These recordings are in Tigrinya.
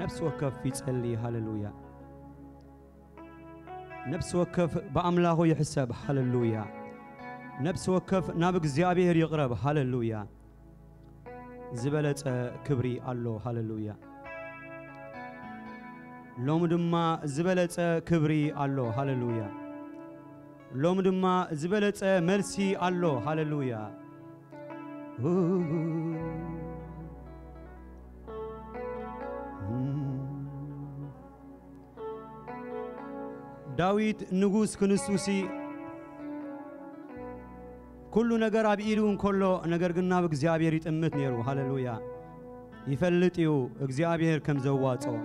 ነፍሲ ወከፍ ይጸሊ። ሃሌሉያ። ነፍሲ ወከፍ ብኣምላኹ ይሕሰብ። ሃሌሉያ። ነፍሲ ወከፍ ናብ እግዚኣብሔር ይቕረብ። ሃሌሉያ። ዝበለጸ ክብሪ ኣሎ። ሃሌሉያ። ሎሚ ድማ ዝበለጸ ክብሪ ኣሎ። ሃሌሉያ። ሎሚ ድማ ዝበለጸ መልሲ ኣሎ። ሃሌሉያ። ዳዊት ንጉስ ክንሱሲ ኩሉ ነገር ኣብ ኢዱ እንከሎ፣ ነገር ግን ናብ እግዚኣብሔር ይጥምት ነይሩ። ሃሌሉያ። ይፈልጥ እዩ እግዚኣብሔር ከም ዘዋጽኦ።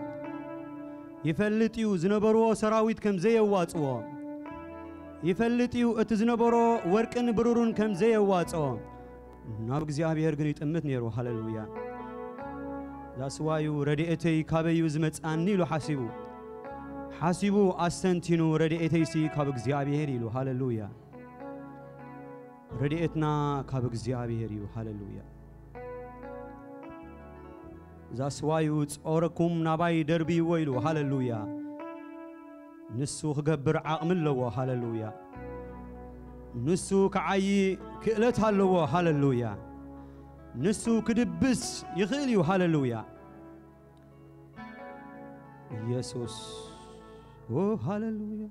ይፈልጥ እዩ ዝነበርዎ ሰራዊት ከም ዘየዋጽዎ። ይፈልጥ እዩ እቲ ዝነበሮ ወርቅን ብሩርን ከም ዘየዋጽኦ። ናብ እግዚኣብሔር ግን ይጥምት ነይሩ። ሃሌሉያ። ዛስዋዩ ረድኤተይ ካበይ እዩ ዝመጽኣኒ ኢሉ ሓሲቡ። ሓሲቡ ኣስተንቲኑ ረድኤተይሲ ካብ እግዚኣብሔር ኢሉ። ሃሌሉያ። ረድኤትና ካብ እግዚኣብሔር እዩ። ሃሌሉያ። ዛስዋዩ ጾረኩም ናባይ ደርብይዎ ኢሉ። ሃሌሉያ። ንሱ ክገብር ዓቕሚ ኣለዎ። ሃሌሉያ። ንሱ ክዓዪ ክእለት ኣለዎ። ሃሌሉያ። ንሱ ክድብስ ይኽእል እዩ። ሃሌሉያ። ኢየሱስ። ኦ፣ ሃሌሉያ።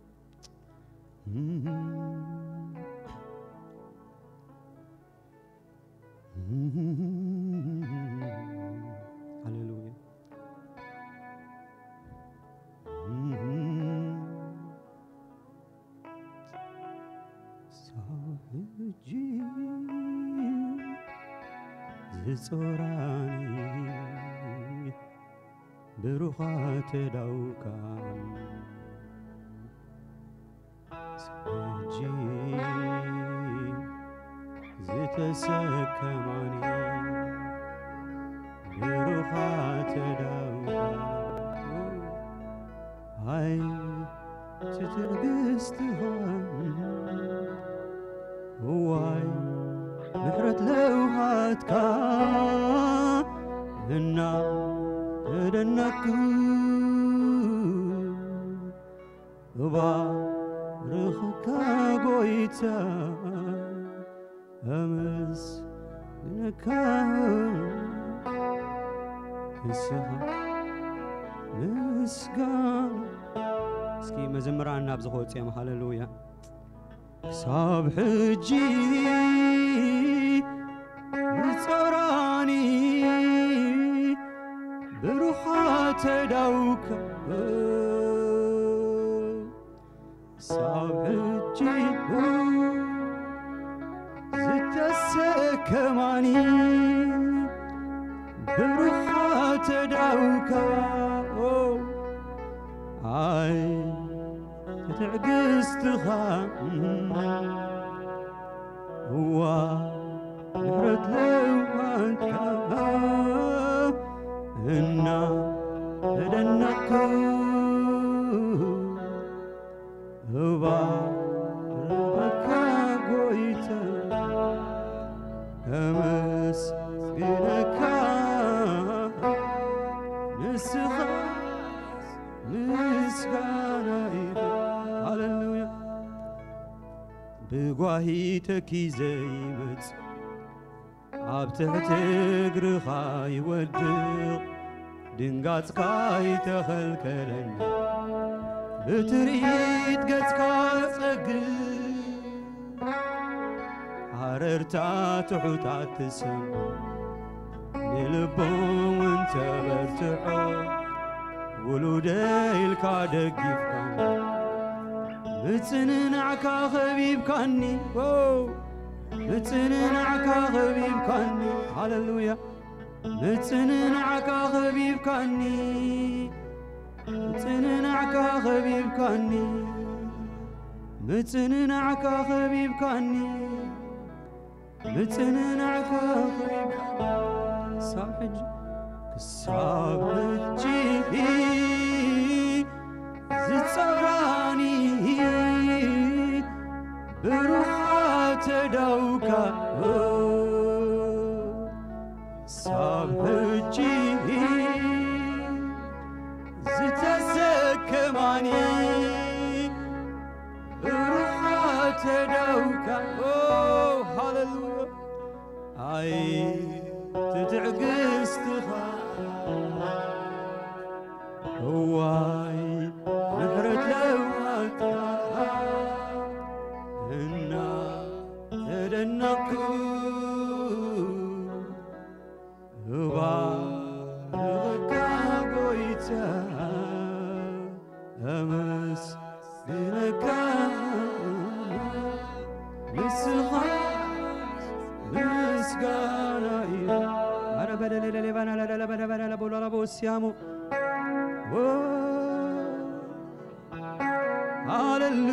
ሃሌሉያ። ሳብ ሕጂ ዝጾራኒ ብሩኻት ኣእዳውካ፣ ሕጂ ዝተሰከማኒ ብሩኻት ኣእዳውካ፣ ኣይ ትዕግስትኻ፣ እዋይ ምሕረት ለውሃትካ፣ እና ተደነቅኩ። እባርኽካ ጎይታ፣ ኣመስግነካ፣ ንስኻ ምስጋና። እስኪ መዘምራን ናብዚ ክወጽኦም። ሃሌሉያ። ክሳብ ሕጂ ዝጸራኒ ብሩኻት ኣእዳውካ፣ ክሳብ ሕጂ ዝተሰከማኒ ብሩኻት ኣእዳውካ፣ ኣይ ትዕግስትኻ፣ እዋ ምሕረት ለውሃትካ፣ እና ተደነቅኩ። እባርኸካ ጎይታ፣ ኣመስግነካ፣ ንስኻ ምስጋና ይግባእ። ሃሌሉያ። ብጓሂ ተኪዘ ይመጽእ፣ ኣብ ትሕቲ እግርኻ ይወድቕ፣ ድንጋጽካ ይተኸልከለኒ፣ ብትርኢት ገጽካ ጸግብ፣ ሃረርታ ትሑታት ትሰምዕ፣ ንልቦም እውን ተበርትዖ፣ ውሉደ ኢልካ ደጊፍካ፣ ምጽንናዕካ ኸቢብካኒ፣ ኦ፣ ምጽንናዕካ ኸቢብካኒ፣ ሃሌሉያ። ምጽንናዕካ ኸቢብካኒ፣ ምጽንናዕካ ኸቢብካኒ፣ ምጽንናዕካ ኸቢብካኒ፣ ምጽንናዕካ ኸቢብካኒ። ክሳብ ሕጂ፣ ክሳብ ሕጂ ዝጸራኒ ብሩኻት ኣእዳውካ፣ ክሳብ ሕጂ ንስኻ ምስጋና እዩ። ኣረ በለለለሌባና ለለለበለበለለ ቦሎላ ቦስያሙ። ኦ፣ ሃሌሉ-፣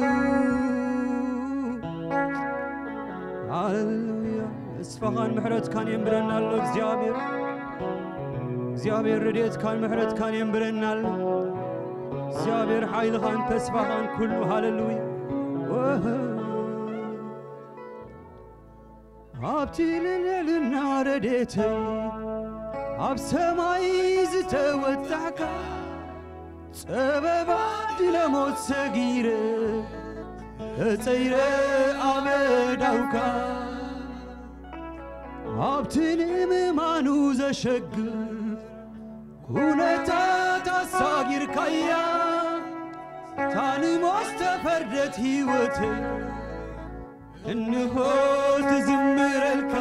ሃሌሉያ። ተስፋኻን ምሕረትካን የንብረና ኣሎ እግዚኣብሔር። እግዚኣብሔር ረድኤትካን ምሕረትካን የንብረና ኣሎ። እግዚኣብሔር ሓይልኻን ተስፋኻን ኩሉ። ሃሌሉያ። ወህ-፣ ኣብቲ ልዕልና ረድኤተይ ኣብ ሰማይ ዝተወጣሕካ፣ ጸበባ ድለ ሞት ሰጊረ ተጸይረ ኣብ ኣእዳውካ። ኣብቲ ንምእማኑ ዘሸግር ኩነታት ኣሳጊርካያ፣ እታ ንሞት ዝተፈርደት ህይወት እንሆ ትዝምረልካ፣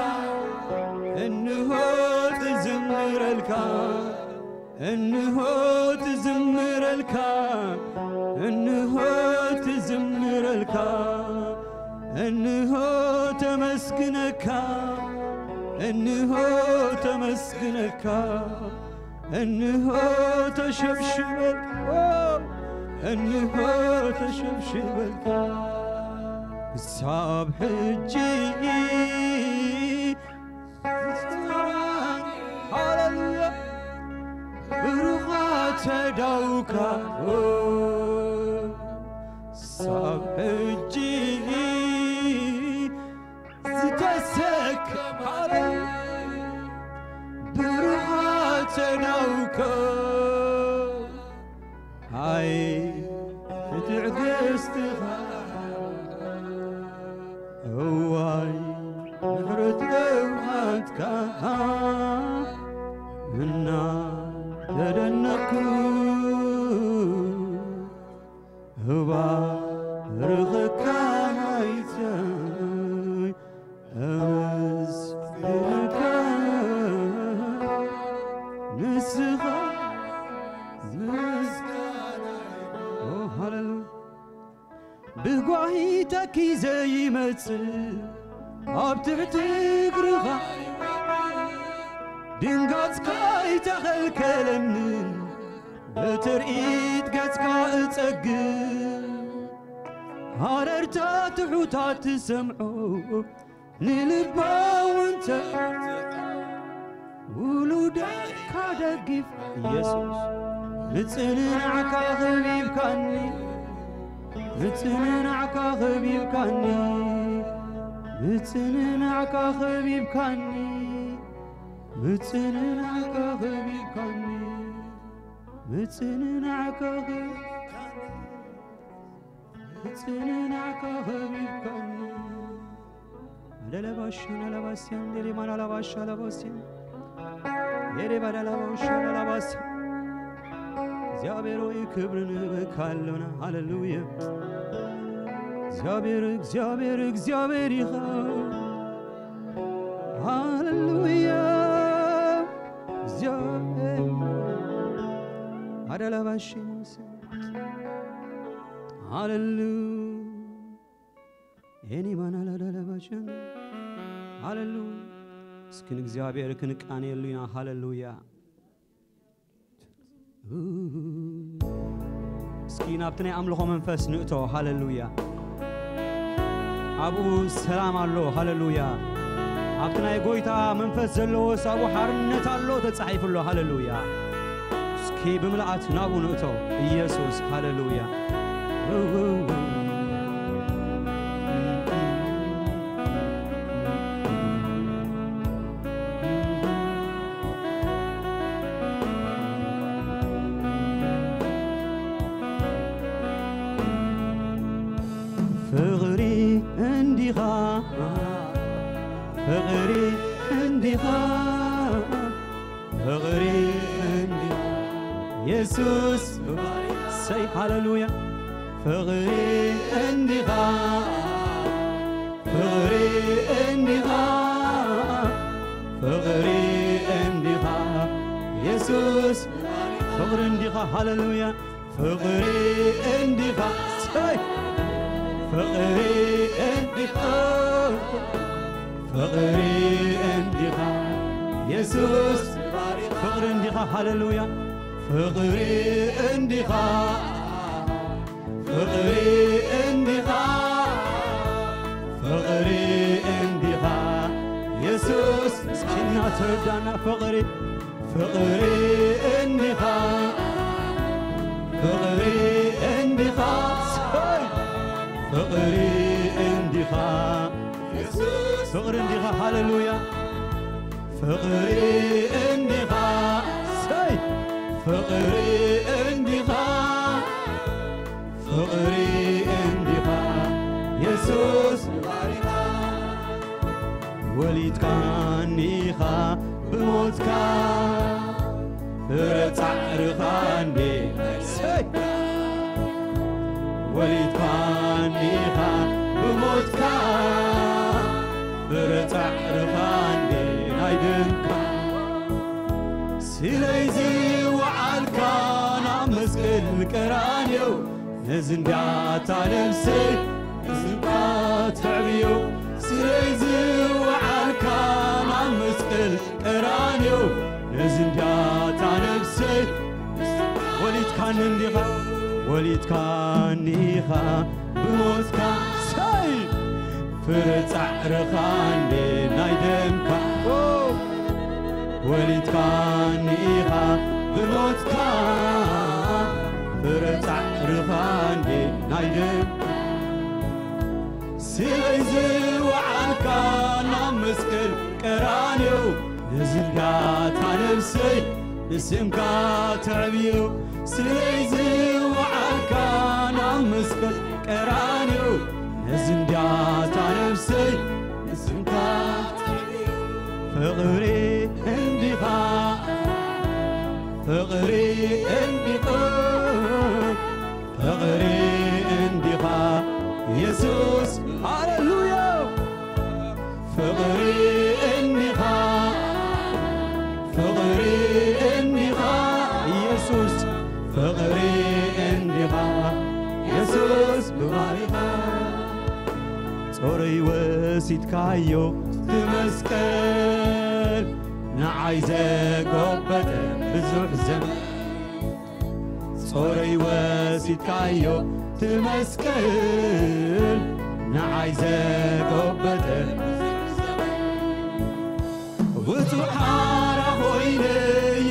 እንሆ ትዝምረልካ፣ እንሆ ትዝምረልካ፣ እንሆ ትዝምረልካ፣ እንሆ ተመስግነካ፣ እንሆ ተመስግነካ፣ እንሆ ተሸብሽበልካ፣ እንሆ ተሸብሽበልካ። ክሳብ ሕጂ ሃሌሉያ። ብሩኻት ኣእዳውካ ሳብ ሕጂ ዝተሰከም፣ ሃሌሉያ። ብሩኻት ኣእዳውካ ኣይ ትዕግስትኻ እዋይ ምሕረት ለውሃትካ እናተደነኩ እባርኸካ ኣይተይ ኣመስግነካ ንስኻ ምስጋና። ኦ፣ ሃሌሉያ። ብጓሂ ተኪዘ ይመጽእ ኣብ ትሕቲ እግርኻ፣ ድንጋጽካ ኣይተኸልከለንን፣ ብትርኢት ገጽካ እጸግብ። ሃረርታ ትሑታት ትሰምዖ፣ ንልባ እውን ተርትዖ፣ ውሉዳትካ ደጊፍ ኢየሱስ። ምጽንናዕካ ኸቢብካኒ፣ ምጽንናዕካ ኸቢብካኒ፣ ምጽንናዕካ ኸቢብካኒ፣ ምጽንናዕካ ኸቢብካኒ፣ ምጽንናዕካ ኸቢብካኒ፣ ምጽንናዕካ ኸቢብካኒ። ኣደለባሽን ኣላባስያን ዴሌማን ኣላባሽ ኣላባስያን ዴሌባ ዳላባውሽ ኣላባስ። እግዚኣብሔር ሆይ ክብሪ ንህበካ ኣሎና። ሃሌሉያ። እግዚኣብሔር፣ እግዚኣብሔር፣ እግዚኣብሔር ኢኻ። ሃሌሉያ። እግዚኣብሔር ኣደለባሽን ሃሌሉ ኤኒ ባናላ ዳላባሸን ሃሌሉ። እስኪ ንእግዚኣብሔር ክንቃነየሉ ኢና። ሃሌሉያ። እስኪ ናብቲ ናይ ኣምልኾ መንፈስ ንእቶ። ሃሌሉያ። ኣብኡ ሰላም ኣሎ። ሃሌሉያ። ኣብቲ ናይ ጎይታ መንፈስ ዘለዎስ ኣብኡ ሓርነት ኣሎ ተጻሒፉ ኣሎ። ሃሌሉያ። እስኪ ብምልኣት ናብኡ ንእቶ። ኢየሱስ፣ ሃሌሉያ። ፍቕሪ እንዲኻ፣ ፍቕሪ እንዲኻ፣ ፍቕሪ እንዲኻ የሱስ። ሰይ ሃሌሉያ። ፍቕሪ እንዲኻ፣ ፍቕሪ እንዲኻ፣ ፍቕሪ እንዲኻ የሱስ። ፍቕሪ እንዲኻ፣ ሃሌሉያ። ፍቕሪ እንዲኻ፣ ሰይ ፍቕሪ እንዲኻ፣ ፍቕሪ እንዲኻ የሱስ፣ ፍቕሪ እንዲኻ፣ ሃሌሉያ። ፍቕሪ እንዲኻ፣ ፍቕሪ እንዲኻ፣ ፍቕሪ እንዲኻ የሱስ፣ እስኪ እናተወዳና ፍቕሪ፣ ፍቕሪ እንዲኻ፣ ፍቕሪ እንዲኻ፣ ሰይ፣ ፍቕሪ እንዲኻ የሱስ፣ ፍቕሪ እንዲኻ፣ ሃሌሉያ። ፍቕሪ እንዲኻ፣ ሰይ፣ ፍቕሪ እንዲኻ፣ ፍቕሪ እንዲኻ የሱስ፣ ወሊድካኒ ኢኻ ብሞትካ፣ ፍረ ጻዕርኻ እንዴ፣ ሰይ፣ ወሊድካኒ ኢኻ ብሞትካ፣ ፍረ ጻዕርኻ እንዴ ናይ ደምካ፣ ስለይ ዝወዓልካ ናብ መስቀል ቀራንዮ፣ ነዚ እንዲያታ ነፍሰይ ብስምካ ተዕብዮ፣ ስለይ ዝወዓልካ ናብ መስቀል ቀራንዮ፣ ነዚ እንዲያታ ነፍሰይ ወሊድካኒ እንዲኻ፣ ወሊድካኒ ኢኻ ብሞትካ፣ ሰይ፣ ፍረ ጻዕርኻ እንዴ ናይ ደምካ፣ ኦ፣ ወሊድካኒ ኢኻ ብሞትካ፣ ፍረ ጻዕርኻ እንዴ ናይ ደምካ፣ ስለይ ዝወዓልካ ናብ መስቀል ቀራንዮ፣ ነዚ እንዲያታ ነፍሰይ ብስምካ ተዕብዮ፣ ስለይ ዝወዓልካ ናብ መስቀል ቀራንዮ፣ ነዚ እንዲያታ ነፍሰይ ብስምካ ተዕብዮ፣ ፍቕሪ እንዲኻ፣ ፍቕሪ እንዲኻ፣ ፍቕሪ እንዲኻ የሱስ፣ ሃሌሉያ። ፍቕሪ እንዲኻ፣ ፍቕሪ እንዲኻ የሱስ፣ ፍቕሪ እንዲኻ የሱስ ብባሪኻ፣ ጾረይ ወሲድካዮ ትመስቀል፣ ንዓይ ዘጎበጠ ብዙሕ ዘመን፣ ጾረይ ወሲድካዮ ትመስቀል፣ ንዓይ ዘጎበጠ ውጹእ ሓራ ኮይነ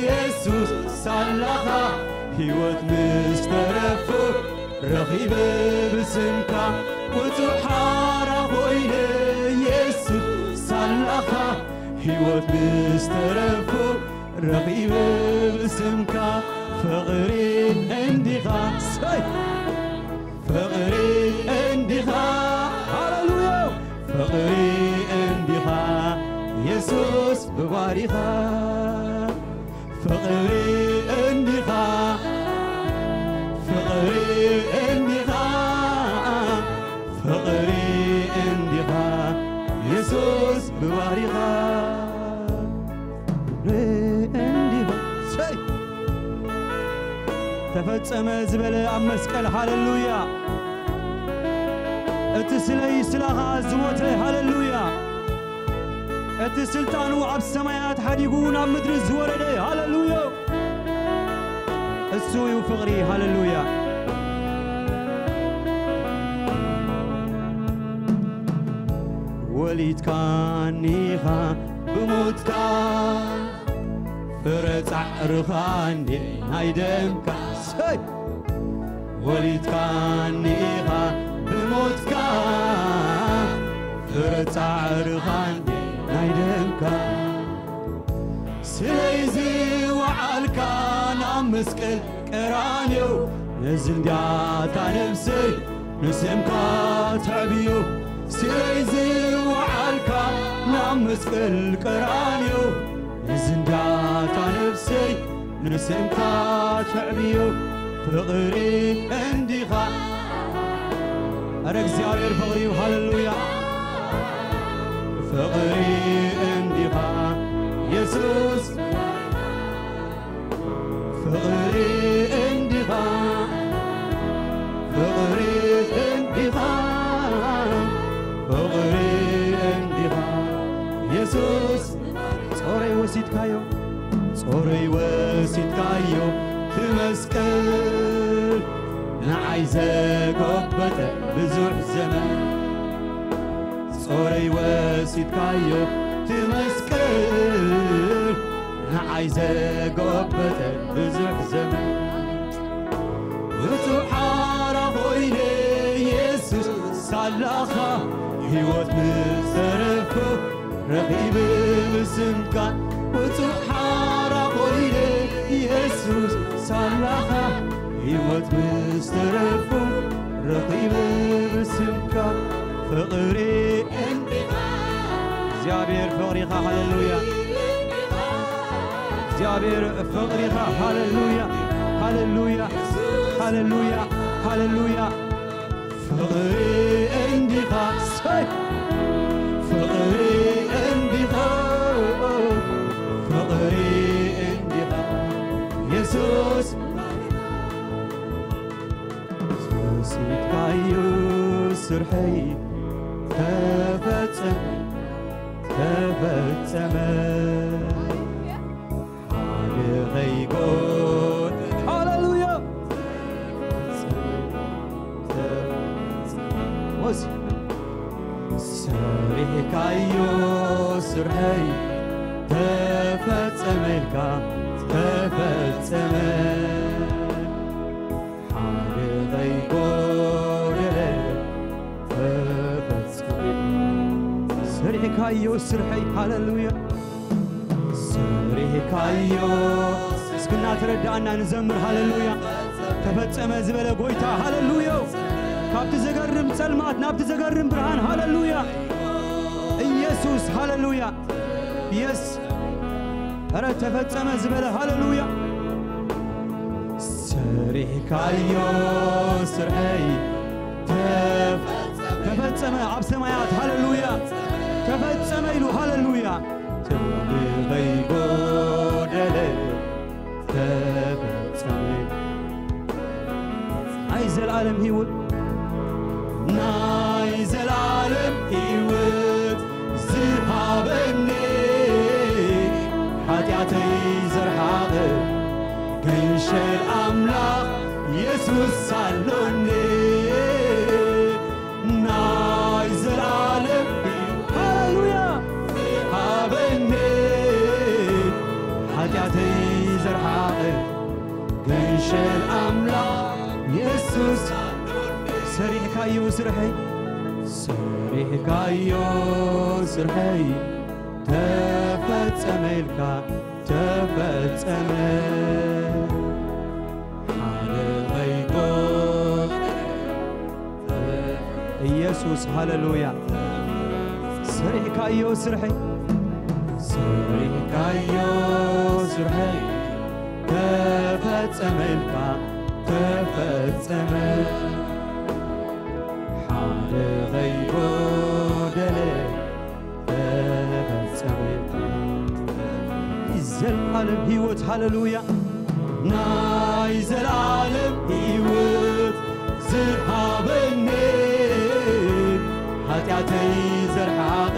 የሱስ ሳላኻ፣ ህይወት ምስ ተረፎ ረኺበ ብስምካ። ውጹእ ሓራ ኮይነ የሱስ ሳላኻ፣ ህይወት ምስ ተረፎ ረኺበ ብስምካ፣ ፍቕሪ እንዲኻ፣ ሰይ፣ ፍቕሪ እንዲኻ፣ ሃሌሉያ፣ ፍቕሪ እንዲኻ የሱስ ብባሪኻ፣ ፍቕሪ እንዲኻ፣ ፍቕሪ እንዲኻ፣ ፍቕሪ እንዲኻ የሱስ ብባሪኻ። እንዲኻ፣ ሰይ፣ ተፈጸመ ዝበለ ኣብ መስቀል፣ ሃሌሉያ። እቲ ስለይ ስላኻ ዝሞተ፣ ሃሌሉያ። እቲ ስልጣኑ ኣብ ሰማያት ሓዲጉ ናብ ምድሪ ዝወረደ፣ ሃሌሉያ። እሱ እዩ ፍቕሪ፣ ሃሌሉያ። ወሊድካኒ ኢኻ ብሞትካ፣ ፍረ ጻዕርኻ እንዴ ናይ ደምካ። ሰይ! ወሊድካኒ ኢኻ ብሞትካ፣ ፍረ ጻዕርኻ እንዴ ናይ ደምካ። ስለይ ዝወዓልካ ናብ መስቀል ቀራንዮ፣ ነዚ እንድያታ ነብሰይ ንስምካ ተዕብዮ። ስለይ ዝወዓልካ ናብ መስቀል ቀራንዮ፣ ነዚ እንድያታ ነብሰይ ንስምካ ተዕብዮ። ፍቕሪ እንዲኻ። ኣረ እግዚኣብሔር ፍቕሪ እዩ። ሃሌሉያ። ፍቕሪ እንዲኻ የሱስ። ፍቕሪ እንዲኻ፣ ፍቕሪ እንዲኻ፣ ካዮ ጾረይ ወሲድካዮ እቲ መስቀል ንዓይ ዘጎበጠ ብዙሕ ዘመን ጾረይ ወሲድካዮ እቲ መስቀል ንዓይ ዘጎበጠ ብዙሕ ዘመን ውጹእ ሓራ ኮይነ ኢየሱስ ሳላኻ ህይወት ምስ ተረፎ ረኺበ ብስምካ ውጹእ ሓራ ኮይነ ኢየሱስ ሳላኻ ህይወት ምስ ተረፎ ረኺበ ብስምካ ፍቕሪ እንዲኻ እግዚኣብሔር ፍቕሪኻ ሃሌሉያ እግዚኣብሔር ፍቕሪኻ ሃሌሉያ ሃሌሉያ ሃሌሉያ ሃሌሉያ ፍቕሪ እንዲኻ ሰይ ፍቕሪ እንዲኻ ፍቕሪ እንዲኻ የሱስ ወሲድካዮ ስርሐይ ተፈጸመ ተፈጸመ ሓደ ከይጎድል ሃሌሉያ ወሲ ሰሪሕካዮ ስርሐይ ተፈጸመ ኢልካ ተፈጸመ ሓደ ከይጎደለ ተፈጸመ። ሰሪሕካዮ ስርሐይ ሃሌሉያ ሰሪሕካዮ እስኪ እናተረዳእና ንዘምር ሃሌሉያ ተፈጸመ ዝበለ ጎይታ ሃሌሉያ ካብቲ ዘገርም ጸልማት ናብቲ ዘገርም ብርሃን ሃሌሉያ ኢየሱስ ሃሌሉያ የስ ኧረ ተፈጸመ ዝበለ ሃሌሉያ ሰሪሕካዮ ስርሐይ ተፈ- ተፈጸመ ኣብ ሰማያት ሃሌሉያ ተፈጸመ ኢሉ ሃሌሉያ ትንቢተይ ጎደለ ተፈጸመ ናይ ዘልኣለም ህይወት ናይ ዘልኣለም ህይወት ዝሃበኒ ሓጢኣተይ ዘርሓቐ ገንሸል ኣምላኽ የሱስ ኣሎኒ ናይ ዘልኣለም ሃሌሉያ ሃበኒ ሓጢኣተይ ዘርሓቐ ገንሸል ኣምላኽ የሱስ ሰሪሕካዮ ስርሐይ ሰሪሕካዮ ስርሐይ ተፈጸመ ኢልካ ተፈጸመ ሓደ ኸይጎ ኢየሱስ ሃሌሉያ ሰሪሕካዮ ስርሐይ ሰሪሕካዮ ስርሐይ ተፈጸመ ኢልካ ተፈጸመ ሓደ ኸይጎደለ ተፈጸመ ናይ ዘልዓለም ህይወት ሃሌሉያ ናይ ዘልዓለም ህይወት ዝሃበኒ ሓጢኣተይ ዘርሓቐ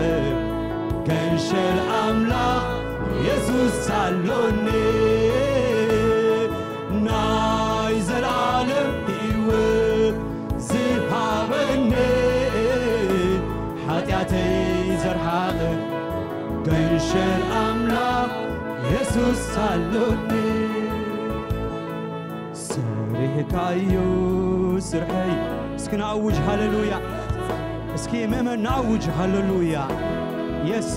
ገንሸል ኣምላኽ የሱስ ኣሎኒ ናይ ዘልዓለም ህይወት ዝሃበኒ ሓጢኣተይ ዘርሓቐ ገንሸል ኣምላኽ የሱስ ኣሎኒ ሰሪሕካዮ ስርሐይ እስኪ ንኣውጅ ሃሌሉያ እስኪ ምእመን ንኣውጅ ሃሌሉያ የስ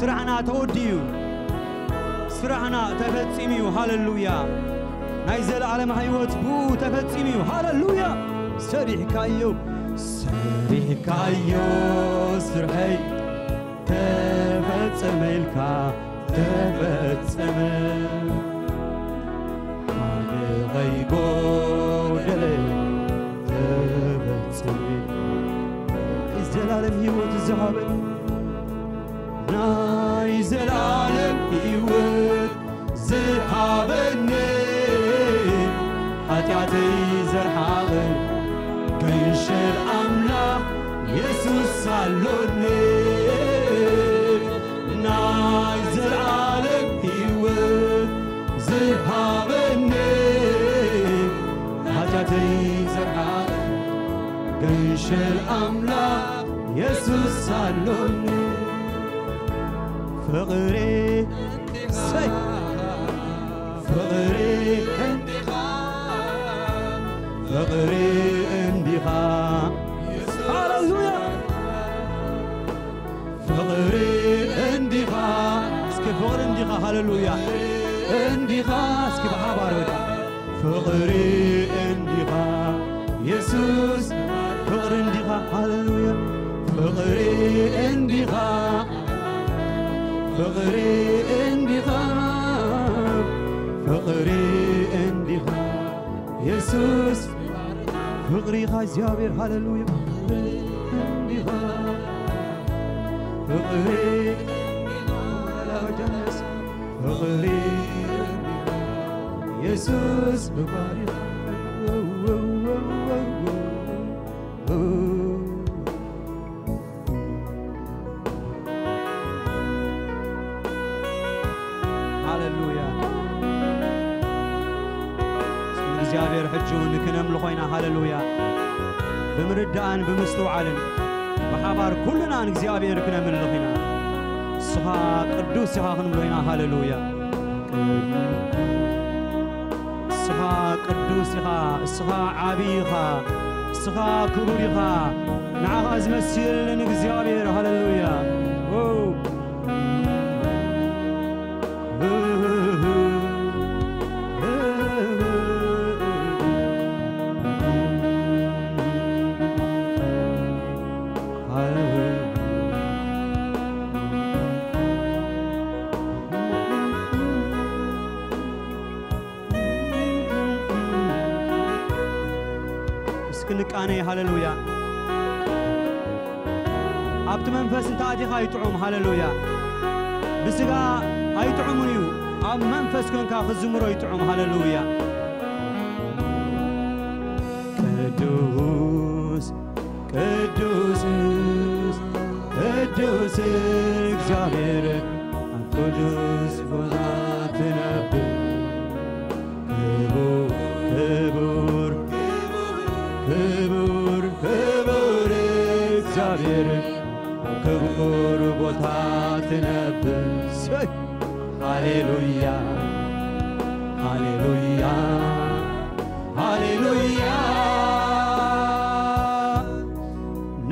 ስራሕና ተወዲኡ ስራሕና ተፈጺሙ እዩ ሃሌሉያ ናይ ዘለዓለም ህይወት ብኡ ተፈጺሙ እዩ ሃሌሉያ ሰሪሕካዮ ሰሪሕካዮ ስርሐይ ተፈጸመ ኢልካ ተፈጸመ ሓደ ኸይጎደለ ተፈጸመ ዘላለም ህይወት ዝሃበ ናይ ዘላለም ህይወት ዝሃበኒ ሓጢኣተይ ዘርሓቐ ገንሸል ኣምላኽ የሱስ ኣሎኒ ናይ ዘላለም ኣምላኽ የሱስ ኣሎኒ። ፍቕሪ፣ ሰይ፣ ፍቕሪ እንዲኻ፣ ፍቕሪ እንዲኻ። ሃሌሉያ። ፍቕሪ እንዲኻ። እስኪ ፍቕሪ እንዲኻ። ሃሌሉያ። እንዲኻ። እስኪ ብሓባር በቃ። ፍቕሪ እንዲኻ የሱስ፣ ፍቕሪ እንዲኻ። ሃሌሉያ። ፍቕሪ እንዲኻ፣ ፍቕሪ እንዲኻ፣ ፍቕሪ እንዲኻ የሱስ፣ ፍቕሪ ኢኻ እግዚኣብሔር። ሃሌሉያ። ፍቕሪ እንዲኻ፣ ፍቕሪ ፍቕሪ የሱስ ባሪኻ። ሃሌሉያ። እግዚኣብሔር ሕጂ እውን ክነምልኾ ኢና። ሃሌሉያ። ብምርዳእን ብምስትውዓልን ብሓባር ኩልና ንእግዚኣብሔር ክነምልኽ ኢና። ንስኻ ቅዱስ ኢኻ ክንብሎ ኢና። ሃሌሉያ። ንስኻ ቅዱስ ኢኻ፣ ንስኻ ዓቢ ኢኻ፣ ንስኻ ክቡር ኢኻ። ንዓኻ ዝመስል ንእግዚኣብሔር። ሃሌሉያ። ው። እስኪ ንቃነይ። ሃሌሉያ። ኣብቲ መንፈስ እንተ ኣቲኻ ይጥዑም። ሃሌሉያ። ብስጋ ኣይጥዑምን እዩ፣ ኣብ መንፈስ ኮንካ ክዝምሮ ይጥዑም። ሃሌሉያ። ቅዱስ፣ ቅዱስ፣ ቅዱስ እግዚኣብሔር ኣብ ቅዱስ ቦታ ትነብር። ክቡር፣ ክቡር፣ ክቡር፣ ክቡር እግዚኣብሔር ኣብ ክቡር ቦታ ትነብር። ሰይ! ሃሌሉያ፣ ሃሌሉያ፣ ሃሌሉያ።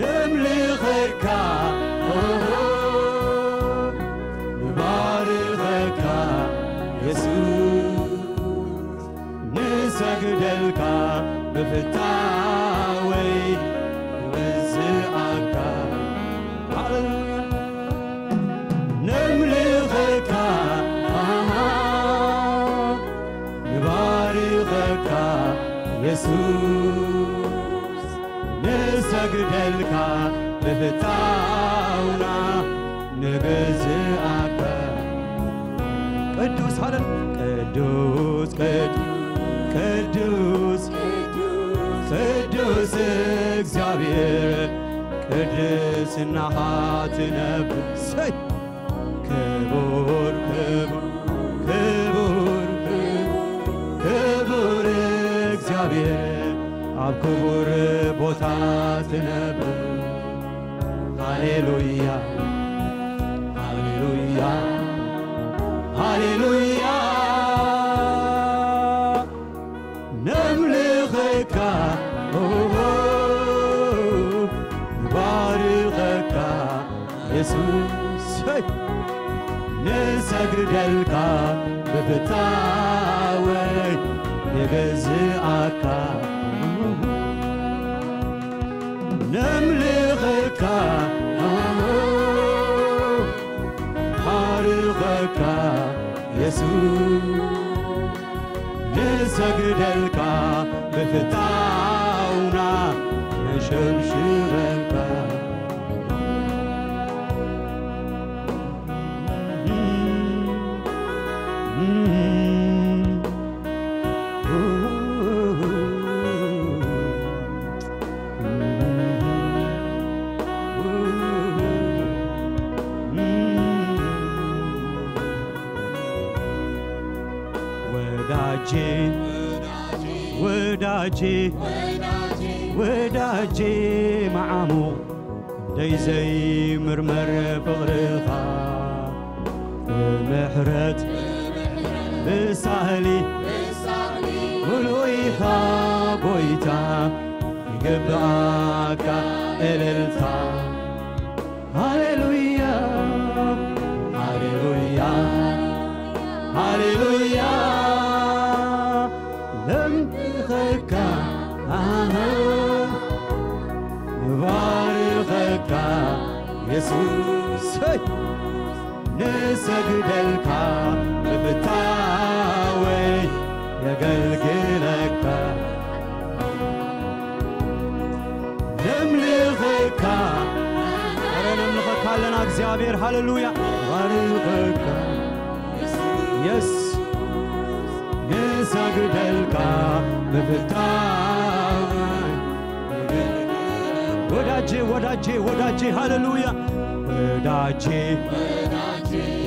ነምልኸካ፣ ኦሆ፣ ንባርኸካ የሱስ። ንሰግደልካ ብፍታወይ ንወዝኣካ። ሃሌሉያ። ነምልኸካ፣ ኣሃ፣ ንባርኸካ የሱስ። ንሰግደልካ ብፍታውና ንገዝኣካ። ቅዱስ፣ ሃሌሉ-፣ ቅዱስ፣ ቅድ-፣ ቅዱስ፣ ቅዱስ እግዚኣብሔር ቅድስናኻ ትነብር። ሰይ! ክቡር፣ ክቡር፣ ክቡር፣ ክቡር እግዚኣብሔር ኣብ ክቡር ቦታ ትነብር። ሃሌሉያ፣ ሃሌሉያ፣ ሃሌሉያ። ነምልኸካ፣ ኦሆ፣ ንባርኸካ የሱስ፣ ሄይ! ንሰግደልካ ብፍታወይ ንገዝኣካ። ነምልኸካ፣ ኦሆ፣ ባርኸካ የሱስ። ንሰግደልካ ብፍታውና ነሸብሽበልካ። ወዳጄ፣ ወዳጄ፣ ወዳጄ መዓሙቕ ክንደይ ዘይምርመር ፍቕርኻ፣ ብምሕረት ብሳህሊ ምሉእ ኢኻ ጎይታ፣ ይግብኣካ እልልታ። ሃሌሉያ፣ ሃሌሉያ፣ ሃሌሉያ። ነምልኸካ፣ ኣሃ፣ ንባርኸካ የሱስ፣ ሄይ፣ ንሰግደልካ ብፍታወይ የገልግለካ። ነምልኸካ፣ ኧረ ነምልኸካ ኣለና እግዚኣብሔር፣ ሃሌሉያ። ባርኸካ፣ የስ፣ ንሰግደልካ ብፍታወይ። ወዳጄ፣ ወዳጄ፣ ወዳጄ፣ ሃሌሉያ። ወዳጄ፣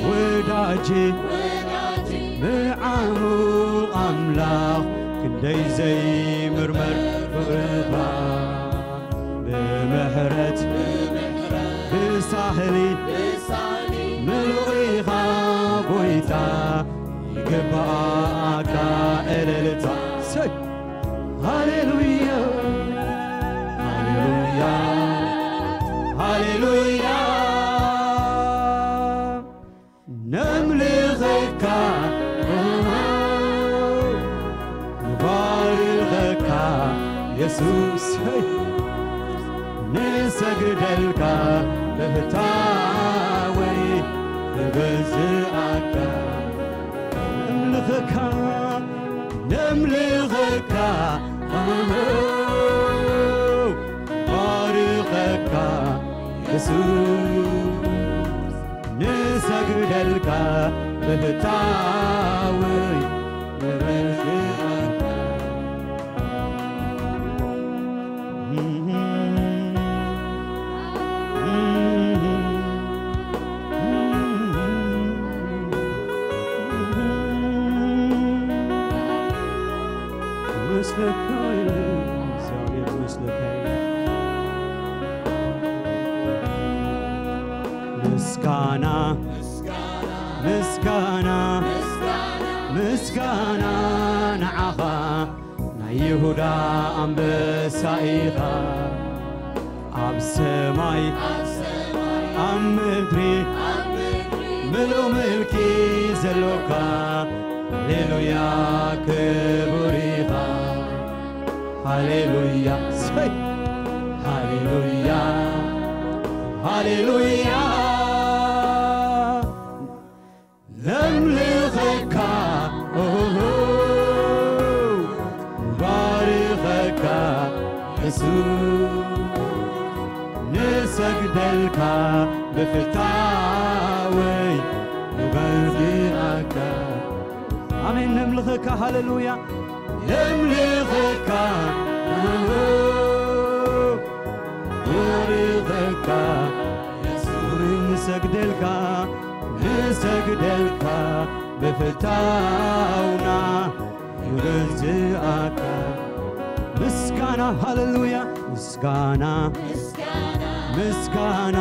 ወዳጄ፣ ምዓሙቕ ኣምላኽ ክንደይ ዘይምርመር ፍቕርኻ፣ ብምሕረት ብሳህሊ ምሉእ ኢኻ ጎይታ፣ ይግብኣካ እልልታ። ሰይ፣ ሃሌሉያ፣ ሃሌሉያ፣ ሃሌሉያ። ነምልኸካ፣ ንባርኸካ የሱስ፣ ንሰግደልካ ብፍታወይ ንገዝኣካ። ነምልኸካ፣ ነምልኸካ፣ ባርኸካ የሱስ፣ ንሰግደልካ ብፍታወይ ንበዝኣካ። ምስለካ እግዚኣብሔር ምስለካ። ምስጋና፣ ምስጋና፣ ምስጋና ንዓኻ፣ ናይ ይሁዳ ኣንበሳ ኢኻ። ኣብ ሰማይ፣ ኣብ ምድሪ፣ ምሉእ ምልኪ ዘሎካ፣ ሃሌሉያ ክቡር ኢኻ። ሃሌሉያ፣ ሰይ፣ ሃሌሉያ፣ ሃሌሉያ። ነምልኸካ፣ ኦሆ፣ ንባርኸካ፣ የሱስ፣ ንሰግደልካ፣ ብፍታወይ ንበዝኣካ። ኣሜን። ነምልኸካ፣ ሃሌሉያ። ነምልኸካ፣ ኦሆ፣ ንባርኸካ፣ ንሰግደልካ፣ ንሰግደልካ ብፍታውና ንገዝኣካ። ምስጋና፣ ሃሌሉያ፣ ምስጋና፣ ምስጋና፣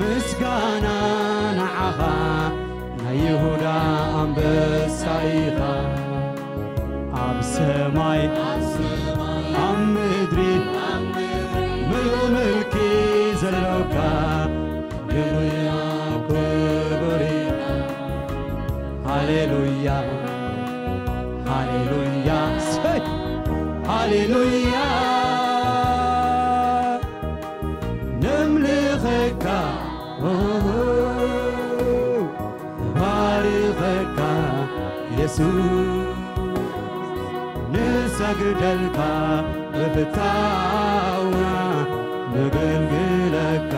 ምስጋና ንዓኻ፣ ናይ ይሁዳ ኣንበሳ ኢኻ። ኣብ ሰማይ፣ ኣብ ምድሪ፣ ምሉእ ምልኪ ዘሎካ፣ ሃሌሉያ፣ ክቡር ኢኻ። ሃሌሉያ፣ ሃሌሉያ፣ ሰይ፣ ሃሌሉያ። ነምልኸካ፣ ኦሆ፣ ንባርኸካ የሱስ፣ ንሰግደልካ ብፍታውና ነገልግለካ።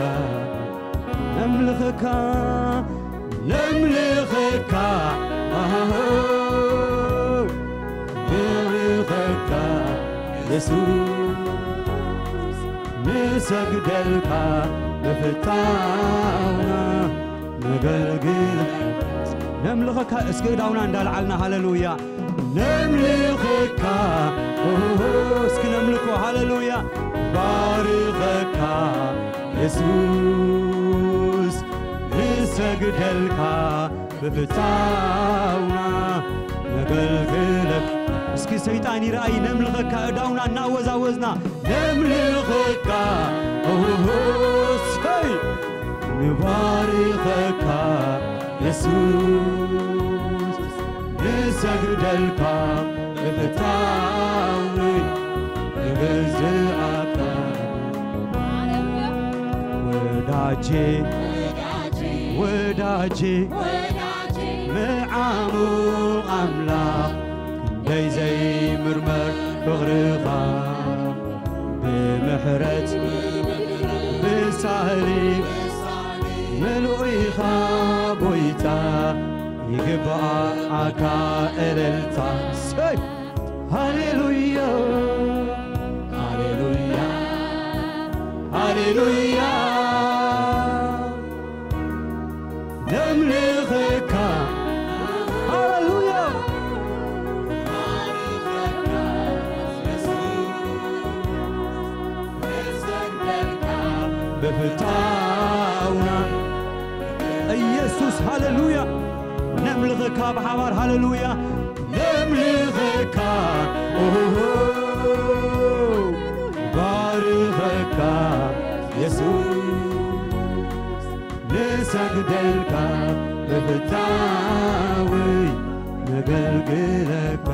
ነምልኸካ፣ ነምልኸካ፣ ኦሆ፣ ንባርኸካ የሱስ፣ ንሰግደልካ ብፍታውና ነገልግል። ነምልኸካ፣ እስኪ እዳውና እንዳልዓልና፣ ሃሌሉያ። ነምልኸካ ኦሆ፣ እስኪ ነምልኮ። ሃሌሉያ። ባርኸካ የሱስ፣ ንሰግደልካ ብፍታውና ነገልግለክ። እስኪ ሰይጣን ይርኣይ። ነምልኸካ፣ እዳውና እናወዛወዝና ነምልኸካ ኦሆ፣ ሰይ ንባርኸካ የሱስ፣ ንሰግደልካ ብፍታውይ ንግዝኣካ። ወዳጄ፣ ወዳጄ፣ ምዓሙ ኣምላኽ ክንደይ ዘይምርመር ፍቕርኻ፣ ብምሕረት ብሳህሊ ምሉእ ኢኻ ጎይታ፣ ይግብኣካ እልልታ። ሰይ! ሃሌሉያ፣ ሃሌሉያ፣ ሃሌሉያ። ነምልኸካ። ሃሌሉያ። ብፍታውና ኢየሱስ፣ ሃሌሉያ። ነምልኸካ ብሓባር፣ ሃሌሉያ። ነምልኸካ፣ ኦሆ፣ ባርኸካ የሱስ። ንሰግደልካ ብፍታውይ ነገልግለካ።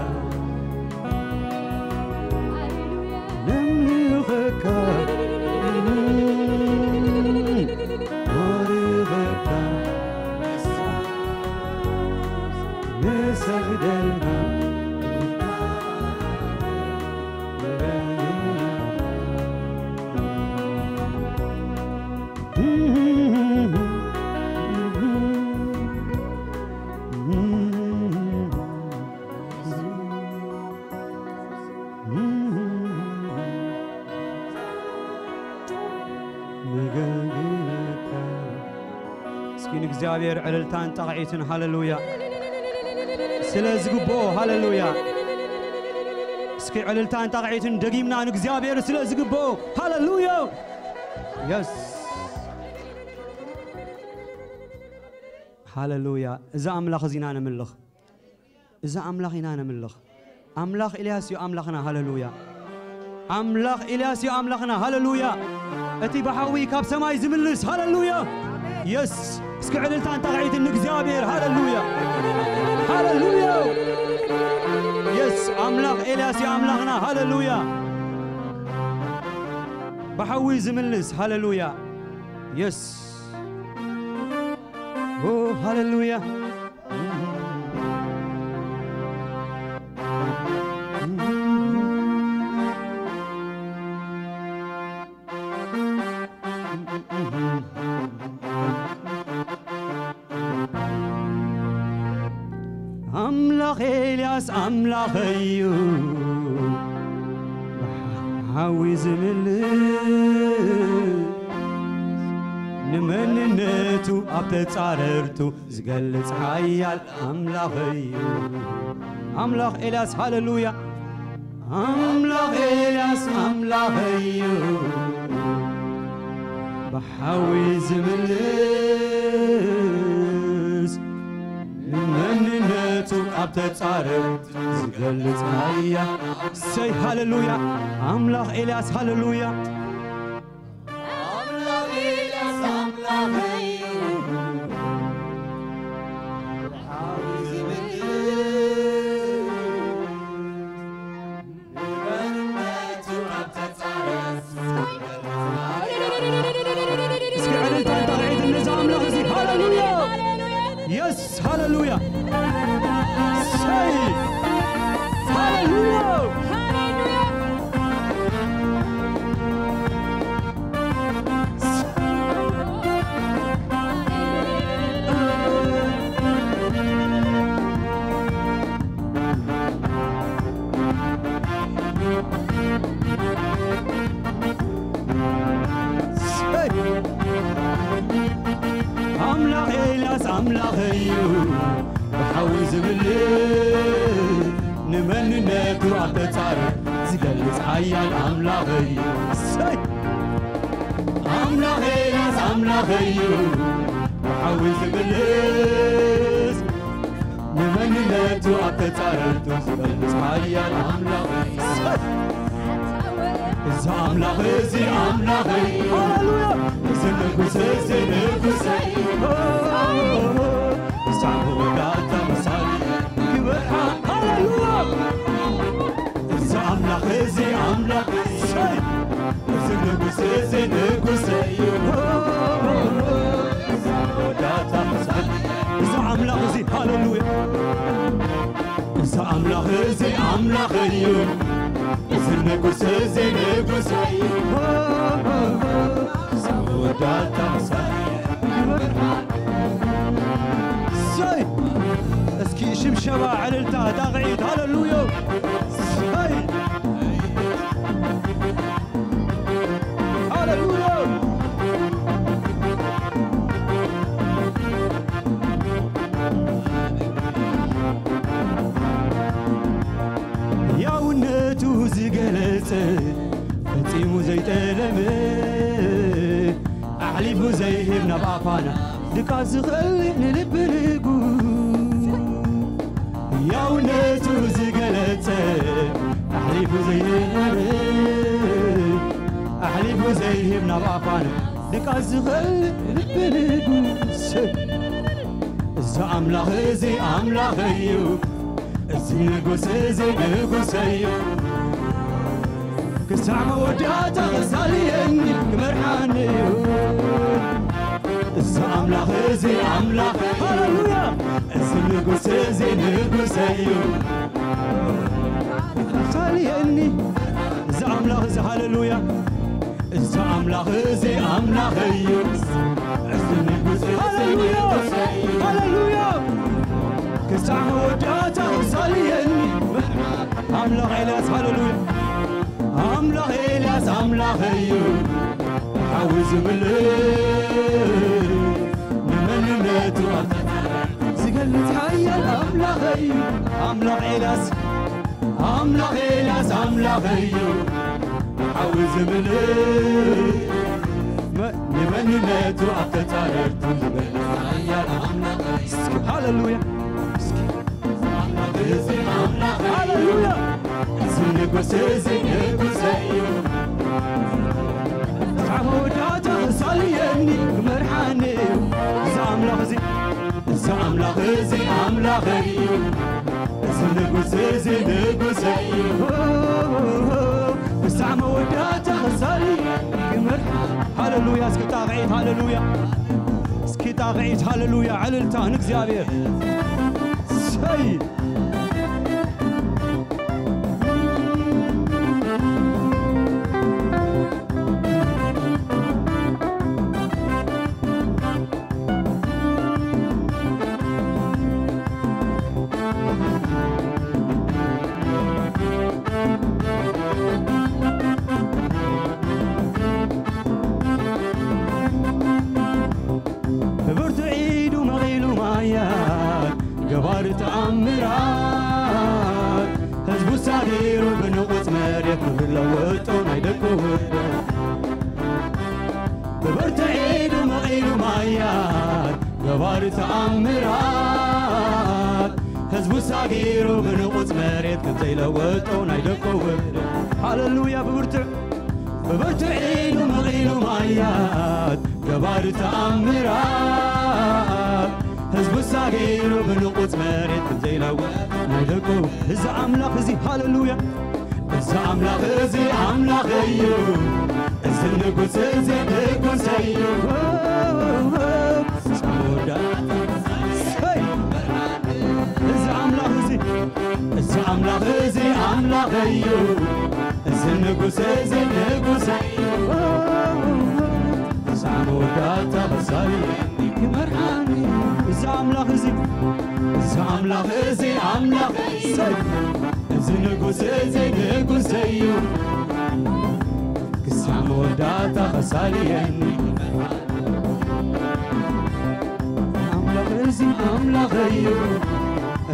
ነምልኸካ፣ ባርኸካ፣ ንሰግደልካ። እስኪ ንእግዚኣብሔር ዕልልታን ጣቕዒትን፣ ሃሌሉያ፣ ስለ ዝግብኦ፣ ሃሌሉያ። እስኪ ዕልልታን ጣቕዒትን ደጊምና ንእግዚኣብሔር ስለ ዝግብኦ፣ ሃሌሉያ። የስ፣ ሃሌሉያ። እዚ ኣምላኽ እዚ ኢና ነምልኽ። እዚ ኣምላኽ ኢና ነምልኽ። ኣምላኽ ኤልያስ እዩ ኣምላኽና። ሃሌሉያ። ኣምላኽ ኤልያስ እዩ ኣምላኽና። ሃሌሉያ። እቲ ብሓዊ ካብ ሰማይ ዝምልስ። ሃሌሉያ። የስ። እስኪ ዕልልታን ጣቕዒትን ንእግዚኣብሔር። ሃሌሉያ። ሃሌሉያ። የስ። ኣምላኽ ኤልያስ እዩ ኣምላኽና። ሃሌሉያ። ብሓዊ ዝምልስ። ሃሌሉያ። የስ። ኦ፣ ሃሌሉያ። ኣምላኽ ኤልያስ ኣምላኸይ እዩ፣ ብሓዊ ዝምልስ፣ ንመንነቱ ኣብ ተጻረርቱ ዝገልጽ ሓያል ኣምላኸይ እዩ። ኣምላኽ ኤልያስ፣ ሃሌሉያ። ኣምላኽ ኤልያስ ኣምላኸይ እዩ፣ ብሓዊ ዝምልስ፣ ንመንነቱ ኣብ ተጻረርቱ ዝገልጽ ሓያል። ሰይ ሃሌሉያ። ኣምላኽ ኤልያስ፣ ሃሌሉያ። ኣምላኽ ኤልያስ ኣምላኸይ እዩ፣ ብሓዊ ዝምልስ፣ ንመንነቱ ኣብ ተጻረርቱ። እስኪ ዕልልታን ጣቕዒትን ነዚ ኣምላኽ እዚ። ሃሌሉያ። የስ፣ ሃሌሉያ። ሰይ፣ ሃሌሉያ። ኣምላኽ ኤልያስ ኣምላኽ እዩ፣ ብሓዊ ዝምልስ፣ ንመንነቱ ኣብ ተጻረር ዝገልጽ ሓያል ኣምላኽ እዩ። እሰይ! ኣምላኽ ኤልያስ ኣምላኽ እዩ፣ ብሓዊ ዝምልስ። ንመንነቱ ኣብ ተጻረርቱ ዝገልጽ ሓያል ኣምላኽ እዩ። እሰይ! እዚ ኣምላኽ እዚ ኣምላኽ እዩ። ሃሌሉያ! እዚ ንጉስ እዚ ንጉስ እዩ። ክሳብ መወዳእታ ምሳሌ ክብርኻ። ሃሌሉያ! እዚ ኣምላኽ እዚ ኣምላኽ፣ እሰይ! እዚ ንጉስ እዚ ንጉስ እዩ። ክሳብ መወዳእታ ምሳሌ። እዚ ኣምላኽ እዚ፣ ሃሌሉያ! እዚ ኣምላኽ እዚ ኣምላኽ እዩ። እዚ ንጉስ እዚ ንጉስ እዩ። ክሳብ መወዳእታ ምሳሌ። እሰይ! እስኪ ሽምሸባ፣ ዕልልታ፣ ጣቕዒት፣ ሃሌሉያ! እሰይ! ሃሌሉያ! ሕያውነቱ ዝገለጸ ፈጺሙ ዘይጠለመ፣ ኣሕሊፉ ዘይህብ ናብ ኣፋና ድቃስ ዝኸልእ ንልቢ ንጉስ። ሕያውነቱ ዝገለጸ ኣሕሊፉ ዘይህብ፣ ኣሕሊፉ ዘይህብ ናብ ኣፋና ድቃስ ዝኸልእ ንልቢ ንጉስ። እዚ ኣምላኽ እዚ ኣምላኽ እዩ። እዚ ንጉስ እዚ ንጉስ እዩ። ክሳዕ መወዳእታ ክሳልየኒ ክመርሓኒ እዩ። እዚ ኣምላኽ እዚ ኣምላኽ፣ ሃሌሉያ! እዚ ንጉስ እዚ ንጉስ እዩ። ክሳልየኒ እዚ ኣምላኽ እዚ፣ ሃሌሉያ! እዚ ኣምላኽ እዚ ኣምላኽ እዩ። እዚ ንጉስ እዚ ሃሌሉያ! ንጉስ እዩ። ሃሌሉያ! ክሳዕ መወዳእታ ክሳልየኒ ኣምላኽ ኤልያስ፣ ሃሌሉያ! ኣምላኽ ኤልያስ ኣምላኽ እዩ፣ ሓዊ ዝምልእ ንመንነቱ ዝገልጽ ሓያል ኣምላኽ እዩ። ኣምላኽ ኤልያስ፣ ኣምላኽ ኤልያስ ኣምላኽ እዩ፣ ሓዊ ዝምልእ መ-፣ ንመንነቱ ኣብ ተጻረርቱ ዝገልጽ ሓያል ኣምላኽ እዩ። እስኪ ሃሌሉያ፣ እስኪ ሃሌሉያ። እዚ ንጉስ እዚ ንጉስ እዩ። ክሳብ መወዳእታ ክሳልየኒ ክመርሓኒ እዩ። እዚ ኣምላኽ እዚ፣ እዚ ኣምላኽ እዚ ኣምላኽ እዩ። እዚ ንጉስ እዚ ንጉስ እዩ። ክሳብ መወዳእታ ክሳልየኒ ክመርሓኒ። ሃሌሉያ። እስኪ ጣቕዒት ሃሌሉያ። እስኪ ጣቕዒት ሃሌሉያ። ዕልልታ ንእግዚኣብሔር። ሰይ! ብብርቱዕ ኢዱ መቒሉ ማያት ገባሪ ተኣምራት፣ ህዝቡ ሳጊሩ ብንቑጽ መሬት ክብሪ ለወጦ ናይ ደቁ ውርደት። ብብርቱዕ ኢዱ መቒሉ ማያት ገባሪ ተኣምራት፣ ህዝቡ ሳጊሩ ብንቑጽ መሬት ከም ዘይለወጦ ናይ ደቁ ውርደት። ሃሌሉያ! ብብርቱዕ ብብርቱዕ ኢዱ መቒሉ ማያት ገባሪ ተኣምራት፣ ህዝቡ ሳጊሩ ብንቑጽ መሬት ከም ዘይለወጥ ናይ ደቁ። እዚ ኣምላኽ እዚ፣ ሃሌሉያ! እዚ ኣምላኽ እዚ ኣምላኽ እዩ፣ እዚ ንጉስ እዚ ንጉስ እዩ። ሳሞዳ፣ ሰይ! እዚ ኣምላኽ እዚ፣ እዚ ኣምላኽ እዚ ኣምላኽ እዩ፣ እዚ ንጉስ እዚ ንጉስ እዩ። ክሳብ መወዳእታ ክሳልየኒ ክመርሓኒ። እዚ ኣምላኽ እዚ፣ እዚ ኣምላኽ እዚ ኣምላኽ እዩ። እዚ ንጉስ እዚ ንጉስ እዩ። ክሳብ መወዳእታ ክሳልየኒ። ኣምላኽ እዚ ኣምላኽ እዩ።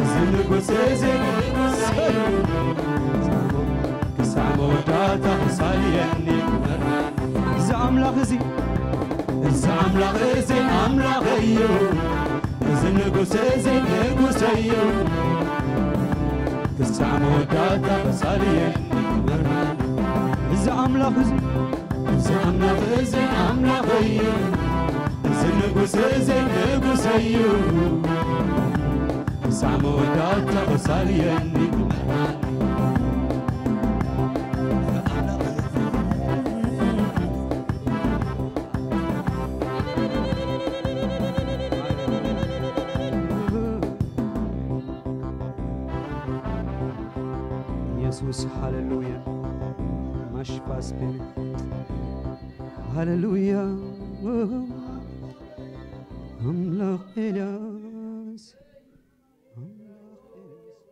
እዚ ንጉስ እዚ ንጉስ እዩ። ክሳዕ መወዳእታ ክሳልየኒ ክመርሓኒ። እዚ ኣምላኽ እዚ፣ እዚ ኣምላኽ እዚ ኣምላኽ እዩ። እዚ ንጉስ እዚ ንጉስ እዩ። ክሳዕ መወዳእታ ክሳልየኒ ክመርሓኒ። እዚ ኣምላኽ እዚ፣ እዚ ኣምላኽ እዚ ኣምላኽ እዩ። እዚ ንጉስ እዚ ንጉስ እዩ። ክሳዕ መወዳእታ ክሳልየኒ። ኢየሱስ፣ ሃሌሉያ። ማሽፋስ ቤ-፣ ሃሌሉያ። ኣምላኽ ኤልያስ፣ ኣምላኽ ኤልያስ።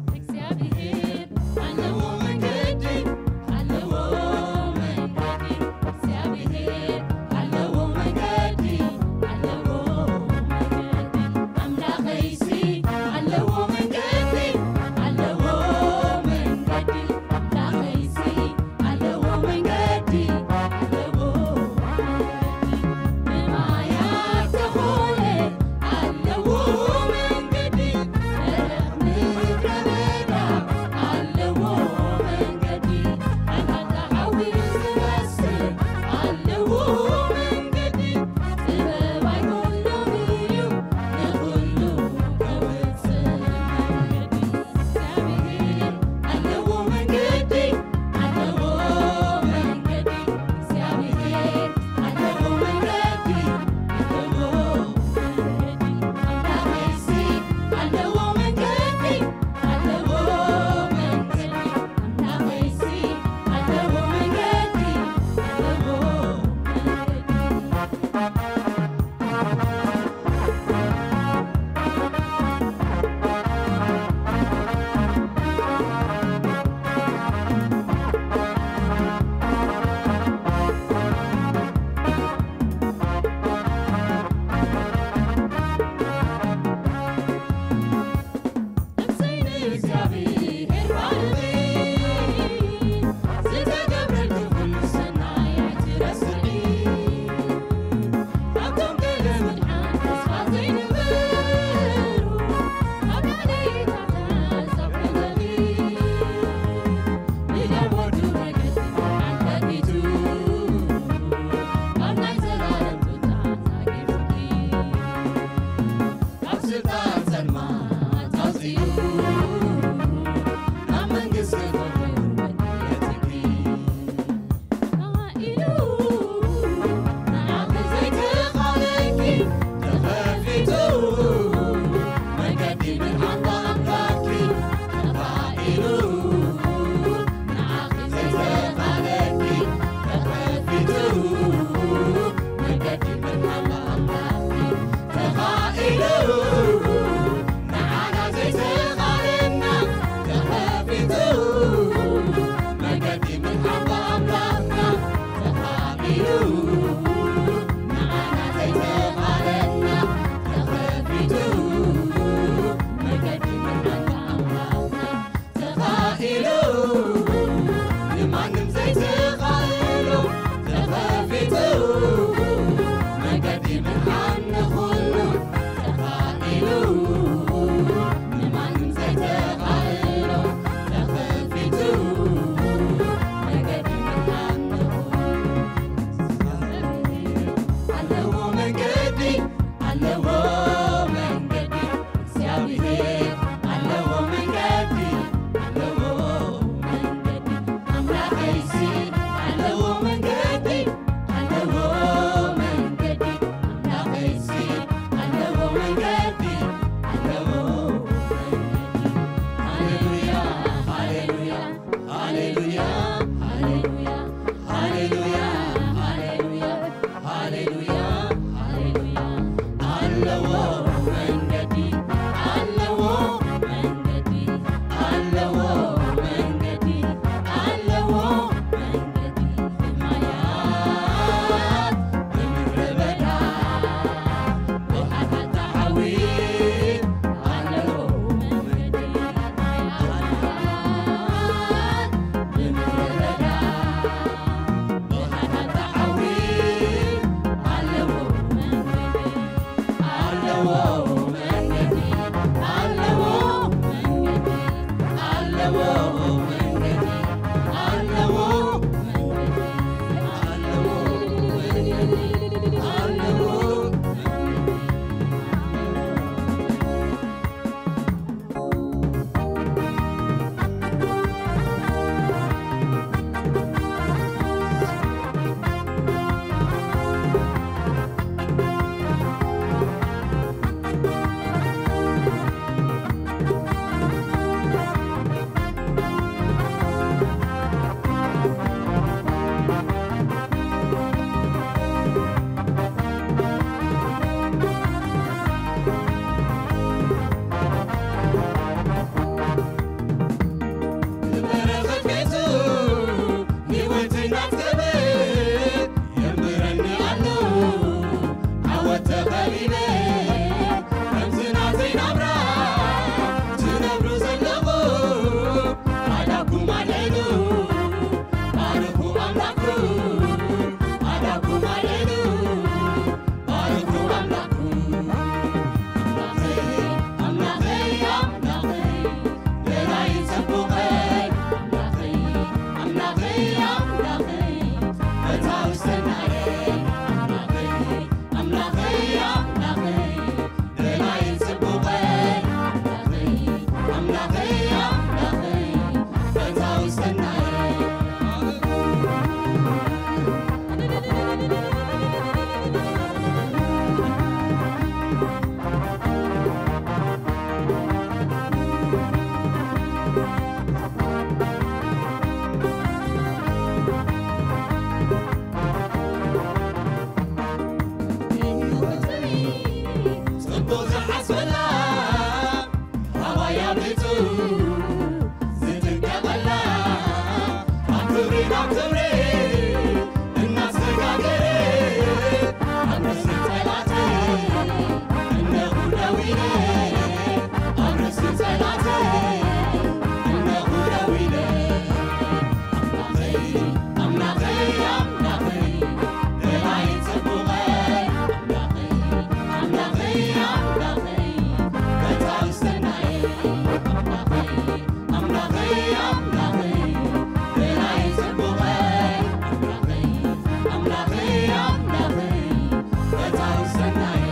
እግዚኣብሔር ኣለዎ መንገዲ፣ ኣለዎ መንገዲ፣ እግዚኣብሔር ኣለዎ መንገዲ፣ ኣለዎ መንገዲ፣ ኣምላኸይሲ ኣለዎ መንገዲ፣ ኣለዎ መንገዲ፣ ኣምላኸይሲ ኣለዎ መንገዲ፣ ኣለዎ መንገዲ፣ ብማያት ተኾነ ኣለዎ መንገዲ፣ ደረቕ ምድረ በዳ ኣለዎ መንገዲ፣ ኣልኣልታ ሓዊ ዝመስል ኣለዎ መንገዲ፣ ጥበብ ኣይጎድሎን እዩ ንኹሉ ከውጽእ መንገዲ። እግዚኣብሔር ኣለዎ መንገዲ፣ ኣለዎ መንገዲ፣ እግዚኣብሔር ኣለዎ መንገዲ፣ ኣለዎ መንገዲ፣ ኣምላኸይሲ ኣለዎ መንገዲ፣ ኣለዎ መንገዲ፣ ኣምላኸይሲ ኣለዎ መንገዲ፣ ኣለዎ መንገዲ። ነፍሰይ ንእግዚኣብሔር ባርኺ፣ ዝተገብረልኪ ኩሉ ሰናይ ኣይትረስዒ። ካብቶም ገለ ምድሓን ተስፋ ዘይነበሩ፣ ኣብ ላዕሊ ታሕቲ ኣሕዛብ ከለኺ፣ ብደም ወዱ መገዲ ምድሓን ከፊቱ፣ ኣብ ናይ ዘላለም ቱታ ኣዛጊርኪ። ካብ ስልጣን ጸልማት ኣውጺኡ፣ ናብ መንግስቲ ፍቕሩ የእትኪ። ተኻኢሉ፣ ንዓኺ ዘይተኻለኪ ተኸፊቱ፣ መንገዲ ብርሃን ብኣምላኽኪ ተኻኢሉ። ንዓኺ ዘይተኻለኪ ተኸፊቱ፣ መንገዲ ብርሃን ብኣምላኽኪ ተኻኢሉ። ንዓና ዘይተኻለና ተኸፊቱ፣ መንገዲ ብርሃን ብኣምላኽና ተኻኢሉ። ንዓና ዘይተኻለና ተኸፊቱ፣ መንገዲ ብርሃን ብኣምላኽና ተኻኢሉ፣ ንማንም ዘይተኻእሎ ተኸፊቱ፣ መንገዲ ምድሓን ንኹሉ ተኻኢሉ፣ ንማንም ዘይተኻእሎ ተኸፊቱ፣ መንገዲ ምድሓን ንኹሉ። ኣለዎ መንገዲ፣ ኣለዎ መንገዲ፣ እግዚኣብሔር ተኸቢበ ከምዚ ናተይ ናብራ ትነብሩ ዘለኹም ኣዳኩም ኣልዕሉ፣ ባርኹ ኣምላኽኩም፣ ኣዳኩም ኣልዕሉ፣ ባርኹ ኣምላኽኩም። ኣምላኸይ፣ ኣምላኸይ፣ ኣምላኸይ፣ ደላይ ጽቡቐይ፣ ኣምላኸይ፣ ኣምላኸይ፣ ኣምላኸይ፣ ፈታዊ ሰናየይ፣ ኣምላኸይ፣ ኣምላኸይ፣ ኣምላኸይ፣ ደላይ ጽቡቐይ፣ ኣምላኸይ፣ ኣምላኸይ፣ ኣምላኸይ፣ ፈታዊ ሰናየይ። ጽቡቕ ዝሓስበላ ኣባይ ኣምሊጹ ዝጥቀመላ፣ ካብ ክብሪ ናብ ክብሪ እናሰጋገረ፣ ኣብ ርእሲ ጸላተይ እነኹ ደው ኢለ፣ ኣብ ርእሲ ጸላተይ እነኹ ደው ኢለ፣ ኣምላኸይ፣ ኣምላኸይ፣ ኣምላኸይ፣ ደላይ ጽቡቐይ፣ ኣምላኸይ፣ ኣምላኸይ፣ ኣምላኸይ፣ ፈታዊ ሰናየይ፣ ኣምላኸይ፣ ኣምላኸይ፣ ኣምላኸይ፣ ደላይ ጽቡቐይ፣ ኣምላኸይ፣ ኣምላኸይ፣ ኣምላኸይ፣ ፈታዊ ሰናየይ።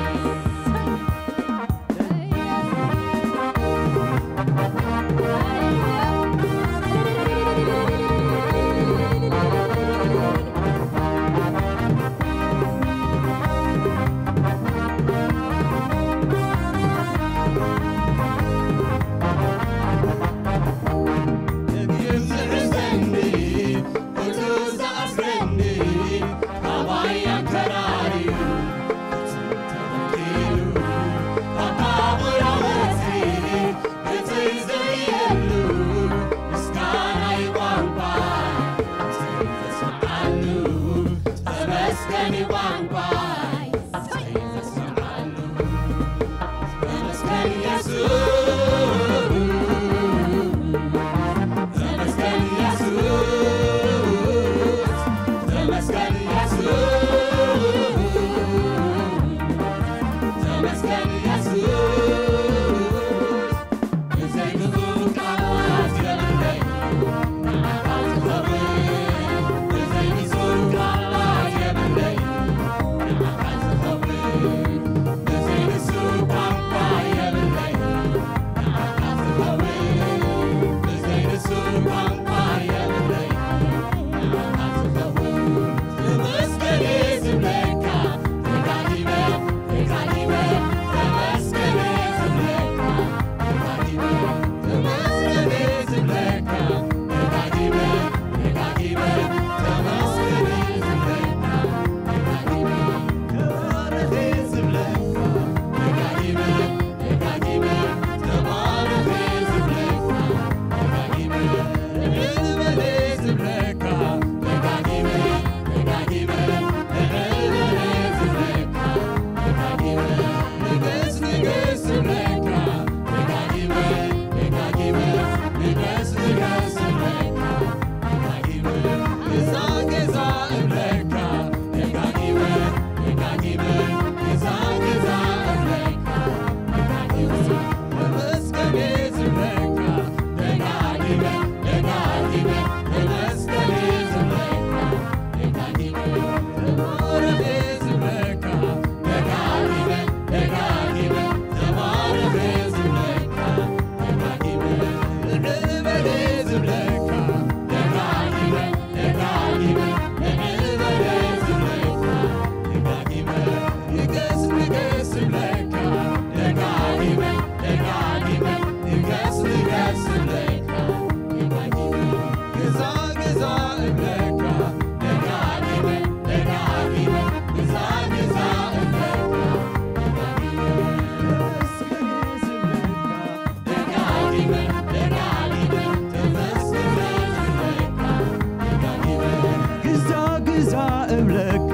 ግዛ ግዛ እብለካ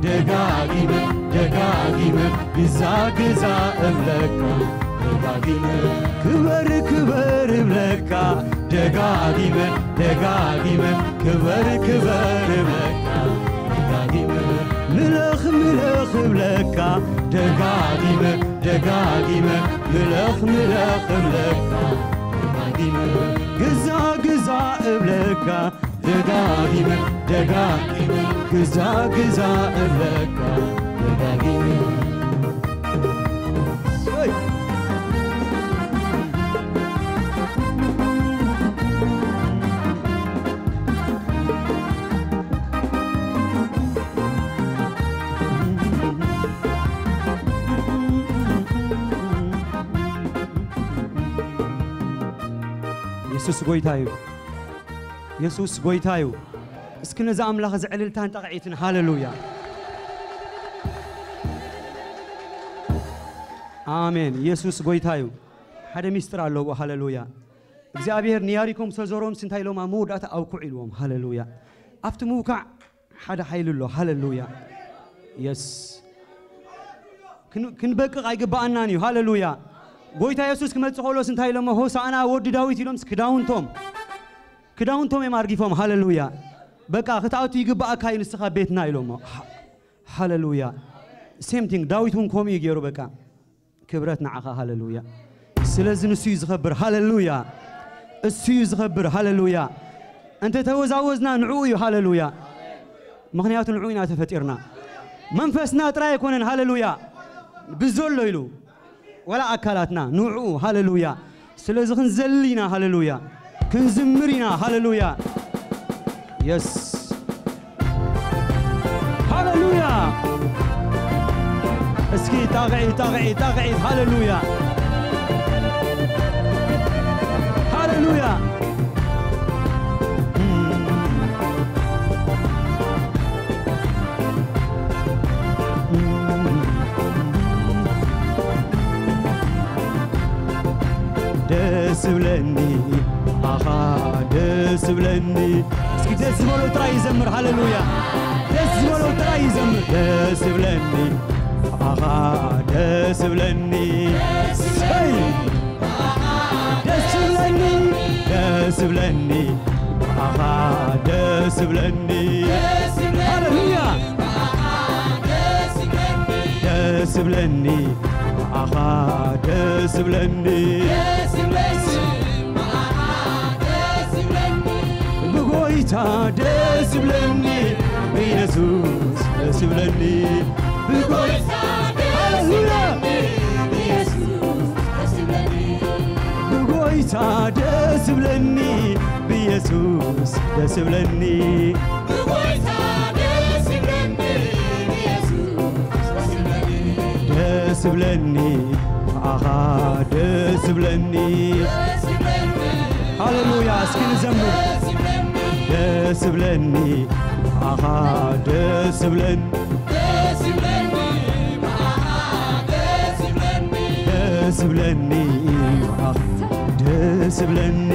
ደጋጊመ፣ ደጋጊመ ግዛ ግዛ እብለካ ደጋጊመ ክበር ክበር እብለካ ደጋጊመ ደጋጊመ ክበር ክበር እብለካ ደጋጊመ ምለኽ ምለኽ እብለካ ደጋጊመ ደጋጊመ ምለኽ ምለኽ እብለካ ደጋጊመ ግዛ ግዛ እብለካ ደጋጊመ ደጋጊመ ግዛ ግዛ እብለካ ደጋጊመ የሱስ ጎይታ እዩ። የሱስ ጎይታ እዩ። እስኪ ነዚ ኣምላኽ እዚ ዕልልታን ጣቕዒትን ሃሌሉያ። ኣሜን። የሱስ ጎይታ እዩ። ሓደ ሚስጥር ኣለዎ። ሃሌሉያ። እግዚኣብሔር ንያሪኮም ሰዞሮም ስንታይ ኢሎም ኣብ መወዳእታ ኣውኩዕ ኢልዎም። ሃሌሉያ። ኣብቲ ምውካዕ ሓደ ሓይሊ ኣሎ። ሃሌሉያ። የስ ክንበቅቕ ኣይግባኣናን እዩ። ሃሌሉያ። ጎይታ የሱስ ክመጽእ ከሎ ስንታይ ኢሎሞ? ሆሳዕና ወዲ ዳዊት ኢሎም ክዳውንቶም ክዳውንቶም እዮም ኣርጊፎም። ሃሌሉያ። በቃ ክትኣቱ ይግባኣካ እዩ ንስኻ ቤትና ኢሎሞ። ሃ- ሃሌሉያ። ሴም ቲንግ ዳዊት እውን ከምኡ እዩ ገይሩ። በቃ ክብረት ንዓኻ። ሃሌሉያ። ስለዚ ንሱ እዩ ዝኸብር። ሃሌሉያ። እሱ እዩ ዝኸብር። ሃሌሉያ። እንተ ተወዛወዝና ንዕኡ እዩ። ሃሌሉያ። ምኽንያቱ ንዕኡ ኢና ተፈጢርና። መንፈስና ጥራይ ኣይኮነን። ሃሌሉያ። ብዘሎ ኢሉ ዋላ ኣካላትና ንዕኡ። ሃሌሉያ። ስለዚ ክንዘሊ ኢና። ሃሌሉያ። ክንዝምር ኢና። ሃሌሉያ። የስ ሃሌሉያ። እስኪ ጣቕዒት ጣቕዒት ጣቕዒት። ሃሌሉያ። ሃሌሉያ። ደስ ብለኒ ኣኻ ደስ ብለኒ እስኪ ደስ ዝበሎ ጥራይ ይዘምር። ሃሌሉያ። ደስ ዝበሎ ጥራይ ይዘምር። ደስ ብለኒ ኣኻ ደስ ብለኒ ሰይ ደስ ብለኒ ደስ ብለኒ ኣኻ ደስ ብለኒ ሃሌሉያ። ደስ ብለኒ ኣኻ ደስ ብለኒ ብጎይታ ደስ ብለኒ ብየሱስ ደስ ብለኒ ብጎይታ ሃሌሉያ። ብጎይታ ደስ ብለኒ ብየሱስ ደስ ብለኒ ደስ ብለኒ ኣኻ ደስ ብለኒ ሃሌሉያ። እስኪ ንዘምር። ደስ ብለኒ ኣኻ ደስ ብለኒ ደስ ብለኒ ኣኻ ደስ ብለኒ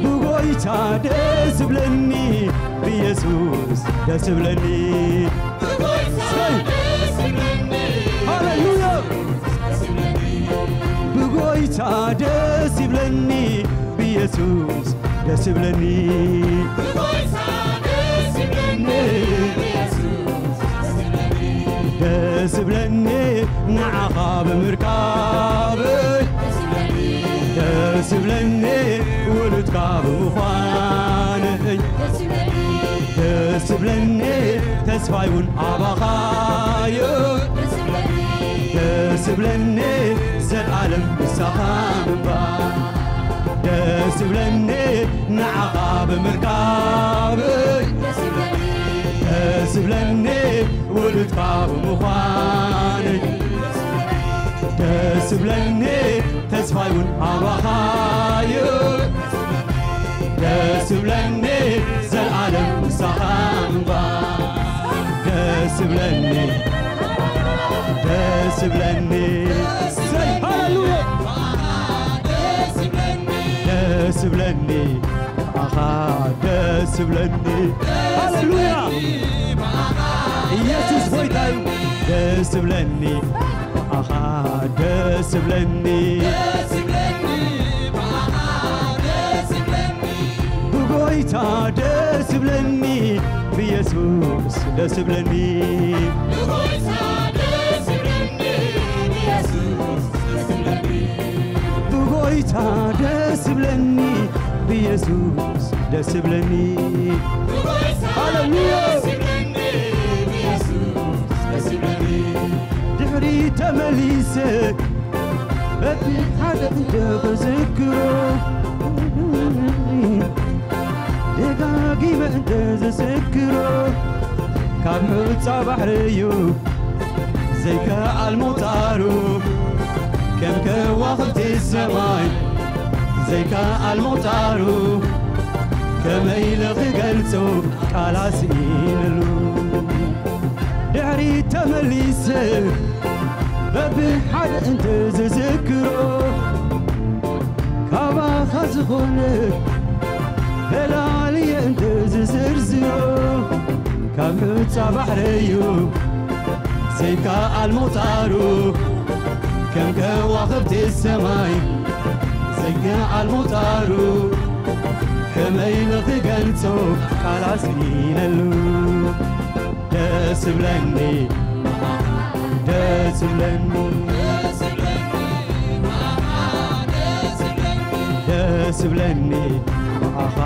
ብጎይታ ደስ ብለኒ ብየሱስ ደስ ብለኒ ሃሌሉያ። ብጎይታ ደስ ይብለኒ ብየሱስ ደስ ይብለኒ ደስ ይብለኒ ንዓኻ ብምርካበይ ደስ ይብለኒ ውሉድካ ብምዃነይ ደስ ይብለኒ ተስፋይ እውን ኣባኻዮ ደስ ይብለኒ ዘልኣለም ምሳኻ ምንባር ደስ ይብለኒ ንዓኻ ብምርካበይ ደስ ይብለኒ ውሉድካ ብምዃነይ ደስ ይብለኒ ተስፋይ እውን ኣባኻዮ ደስ ይብለኒ ዘልኣለም ምሳኻ ምንባር ደስ ይብለኒ ደስ ይብለኒ ሃሌሉያ ደስ ይብለኒ ደስ ይብለኒ። ሃሌሉያ! ኢየሱስ ጎይታ እዩ። ደስ ይብለኒ። ኣኻ ደስ ይብለኒ። ብጎይታ ደስ ይብለኒ። ብኢየሱስ ደስ ይብለኒ። ብጎይታ ደስ ይብለኒ። ብኢየሱስ ደስ ይብለኒ። ሃሌሉያ! ድሕሪ ተመሊሰ በብሓደ እንተ ክዝክሮ፣ ደጋጊመ እንተ ዝዝክሮ፣ ካብ ሑጻ ባሕሪ እዩ ዘይከኣል ምቑጻሩ፣ ከም ከዋኽብቲ ሰማይ ዘይከኣል ምቑጻሩ፣ ከመይ ኢለ ክገልጾ ቃላት ስኢነሉ። ድሕሪ ተመሊሰ በብሓደ እንተ ዝዝክሮ፣ ካባኻ ዝኾነ ፈላልየ እንተ ዝዝርዝሮ፣ ካብ ሑጻ ባሕሪ እዩ ዘይከኣል ምቑጻሩ፣ ከም ከዋኽብቲ ሰማይ ዘይከኣል ምቑጻሩ፣ ከመይ ኢለ ክገልጾ ቃላት ስኢነሉ። ደስ ይብለኒ፣ ደስ ይብለኒ፣ ደስ ይብለኒ፣ ብኣኻ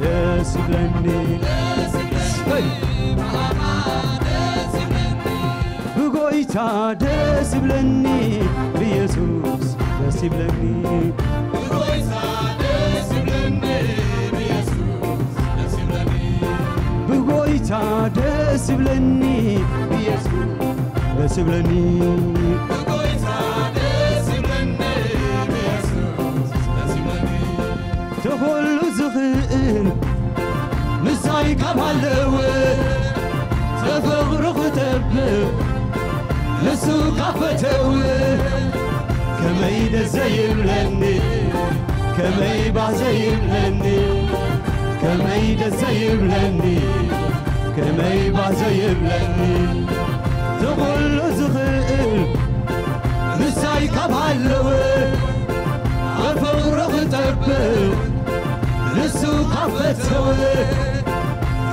ደስ ይብለኒ። ሄይ! ብጎይታ ደስ ይብለኒ፣ ብኢየሱስ ደስ ይብለኒ። ብጎይታ ደስ ይብለኒ፣ ብኢየሱስ ደስ ይብለኒ። ተኾሉ ዝኽእል ምሳይ ካብ ሃለወ፣ ተፈቕሩ ክጠብቕ ንሱ ካብ ፈተወ፣ ከመይ ደስ ዘይብለኒ፣ ከመይ ባህ ዘይብለኒ፣ ከመይ ደስ ዘይብለኒ፣ ከመይ ባህ ዘይብለኒ። ዝኹሉ ዝኽእል ምሳይ ካብ ሃለወ፣ ብፍቕሩ ክጠብቕ ንሱ ካብ ፈተወ፣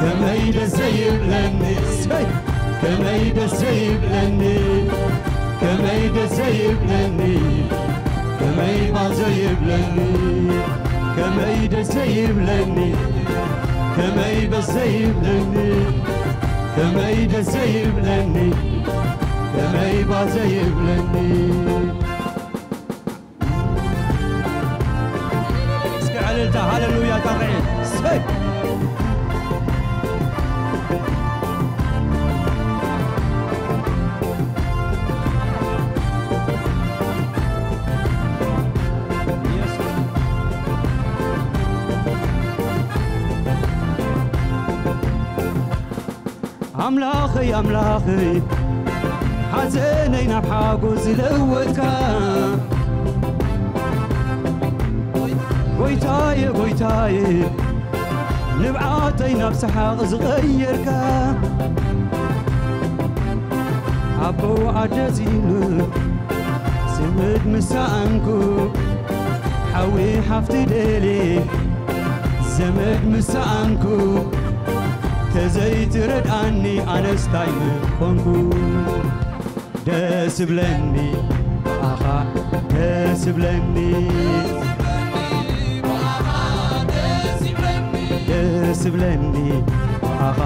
ከመይ ደስ ዘይብለኒ፣ ሰይ! ከመይ ደስ ዘይብለኒ፣ ከመይ ደስ ዘይብለኒ፣ ከመይ ባህ ዘይብለኒ፣ ከመይ ደስ ዘይብለኒ፣ ከመይ ደስ ዘይብለኒ፣ ከመይ ደስ ዘይብለኒ፣ ከመይ ባህ ዘይብለኒ። እስኪ ዕልልታ ሃሌሉያ ተቕዒ። ሰይ! ኣምላኸይ ኣምላኸይ፣ ሓዘነይ ናብ ሓጎስ ዝለወጥካ፣ ጎይታየ ጎይታየ፣ ንብዓተይ ናብ ሰሓቕ ዝቐየርካ፣ ኣቦ ኣደ ዝኢሉ፣ ዝምድ ምሳኣንኩ፣ ሓዊ ሓፍቲ ደልየ፣ ዘመድ ምሳኣንኩ፣ ተዘይትረድኣኒ ኣነስ ታይ ምኾንኩ። ደስ ይብለኒ ብኣኻ፣ ደስ ይብለኒ፣ ደስ ይብለኒ ብኣኻ፣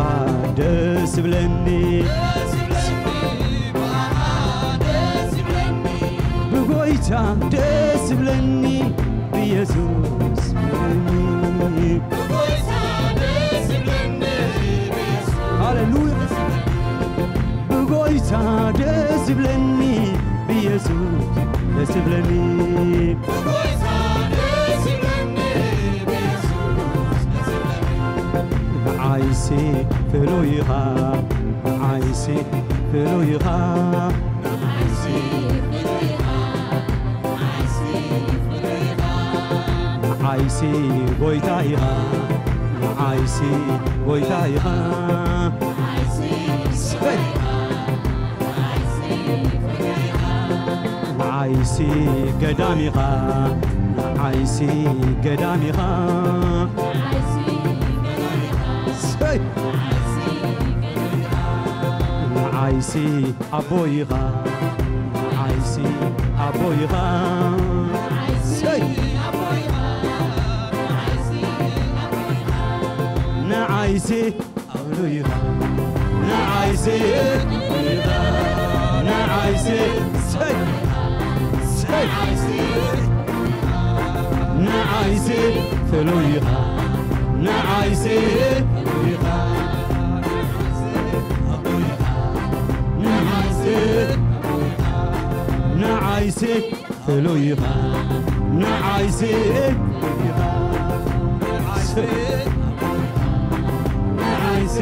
ደስ ይብለኒ። ብጎይታ ደስ ይብለኒ፣ ብኢየሱስ ይብለኒ። ሃሌሉያ። ብጎይታ ደስ ይብለኒ፣ ብኢየሱስ ደስ ይብለኒ። ንዓይሲ ፍሉይ ኢኻ፣ ንዓይሲ ፍሉይ ኢኻ። ንዓይሲ ጎይታ ኢኻ፣ ንዓይሲ ጎይታ ኢኻ። ንዓይሲ ገዳም ኢኻ። ንዓይሲ ገዳም ኢኻ። ሰይ! ንዓይሲ ኣቦ ኢኻ። ንዓይሲ ኣቦ ኢኻ። ሰይ! ንዓይሲ ኣውሎ ኢኻ። ንዓይሲ ኢኻ። ንዓይሲ ሰይ! ሰይ! ንዓይሲ ፍሉይ ኢኻ። ንዓይሲ ኢኻ። ንዓይሲ ንዓይሲ ፍሉይ ኢኻ። ንዓይሲ ኢኻ። ንዓይሲ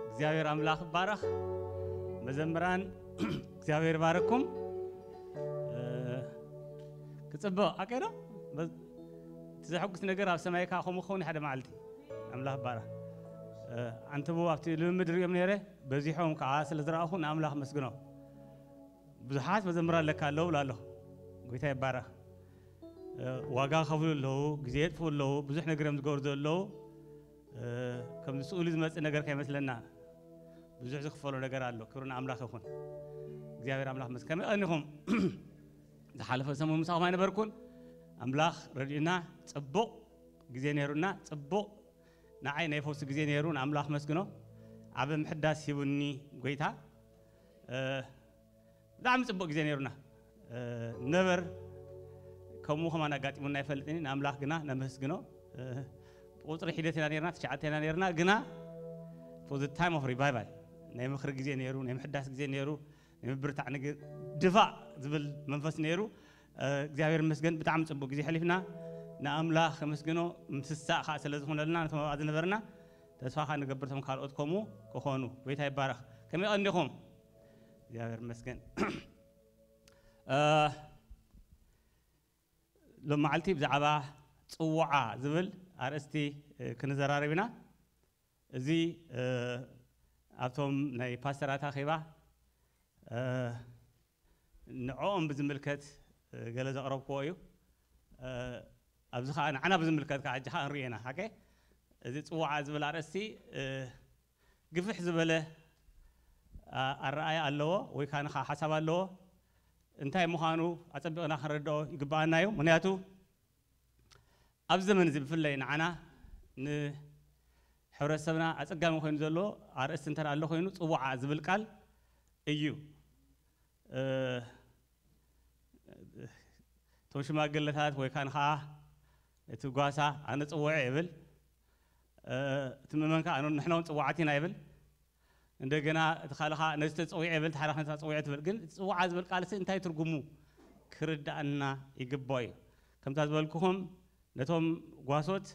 እግዚኣብሔር ኣምላኽ ይባረኽ። መዘምራን እግዚኣብሔር ይባረኩም። እ፣ ክጽብቕ ኣቀዶ በ-፣ እቲ ዘሐጉስ ነገር ኣብ ሰማይ ከኣ ከምኡ ክኸውን ሓደ መዓልቲ። ኣምላኽ ይባረኽ። እ፣ ኣንተቡ ኣብቲ ልምምድ ርእዮም ነይረ፣ በዚሖም ከኣ ስለ ዝረኣኹ ንኣምላኽ መስግኖ። ብዙሓት መዘምራን ለካ ኣለዉ ብላ ኣለኹ። ጎይታ ይባረኽ። እ፣ ዋጋ ከፍሉ ኣለዉ፣ ግዜ የጥፍኡ ኣለዉ፣ ብዙሕ ነገር እዮም ዝገብሩ ዘለዉ። እ፣ ከምዚ ስእሉ ዝመጽእ ነገር ከይመስለና። ብዙሕ ዝኽፈሎ ነገር ኣሎ። ክብሪ ንኣምላኽ ይኹን። እግዚኣብሔር ኣምላኽ መስገን። ከመይ ቀኒኹም? ዝሓለፈ ሰሙን ምሳኹም ኣይነበርኩን። ኣምላኽ ረድኡና፣ ጽቡቕ ግዜ ነይሩና፣ ጽቡቕ ንዓይ ናይ ፈውሲ ግዜ ነይሩ፣ ንኣምላኽ መስግኖ። ዓቢ ምሕዳስ ሂቡኒ ጎይታ። እ፣ ብጣዕሚ ጽቡቕ ግዜ ነይሩና። እ፣ ነበር ከምኡ ከማን ኣጋጢሙና ኣይፈልጥን እዩ። ንኣምላኽ ግና ነመስግኖ። እ፣ ቁጽሪ ሒደት ኢና ነርና፣ ትሽዓተ ኢና ነርና፣ ግና for the time of revival ናይ ምኽሪ ግዜ ነይሩ፣ ናይ ምሕዳስ ግዜ ነይሩ፣ ናይ ምብርታዕ ንግ-፣ ድፋእ ዝብል መንፈስ ነይሩ። እ፣ እግዚኣብሔር ይመስገን ብጣዕሚ ጽቡቕ ግዜ ሕሊፍና። ንኣምላኽ ከመስግኖ ምትሳእ ከኣ ስለ ዝኾነልና ነቶም ኣብኣ ዝነበርና ተስፋ ከኣ ንገብር እቶም ካልኦት ከምኡ ክኾኑ። ጎይታ ይባረኽ። ከመይ ቀኒኹም? እግዚኣብሔር ይመስገን። እ፣ ሎም መዓልቲ ብዛዕባ ጽውዓ ዝብል ኣርእስቲ፣ እ፣ ክንዘራረብ ኢና። እዚ፣ እ፣ ኣብቶም ናይ ፓስተራት ኣኼባ፣ እ፣ ንዕኦም ብዝምልከት፣ እ፣ ገለ ዘቕረብክዎ እዩ። እ፣ ኣብዚ ኸኣ ንዓና ብዝምልከት ከኣ ሕጂ ኸኣ ንርእዮ ኢና። ሓቀ? እዚ ጽውዓ ዝብል ኣርእስቲ፣ እ፣ ግፍሕ ዝበለ፣ ኣ-፣ ኣረኣእያ ኣለዎ ወይ ከኣ ንኻ ሓሳብ ኣለዎ። እንታይ ምዃኑ ኣጸቢቕና ክንርድኦ ይግብኣና እዩ። ምኽንያቱ ኣብዚ ዘመን እዚ ብፍላይ ንዓና ንሕብረተሰብና ኣጸጋሚ ኮይኑ ዘሎ ኣርእስቲ እንተ ደኣ ኣሎ ኮይኑ ጽውዓ ዝብል ቃል እዩ። እ፣ እቶም ሽማግለታት ወይ ካን ኸዓ እቲ ጓሳ ኣነ ጽውዐ ይብል። እ፣ እቲ ምእመን ከኣ ኣነ ንሕና እውን ጽዋዓት ኢና ይብል። እንደገና እቲ ካልእ ኸዓ ነዚ ተጸዊዐ ይብል፣ እቲ ሓደ ኸዓ ነታ ጸዊዐ ትብል። ግን እቲ ጽዋዓ ዝብል ቃልሲ እንታይ ትርጉሙ ክርድኣና ይግብኦ እዩ። ከምታ ዝበልኩኹም ነቶም ጓሶት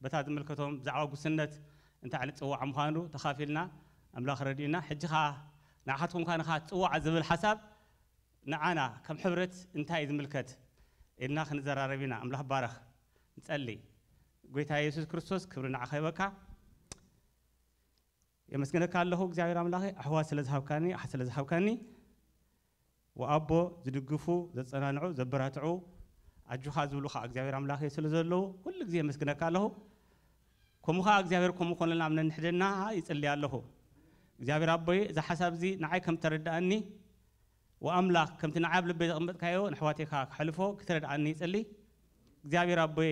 በታ ዝምልከቶም ብዛዕባ ጉስነት እንታይ ዓይነት ጽዋዕ ምዃኑ ተኻፊልና ኣምላኽ ረድኡና። ሕጂ ኸዓ ንዓኻትኩም ከኣ ንኻ ጽዋዕ ዝብል ሓሳብ ንዓና ከም ሕብረት እንታይ እዩ ዝምልከት ኢልና ክንዘራረብ ኢና። ኣምላኽ ባረኽ። ንጸሊ። ጎይታ የሱስ ክርስቶስ ክብሪ ንዓኻ ይበካ። የመስግነካ ኣለኹ እግዚኣብሔር ኣምላኸ፣ ኣሕዋት ስለ ዝሃብካኒ፣ ኣሓት ስለ ዝሃብካኒ፣ ወኣቦ ዝድግፉ፣ ዘጸናንዑ፣ ዘበራትዑ፣ ኣጆኻ ዝብሉ ኸዓ እግዚኣብሔር ኣምላኸ ስለ ዘለዉ፣ ኩሉ ግዜ የመስግነካ ኣለኹ። ከምኡ ኸዓ እግዚኣብሔር ከምኡ ኮነልና ኣብ ነንሕድና ይጽሊ ኣለኹ። እግዚኣብሔር ኣቦይ፣ እዚ ሓሳብ እዚ ንዓይ ከም ተረድኣኒ፣ ወኣምላኽ ከምቲ ንዓይ ኣብ ልበይ ዘቐመጥካዮ ንኣሕዋተይ ከኣ ክሕልፎ ክትረድኣኒ ይጽሊ። እግዚኣብሔር ኣቦይ፣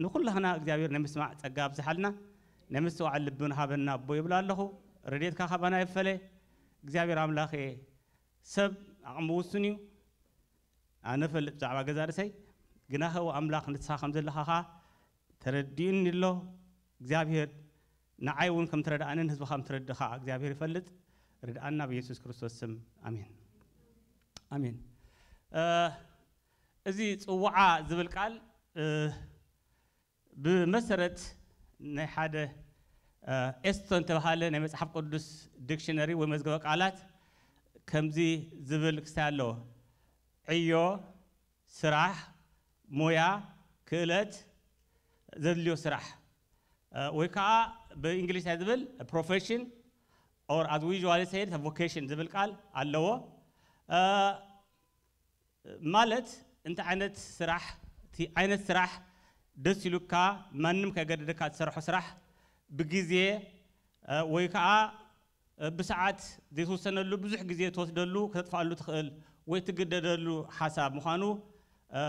ንኹላህና እግዚኣብሔር ናይ ምስማዕ ጸጋ ኣብዝሓልና፣ ናይ ምስትውዓል ልቢ ንሃበና ኣቦ ይብል ኣለኹ። ረድኤትካ ካባና ይፈለ። እግዚኣብሔር ኣምላኽ እየ፣ ሰብ ዓቕሚ ውሱን እዩ። ኣነ ፈልጥ ብዛዕባ ገዛ ርእሰይ፣ ግናኸ ኣምላኽ ንስኻ ከም ዘለኻ ኸኣ ተረዲኡኒ ኣሎ። እግዚኣብሔር ንዓይ እውን ከም ተረድኣንን ህዝቢ ከም ተረድእ ኸኣ እግዚኣብሔር ይፈልጥ። ርድኣና ብየሱስ ክርስቶስ ስም፣ ኣሜን። ኣሜን። እ፣ እዚ ጽውዓ ዝብል ቃል፣ እ፣ ብመሰረት ናይ ሓደ፣ እ፣ ኤስቶን ተባሃለ ናይ መጽሓፍ ቅዱስ ዲክሽነሪ ወይ መዝገበ ቃላት ከምዚ ዝብል ክስታይ ኣለዎ። ዕዮ፣ ስራሕ፣ ሞያ፣ ክእለት ዘድልዮ ስራሕ፣ እ፣ ወይ ከዓ ብእንግሊሽ እንታይ ዝብል ፕሮፌሽን፣ or as we usually say it vocation ዝብል ቃል ኣለዎ። እ፣ ማለት እንታይ ዓይነት ስራሕ፣ እቲ ዓይነት ስራሕ ደስ ኢሉካ ማንም ከይገደደካ እትሰርሖ ስራሕ ብግዜ፣ እ፣ ወይ ከዓ፣ እ፣ ብሰዓት ዘይተወሰነሉ ብዙሕ ግዜ ትወስደሉ ከተጥፍኣሉ ትኽእል ወይ ትግደደሉ ሓሳብ ምዃኑ፣ እ፣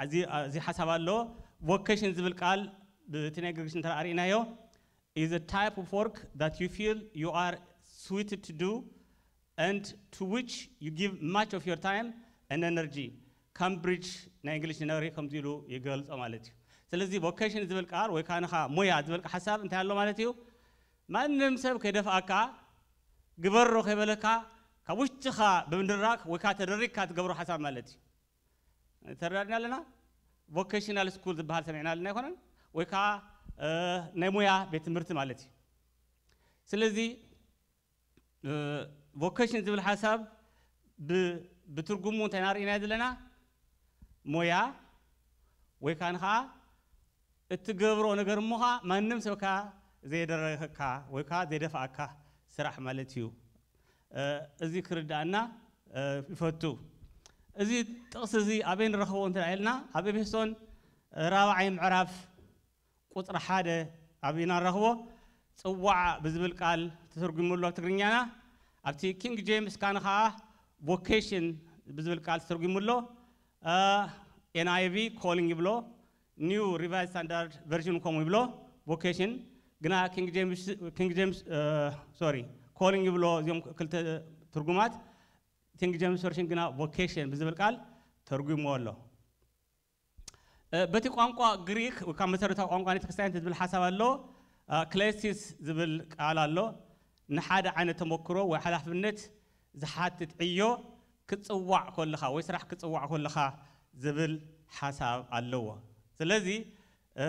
እዚ፣ እዚ ሓሳብ ኣሎ። ቮኬሽን ዝብል ቃል ብቲ ናይ ግሪክሽ እንተ ኣርኢናዮ is a type of work that you feel you are suited to do and to which you give much of your time and energy. ካምብሪጅ ናይ እንግሊሽ ዲክሽነሪ ከምዚ ኢሉ ይገልጾ ማለት እዩ። ስለዚ ቮኬሽን ዝብል ቃል ወይ ከዓ ንኻ ሞያ ዝብል ሓሳብ እንታይ ኣሎ ማለት እዩ? ማንም ሰብ ከይደፍኣካ ግበሮ ከይበለካ ካብ ውሽጥኻ ብምድራግ ወይ ከዓ ተደሪግካ ትገብሮ ሓሳብ ማለት እዩ። ተረዳድና ኣለና? ቮኬሽናል ስኩል ዝበሃል ሰሚዕና ኣለና ኣይኮነን? ወይ ከዓ፣ እ፣ ናይ ሞያ ቤት ትምህርቲ ማለት እዩ። ስለዚ፣ እ፣ ቮኬሽን ዝብል ሓሳብ ብ-፣ ብትርጉሙ እንታይ ናርኢና ዘለና? ሞያ ወይ ከዓ ንኸዓ እትገብሮ ነገር እሞ ኸዓ ማንም ሰብ ከኣ ዘይደረገካ ወይ ከዓ ዘይደፍኣካ ስራሕ ማለት እዩ። እ፣ እዚ ክርድኣና፣ እ፣ ይፈቱ። እዚ ጥቕሲ እዚ ኣበይ ንረኽቦ እንተ ኢልና፣ ኣብ ኤፌሶን ራብዓይ ምዕራፍ ቁጽሪ ሓደ ኣብ ኢና ንረኽቦ። ጽዋዕ ብዝብል ቃል ተተርጒሙ ኣሎ ኣብ ትግርኛና። ኣብቲ ኪንግ ጄምስ ካን ኸኣ ቮኬሽን ብዝብል ቃል ተተርጒሙ ኣሎ። እ፣ ኤን ኣይ ቪ ኮሊንግ ይብሎ፣ ኒው ሪቫይዝ ስታንዳርድ ቨርዥን ከምኡ ይብሎ፣ ቮኬሽን። ግና ኪንግ ጄምስ፣ ኪንግ ጄምስ፣ እ፣ ሶሪ፣ ኮሊንግ ይብሎ፣ እዚኦም ክልተ ትርጉማት። ኪንግ ጄምስ ቨርዥን ግና ቮኬሽን ብዝብል ቃል ተርጒምዎ ኣሎ። እ፣ በቲ ቋንቋ ግሪክ ወይ ካብ መሰረታዊ ቋንቋ ናይ ቤተክርስትያን ዝብል ሓሳብ ኣሎ። እ፣ ክሌሲስ ዝብል ቃል ኣሎ። ንሓደ ዓይነት ተመክሮ ወይ ሓላፍነት ዝሓትት ዕዮ ክትጽዋዕ ከለኻ ወይ ስራሕ ክትጽዋዕ ከለኻ ዝብል ሓሳብ ኣለዎ። ስለዚ፣ እ፣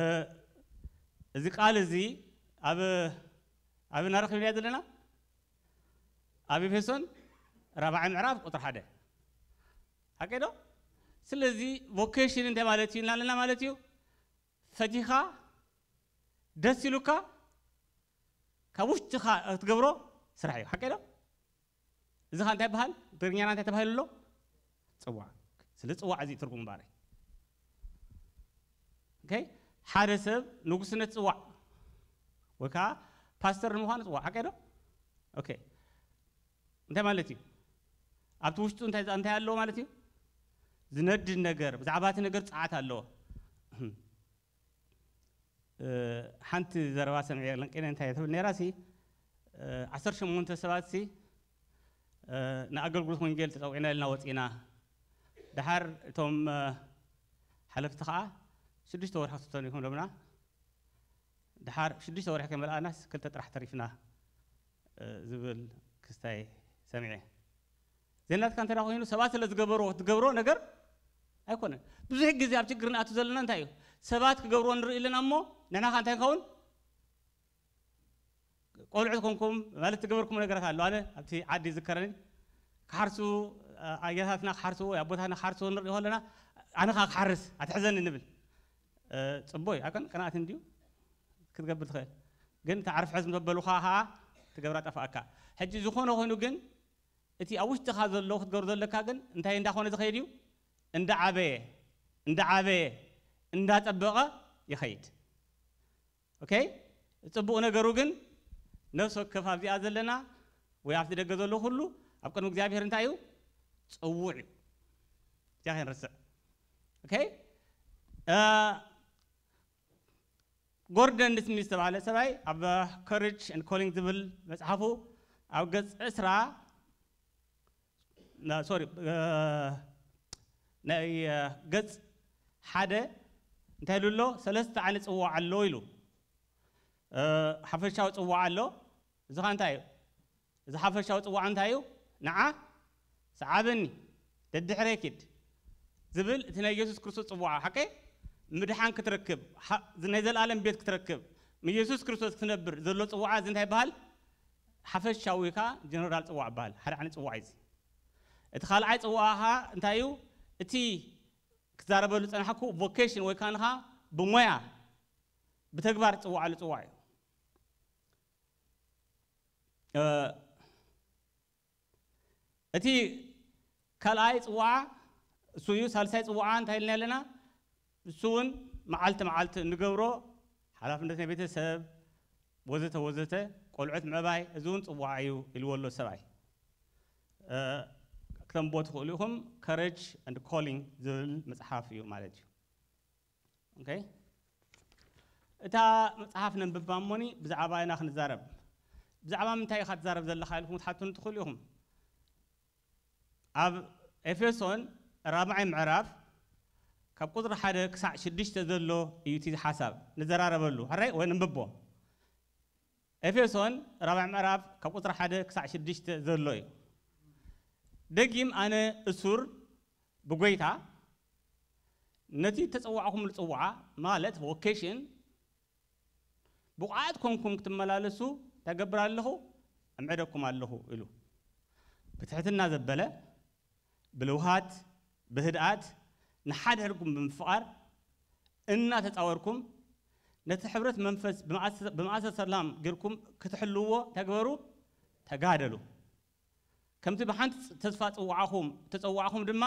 እዚ ቃል እዚ ኣብ፣ ኣብ እናረኽብና ዘለና ኣብ ኤፌሶን ራብዓይ ምዕራፍ ቁጥሪ ሓደ። ሓቂ ዶ? ስለዚ ቮኬሽን እንታይ ማለት እዩ ኢልና ኣለና ማለት እዩ? ፈቲኻ ደስ ኢሉካ ካብ ውሽጥኻ እትገብሮ ስራሕ እዩ። ሓቂ ዶ? እዚ ኸ እንታይ ይበሃል? ብትግርኛና እንታይ ተባሂሉ ኣሎ? ጽዋዕ። ስለ ጽዋዕ እዚ ትርጉም እምበኣረይ። ኦኬ? ሓደ ሰብ ንጉስነት ጽዋዕ ወይ ከዓ ፓስተር ንምዃን ጽዋዕ። ሓቂ ዶ? ኦኬ። እንታይ ማለት እዩ? ኣብቲ ውሽጡ እንታይ፣ እንታይ ኣለዎ ማለት እዩ? ዝነድድ ነገር፣ ብዛዕባ እቲ ነገር ጸዓት ኣለዎ። እ፣ ሓንቲ ዘረባ ሰሚዐ ለንቂነ እንታይ ትብል ነይራ ሲ፣ እ፣ ዓሰርተ ሸሞንተ ሰባት ሲ፣ እ፣ ንኣገልግሎት ወንጌል ተጸዊዕና ኢልና ወጺና። ደሓር እቶም፣ እ፣ ሓለፍቲ ኸኣ ሽዱሽተ ወርሒ ክትፍተኑ ኢኹም ኢሎምና። ደሓር ሽዱሽተ ወርሒ ከይመልኣናስ ክልተ ጥራሕ ተሪፍና፣ እ፣ ዝብል ክስታይ ሰሚዐ። ዘናትካ እንተ ደኣ ኮይኑ ሰባት ስለ ዝገበርዎ ክትገብሮ ነገር ኣይኮነን። ብዙሕ ግዜ ኣብ ችግር ንኣቱ ዘለና እንታይ እዩ? ሰባት ክገብርዎ ንርኢ ኣለና እሞ ንሕና ኸ እንታይ ንኸውን? ቆልዑት ኮንኩም ማለት ትገበርኩም ነገራት ኣሎ። ኣነ ኣብቲ ዓዲ ይዝከረኒ ክሓርሱ፣ ኣ-፣ ኣያታትና ክሓርሱ ወይ ኣቦታትና ክሓርሱ ንርኢ ከለና ኣነ ኸኣ ክሓርስ ኣትሕዘኒ ንብል። እ፣ ጽቡቕ እዩ። ኣቀን ቅንኣት እንድዩ ክትገብር ትኽእል። ግን እታ ዓርፊ ሕዝ ምስ ኣበሉኻ ኸኣ ትገብራ ጠፍኣካ። ሕጂ ዝኾነ ኮይኑ ግን እቲ ኣብ ውሽጥኻ ዘሎ ክትገብሮ ዘለካ ግን እንታይ እንዳኾነ ዝኸይድ እዩ? እንዳዓበየ፣ እንዳዓበየ፣ እንዳጸበቐ ይኸይድ። ኦኬ? ጽቡቕ ነገሩ ግን ነፍሲ ወከፍ ኣብዚኣ ዘለና ወይ ኣብቲ ደገ ዘሎ ኩሉ ኣብ ቅድሚ እግዚኣብሔር እንታይ እዩ? ጽዉዕ እዩ። እዚኣ ከይንርስዕ። ኦኬ? እ፣ ጎርደን ስሚዝ ዝተባህለ ሰብኣይ ኣብ ኮሬጅ ኤንድ ኮሊንግ ዝብል መጽሓፉ ኣብ ገጽ ዕስራ፣ ና- ሶሪ፣ እ፣ ናይ፣ እ፣ ገጽ ሓደ እንታይ ኢሉ ኣሎ? ሰለስተ ዓይነት ጽዋዕ ኣሎ ኢሉ። እ፣ ሓፈሻዊ ጽዋዕ ኣሎ። እዚ ኸ እንታይ እዩ? እዚ ሓፈሻዊ ጽዋዕ እንታይ እዩ? ንዓ ሰዓበኒ፣ ደድሕረይ ኪድ ዝብል እቲ ናይ ኢየሱስ ክርስቶስ ጽዋዕ፣ ሓቀይ? ምድሓን ክትረክብ፣ ሓ- ናይ ዘለኣለም ቤት ክትረክብ፣ ምስ ኢየሱስ ክርስቶስ ክትነብር ዘሎ ጽዋዕ እዚ እንታይ ይበሃል? ሓፈሻዊ ወይ ከዓ ጀነራል ጽዋዕ ይበሃል። ሓደ ዓይነት ጽዋዕ እዩ እዚ። እቲ ካልኣይ ጽዋዕ ኸዓ እንታይ እዩ? እቲ ክዛረበሉ ዝጸናሕኩ ቮኬሽን ወይ ከዓ ንኻ ብሞያ ብተግባር ትጽዋዓሉ ጽዋዕ እዩ። እ፣ እቲ ካልኣይ ጽዋዓ እሱ እዩ። ሳልሳይ ጽዋዓ እንታይ ኢልና ኣለና? እሱ እውን መዓልቲ መዓልቲ እንገብሮ ሓላፍነት ናይ ቤተሰብ ወዘተ ወዘተ፣ ቆልዑት ምዕባይ፣ እዚ እውን ጽዋዓ እዩ ኢልዎ ኣሎ ሰብኣይ። እ፣ ክተንብቦ ትኽእሉ ኢኹም። Courage and Calling ዝብል መጽሓፍ እዩ ማለት እዩ። ኦኬ፣ እታ መጽሓፍ ነንብባ እሞኒ ብዛዕባ ኢና ክንዛረብ። ብዛዕባ ምንታይ ኢኻ ትዛረብ ዘለኻ ኢልኩም ክትሓቱኒ ትኽእሉ ኢኹም። ኣብ ኤፌሶን ራብዓይ ምዕራፍ ካብ ቁጽሪ ሓደ ክሳዕ ሽዱሽተ ዘሎ እዩ እቲ ሓሳብ ንዘራረበሉ። ሕራይ ወይ ነንብቦ። ኤፌሶን ራብዓይ ምዕራፍ ካብ ቁጽሪ ሓደ ክሳዕ ሽዱሽተ ዘሎ እዩ። ደጊም ኣነ እሱር ብጎይታ ነቲ ተጸዋዕኹምሉ ጽዋዓ ማለት ቮኬሽን ብቑዓት ኮንኩም ክትመላለሱ እንታይ ገብር ኣለኹ? እምዕደኩም ኣለኹ ኢሉ። ብትሕትና ዘበለ፣ ብልውሃት፣ ብህድኣት፣ ንሓድሕድኩም ብምፍቓር እናተጻወርኩም፣ ነቲ ሕብረት መንፈስ ብመኣሰ- ብመኣሰር ሰላም ጌርኩም ክትሕልውዎ እንታይ ግበሩ? ተጋደሉ። ከምቲ ብሓንቲ ተስፋ ጽዋዕኹም ተጸዋዕኹም ድማ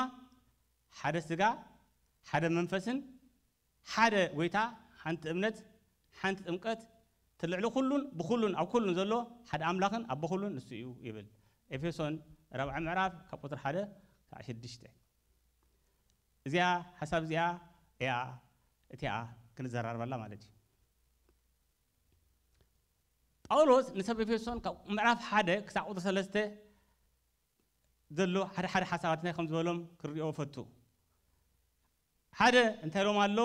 ሓደ ስጋ፣ ሓደ መንፈስን ሓደ ጎይታ፣ ሓንቲ እምነት፣ ሓንቲ ጥምቀት፣ እቲ ልዕሊ ኩሉን ብኩሉን ኣብ ኩሉን ዘሎ ሓደ ኣምላኽን ኣቦ ኩሉን ንሱ እዩ ይብል። ኤፌሶን ራብዓይ ምዕራፍ ካብ ቁጽሪ ሓደ ክሳዕ ሽዱሽተ። እዚኣ ሓሳብ እዚኣ እያ እቲኣ ክንዘራርበላ ማለት እዩ። ጳውሎስ ንሰብ ኤፌሶን ካብ ምዕራፍ ሓደ ክሳዕ ቁጽሪ ሰለስተ ዘሎ ሓደ ሓደ ሓሳባት እንታይ ከም ዝበሎም ክርድኦ ፈቱ። ሓደ እንታይ ኢሎም ኣሎ?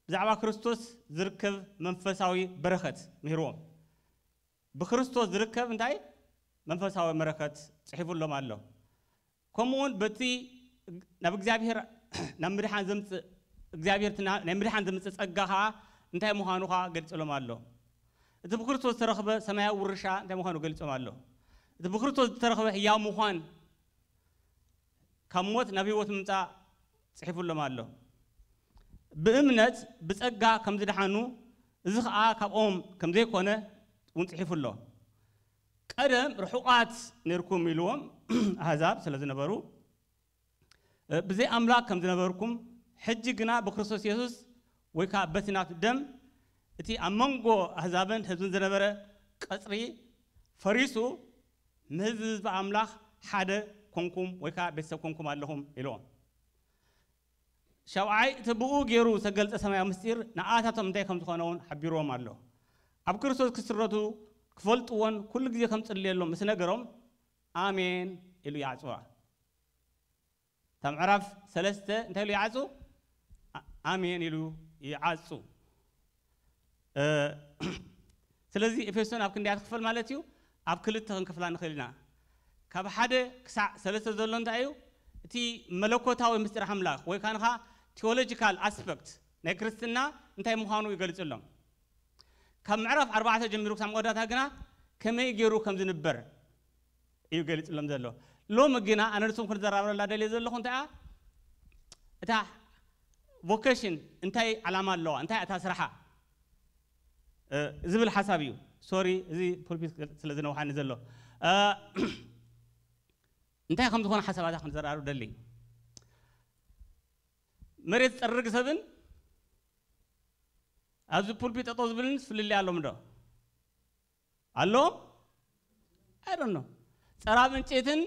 ብዛዕባ ክርስቶስ ዝርከብ መንፈሳዊ በረኸት ምሂርዎም። ብክርስቶስ ዝርከብ እንታይ መንፈሳዊ በረኸት ጽሒፉሎም ኣሎ። ከምኡ እውን በቲ ናብ እግዚኣብሔር ናብ ምድሓን ዘምጽእ እግዚኣብሔር እቲ ና- ናይ ምድሓን ዘምጽእ ጸጋ ኸዓ እንታይ ምዃኑ ኸዓ ገልጽሎም ኣሎ። እቲ ብክርስቶስ ዝተረኽበ ሰማያዊ ውርሻ እንታይ ምዃኑ ገልጾም ኣሎ። እቲ ብክርስቶስ ዝተረኽበ ህያው ምዃን ካብ ሞት ናብ ህይወት ምምጻእ ጽሒፉሎም ኣሎ። ብእምነት ብጸጋ ከም ዝደሓኑ፣ እዚ ኸኣ ካብኦም ከም ዘይኮነ እውን ጽሒፉ ኣሎ። ቀደም ርሑቓት ነርኩም ኢልዎም ኣህዛብ ስለ ዝነበሩ፣ ብዘይ ኣምላኽ ከም ዝነበርኩም፣ ሕጂ ግና ብክርስቶስ የሱስ ወይ ከኣ በቲ ናቱ ደም እቲ ኣብ መንጎ ኣህዛብን ህዝብን ዝነበረ ቀጽሪ ፈሪሱ፣ ንህዝቢ ህዝቢ ኣምላኽ ሓደ ኮንኩም ወይ ከኣ ቤተሰብ ኮንኩም ኣለኹም ኢልዎም። ሻውዓይ፣ እቲ ብኡ ገይሩ ዝተገልጸ ሰማያዊ ምስጢር ንኣታቶም እንታይ ከም ዝኾነ እውን ሓቢርዎም ኣሎ። ኣብ ክርስቶስ ክስረቱ ክፈልጥዎን ኩሉ ግዜ ከም ጽልየሎም ምስ ነገሮም፣ ኣሜን ኢሉ ይዓጽዋ። እታ ምዕራፍ ሰለስተ እንታይ ኢሉ ይዓጹ? ኣ- ኣሜን ኢሉ ይዓጹ። እ፣ ስለዚ ኤፌሶን ኣብ ክንደያ ትኽፈል ማለት እዩ? ኣብ ክልተ ክንክፍላ ንኽእል ኢና። ካብ ሓደ ክሳዕ ሰለስተ ዘሎ እንታይ እዩ? እቲ መለኮታዊ ምስጢር ኣምላኽ ወይ ካንኻ ቴዎሎጂካል ኣስፐክት ናይ ክርስትና እንታይ ምዃኑ ይገልጽሎም። ካብ ምዕራፍ ኣርባዕተ ጀሚሩ ክሳብ መወዳእታ ግና ከመይ ገይሩ ከም ዝንበር እዩ ገሊጽሎም ዘሎ። ሎሚ ግና ኣነ ንስኹም ክንዘራረበላ ደልየ ዘለኹ እንታይ እያ? እታ ቮኬሽን እንታይ ዓላማ ኣለዋ? እንታይ እታ ስራሓ? እ፣ ዝብል ሓሳብ እዩ። ሶሪ፣ እዚ ፑልፒት ስለ ዝነውሓኒ ዘሎ። እ፣ እንታይ ከም ዝኾነ ሓሳባታ ክንዘራረብ ደሊ። መሬት ዝጸርግ ሰብን ኣብዚ ፑልፒት ጠጠው ዝብልን ፍልልይ ኣሎም ዶ? ኣሎ? I don't know። ጸራብ ዕንጨይትን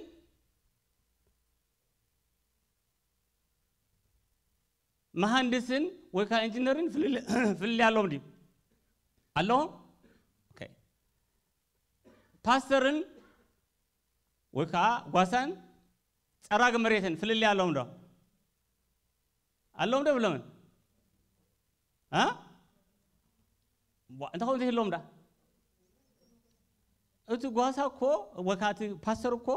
መሃንድስን ወይ ከዓ ኢንጂነርን ፍልል- ፍልልይ ኣሎም ድዩ? ኣለዎም? ኦኬ። ፓስተርን ወይ ከዓ ጓሳን ፀራጊ መሬትን ፍልልይ ኣለዎም ዶ? ኣለዎም ዶ የብሎምን? እ? ዋ፣ እንታይ ከምዚ ይህልዎም ዳ? እቲ ጓሳ እኮ ወይ ከዓ እቲ ፓስተር እኮ፣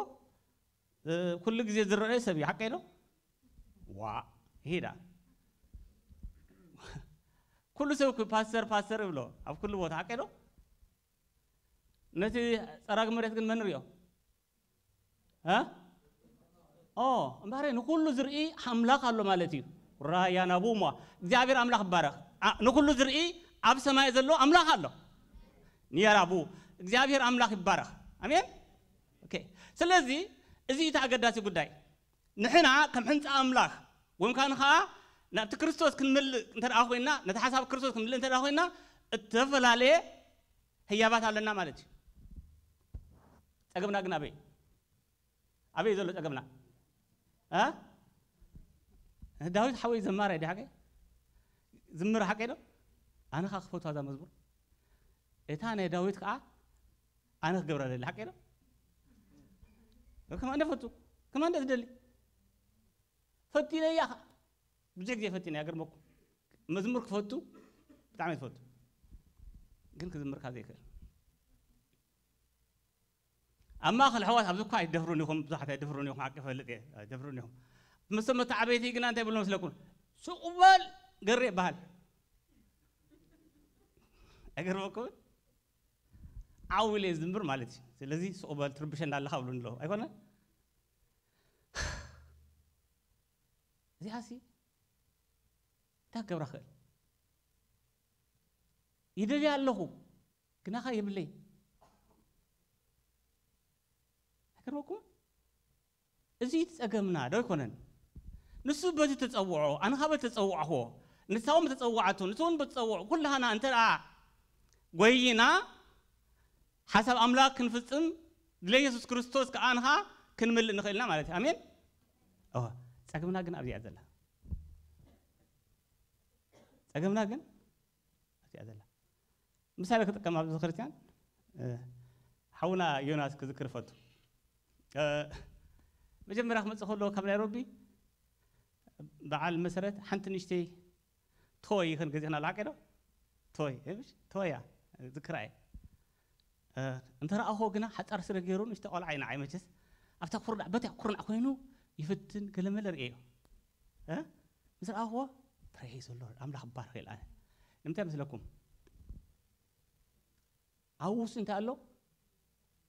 እ፣ ኩሉ ግዜ ዝረአ ሰብ እዩ፣ ሓቀይ ዶ? ዋ፣ ይሄዳ። ኩሉ ሰብ እኮ ፓስተር፣ ፓስተር ይብሎ ኣብ ኩሉ ቦታ፣ ሓቀይ ዶ? ነቲ ጸራጊ መሬት ግን መን ሪኦ? እ? ኦ፣ እምበረ ንኹሉ ዝርኢ ኣምላኽ ኣሎ ማለት እዩ። ራያ ናቡማ፣ እግዚኣብሔር ኣምላኽ ይባረኽ። ኣ-፣ ንኹሉ ዝርኢ ኣብ ሰማይ ዘሎ ኣምላኽ ኣሎ። ንየራቡ፣ እግዚኣብሔር ኣምላኽ ይባረኽ። ኣሜን። ኦኬ። ስለዚ እዚ እቲ ኣገዳሲ ጉዳይ። ንሕና ከም ሕንጻ ኣምላኽ፣ ወይም ካን ኸዓ ናብቲ ክርስቶስ ክንምልእ እንተ ደኣ ኮይንና፣ ነቲ ሓሳብ ክርስቶስ ክንምልእ እንተ ደኣ ኮይንና፣ እተፈላለየ ህያባት ኣለና ማለት እዩ። ጸገምና ግን ኣበይ? ኣበይ ዘሎ ጸገምና? እ? ዳዊት ሓወይ ዘማራይ ዲ ሓቀይ? ዝምር ሓቀይ ዶ? ኣነ ኸዓ ክፈትዋ እዛ መዝሙር። እታ ናይ ዳዊት ከኣ ኣነ ክገብራ ደሊ ሓቀይ ዶ? ከማን እንደ ፈቱ፣ ከማን እንደ ትደሊ። ፈቲነያ ኸዓ። ብዙሕ ግዜ ፈቲነያ፣ ገርመኩም። መዝሙር ክፈቱ፣ ብጣዕሚ ዝፈቱ። ግን ክዝምር ካብ ዘይክእል። ኣብ ማእከል ኣሕዋት ኣብዚ እኳ ኣይትደፍሩን ኢኹም፣ ብዙሓት ኣይትደፍሩን ኢኹም፣ ሓቂ እፈልጥ እየ፣ ኣይትደፍሩን ኢኹም። ምስ እቶም መተዓበይቲ ግና እንታይ ይብሉ መስለኩም? "ስቕ በል ገሬ" ይበሃል። ኣይገርመኩምን? ዓው ኢለ ዝዝምር ማለት እዩ። ስለዚ ስቕ በል ትርብሸና ኣለኻ ብሉኒ ኣለዉ። ኣይኮነን? እዚኣሲ እንታይ ክገብራ ክእል? ይደልያ ኣለኹ፣ ግናኻ የብለይ። ኣይገርመኩምን? እዚ እቲ ጸገምና ዶ ኣይኮነን? ንሱ በቲ ተጸውዖ፣ ኣነ ኻበ ተጸዋዕኹዎ፣ ንሳ እውን በተጸዋዕቱ፣ ንሱ እውን በተጸውዖ፣ ኩላህና እንተ ደኣ ጐይና፣ ሓሳብ ኣምላኽ ክንፍጽም፣ ድሌት የሱስ ክርስቶስ ከኣ ንኻ ክንምልእ ንኽእል ኢና ማለት እዩ። ኣሜን? እወ፣ ጸገምና ግን ኣብዚኣ ዘላ። ጸገምና ግን ኣብዚኣ ዘላ። ምሳሌ ክጥቀም ኣብዚ ክርስትያን፣ እ፣ ሓውና ዮናስ ክዝክር እፈቱ። እ፣ መጀመርያ ክመጽእ ከሎ ካብ ናይሮቢ በዓል መሰረት ሓንቲ ንእሽተይ ቶይ ይኽን ገዚእና፣ ሓቂ ዶ? ቶይ፣ እምሽ? ቶይ እያ፣ ዝክራ እየ። እ፣ እንተ ረኣኹዎ ግና ሓጻር ስረ ገይሩ ንእሽቶ ቆልዓ እዩ ንዓይ መቸስ። ኣብታ ኩርናዕ፣ በታ ኩርናዕ ኮይኑ ይፍትን ገለመለ ርእየዮ። እ? ምስ ረኣኹዎ፣ "ፕሬዝ ሎርድ፣ ኣምላኽ ይባረኽ" ኢለ ኣነ። ንምንታይ መስለኩም? ኣብ ውሽጡ እንታይ ኣሎ?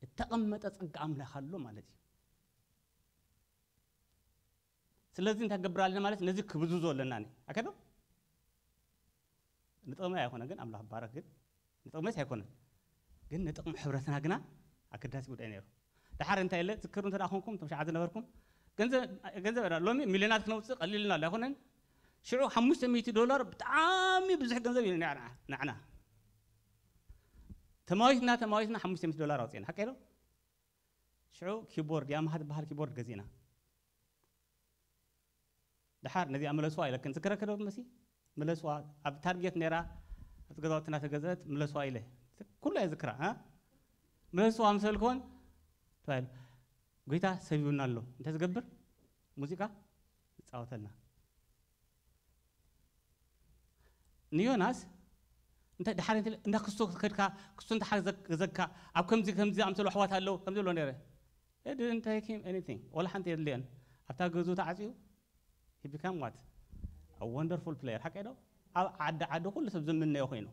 እተቐመጠ ጸጋ ኣምላኽ ኣሎ ማለት እዩ። ስለዚ እንታይ ክገብር ኣለና ማለት ነዚ ክብዝዞ ኣለና ኒ። ኣከዶ? ንጥቕሚ ኣይኮነ ግን ኣምላኽ ይባረኽ ግን ንጥቕሚስ ኣይኮነን። ግን ንጥቕሚ ሕብረትና ግና ኣገዳሲ ጉዳይ ነይሩ። ደሓር እንታይ ኢለ ዝክሩ እንተ ደኣ ኮንኩም፣ እቶም ሸዓ ዝነበርኩም፣ ገንዘብ፣ ገንዘብ ሎሚ ሚልዮናት ክነውፅእ ቀሊልና ኣሎ ኣይኮነን። ሽዑ ሓሙሽተ ሚእቲ ዶላር ብጣዕሚ ብዙሕ ገንዘብ እዩ ንዓና፣ ንዓና። ተማዊትና፣ ተማዊትና ሓሙሽተ ሚእቲ ዶላር ኣውፅእና። ሓቀይ ዶ? ሽዑ ኪቦርድ፣ ያማሃ ትበሃል ኪቦርድ ገዚእና። ደሓር ነዚኣ ምለስዋ ኢለክን ዝክረኪ ዶ መሲ? ምለስዋ፣ ኣብ ታርጌት ነይራ፣ ኣብቲ ገዛውትና ተገዝአት፣ ምለስዋ ኢለ። ኩሉ እየ ዝክራ፣ እ? ምለስዋ ምስ በልክዎን፣ ተባሂሉ። ጎይታ ሰቢቡና ኣሎ። እንታይ ዝገብር? ሙዚቃ ይጻወተልና። ንዮናስ፣ እንታይ ደሓር እንተ-፣ እንዳ ክስቶ ከድካ፣ ክስቶ እንተ ሓዘክ-፣ ገዘካ፣ ኣብ ከምዚ፣ ከምዚ ኣምሰሉ ኣሕዋት ኣለዉ፣ ከምዚ ብሎ ነይረ። It didn't take him anything። ወላ ሓንቲ የድልዮን። ኣብታ ገዝኡ ተዓጽዩ፣ he become what? A wonderful player። ሓቀይ ዶ? ኣብ ዓዲ ዓዲ ኩሉ ሰብ ዝምነዮ ኮይኑ።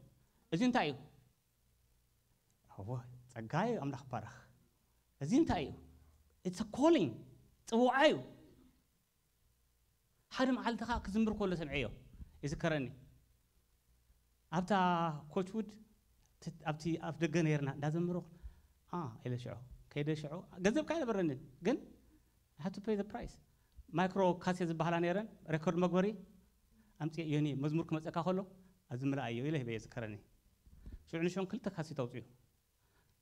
እዚ እንታይ እዩ? እወ፣ ጸጋ እዩ፣ ኣምላኽ ይባረኽ። እዚ እንታይ እዩ? It's a calling። ጽውዓ እዩ። ሓደ መዓልቲ ኸኣ ክዝምር ከሎ ሰምዐዮ። ይዝከረኒ። ኣብታ ኮችውድ፣ ት-፣ ኣብቲ ኣፍ ደገ ነይርና፣ እንዳዘመርኩ፣ ኣ፣ ኢለ ሽዑ፣ ከይደ ሽዑ፣ ገንዘብ ከ ኣይነበረንን፣ ግን I had to pay the price። ማይክሮ ካሴት ዝበሃላ ነይረን፣ ሬኮርድ መግበሪ፣ ኣምጽኤ፣ "ዮኒ፣ መዝሙር ክመጸካ ከሎ፣ ኣብዚ ምልኣዮ" ኢለ ሂበዮ፣ ይዝከረኒ። ሽዑ ንሽዑን ክልተ ካሴት ኣውጽኡ።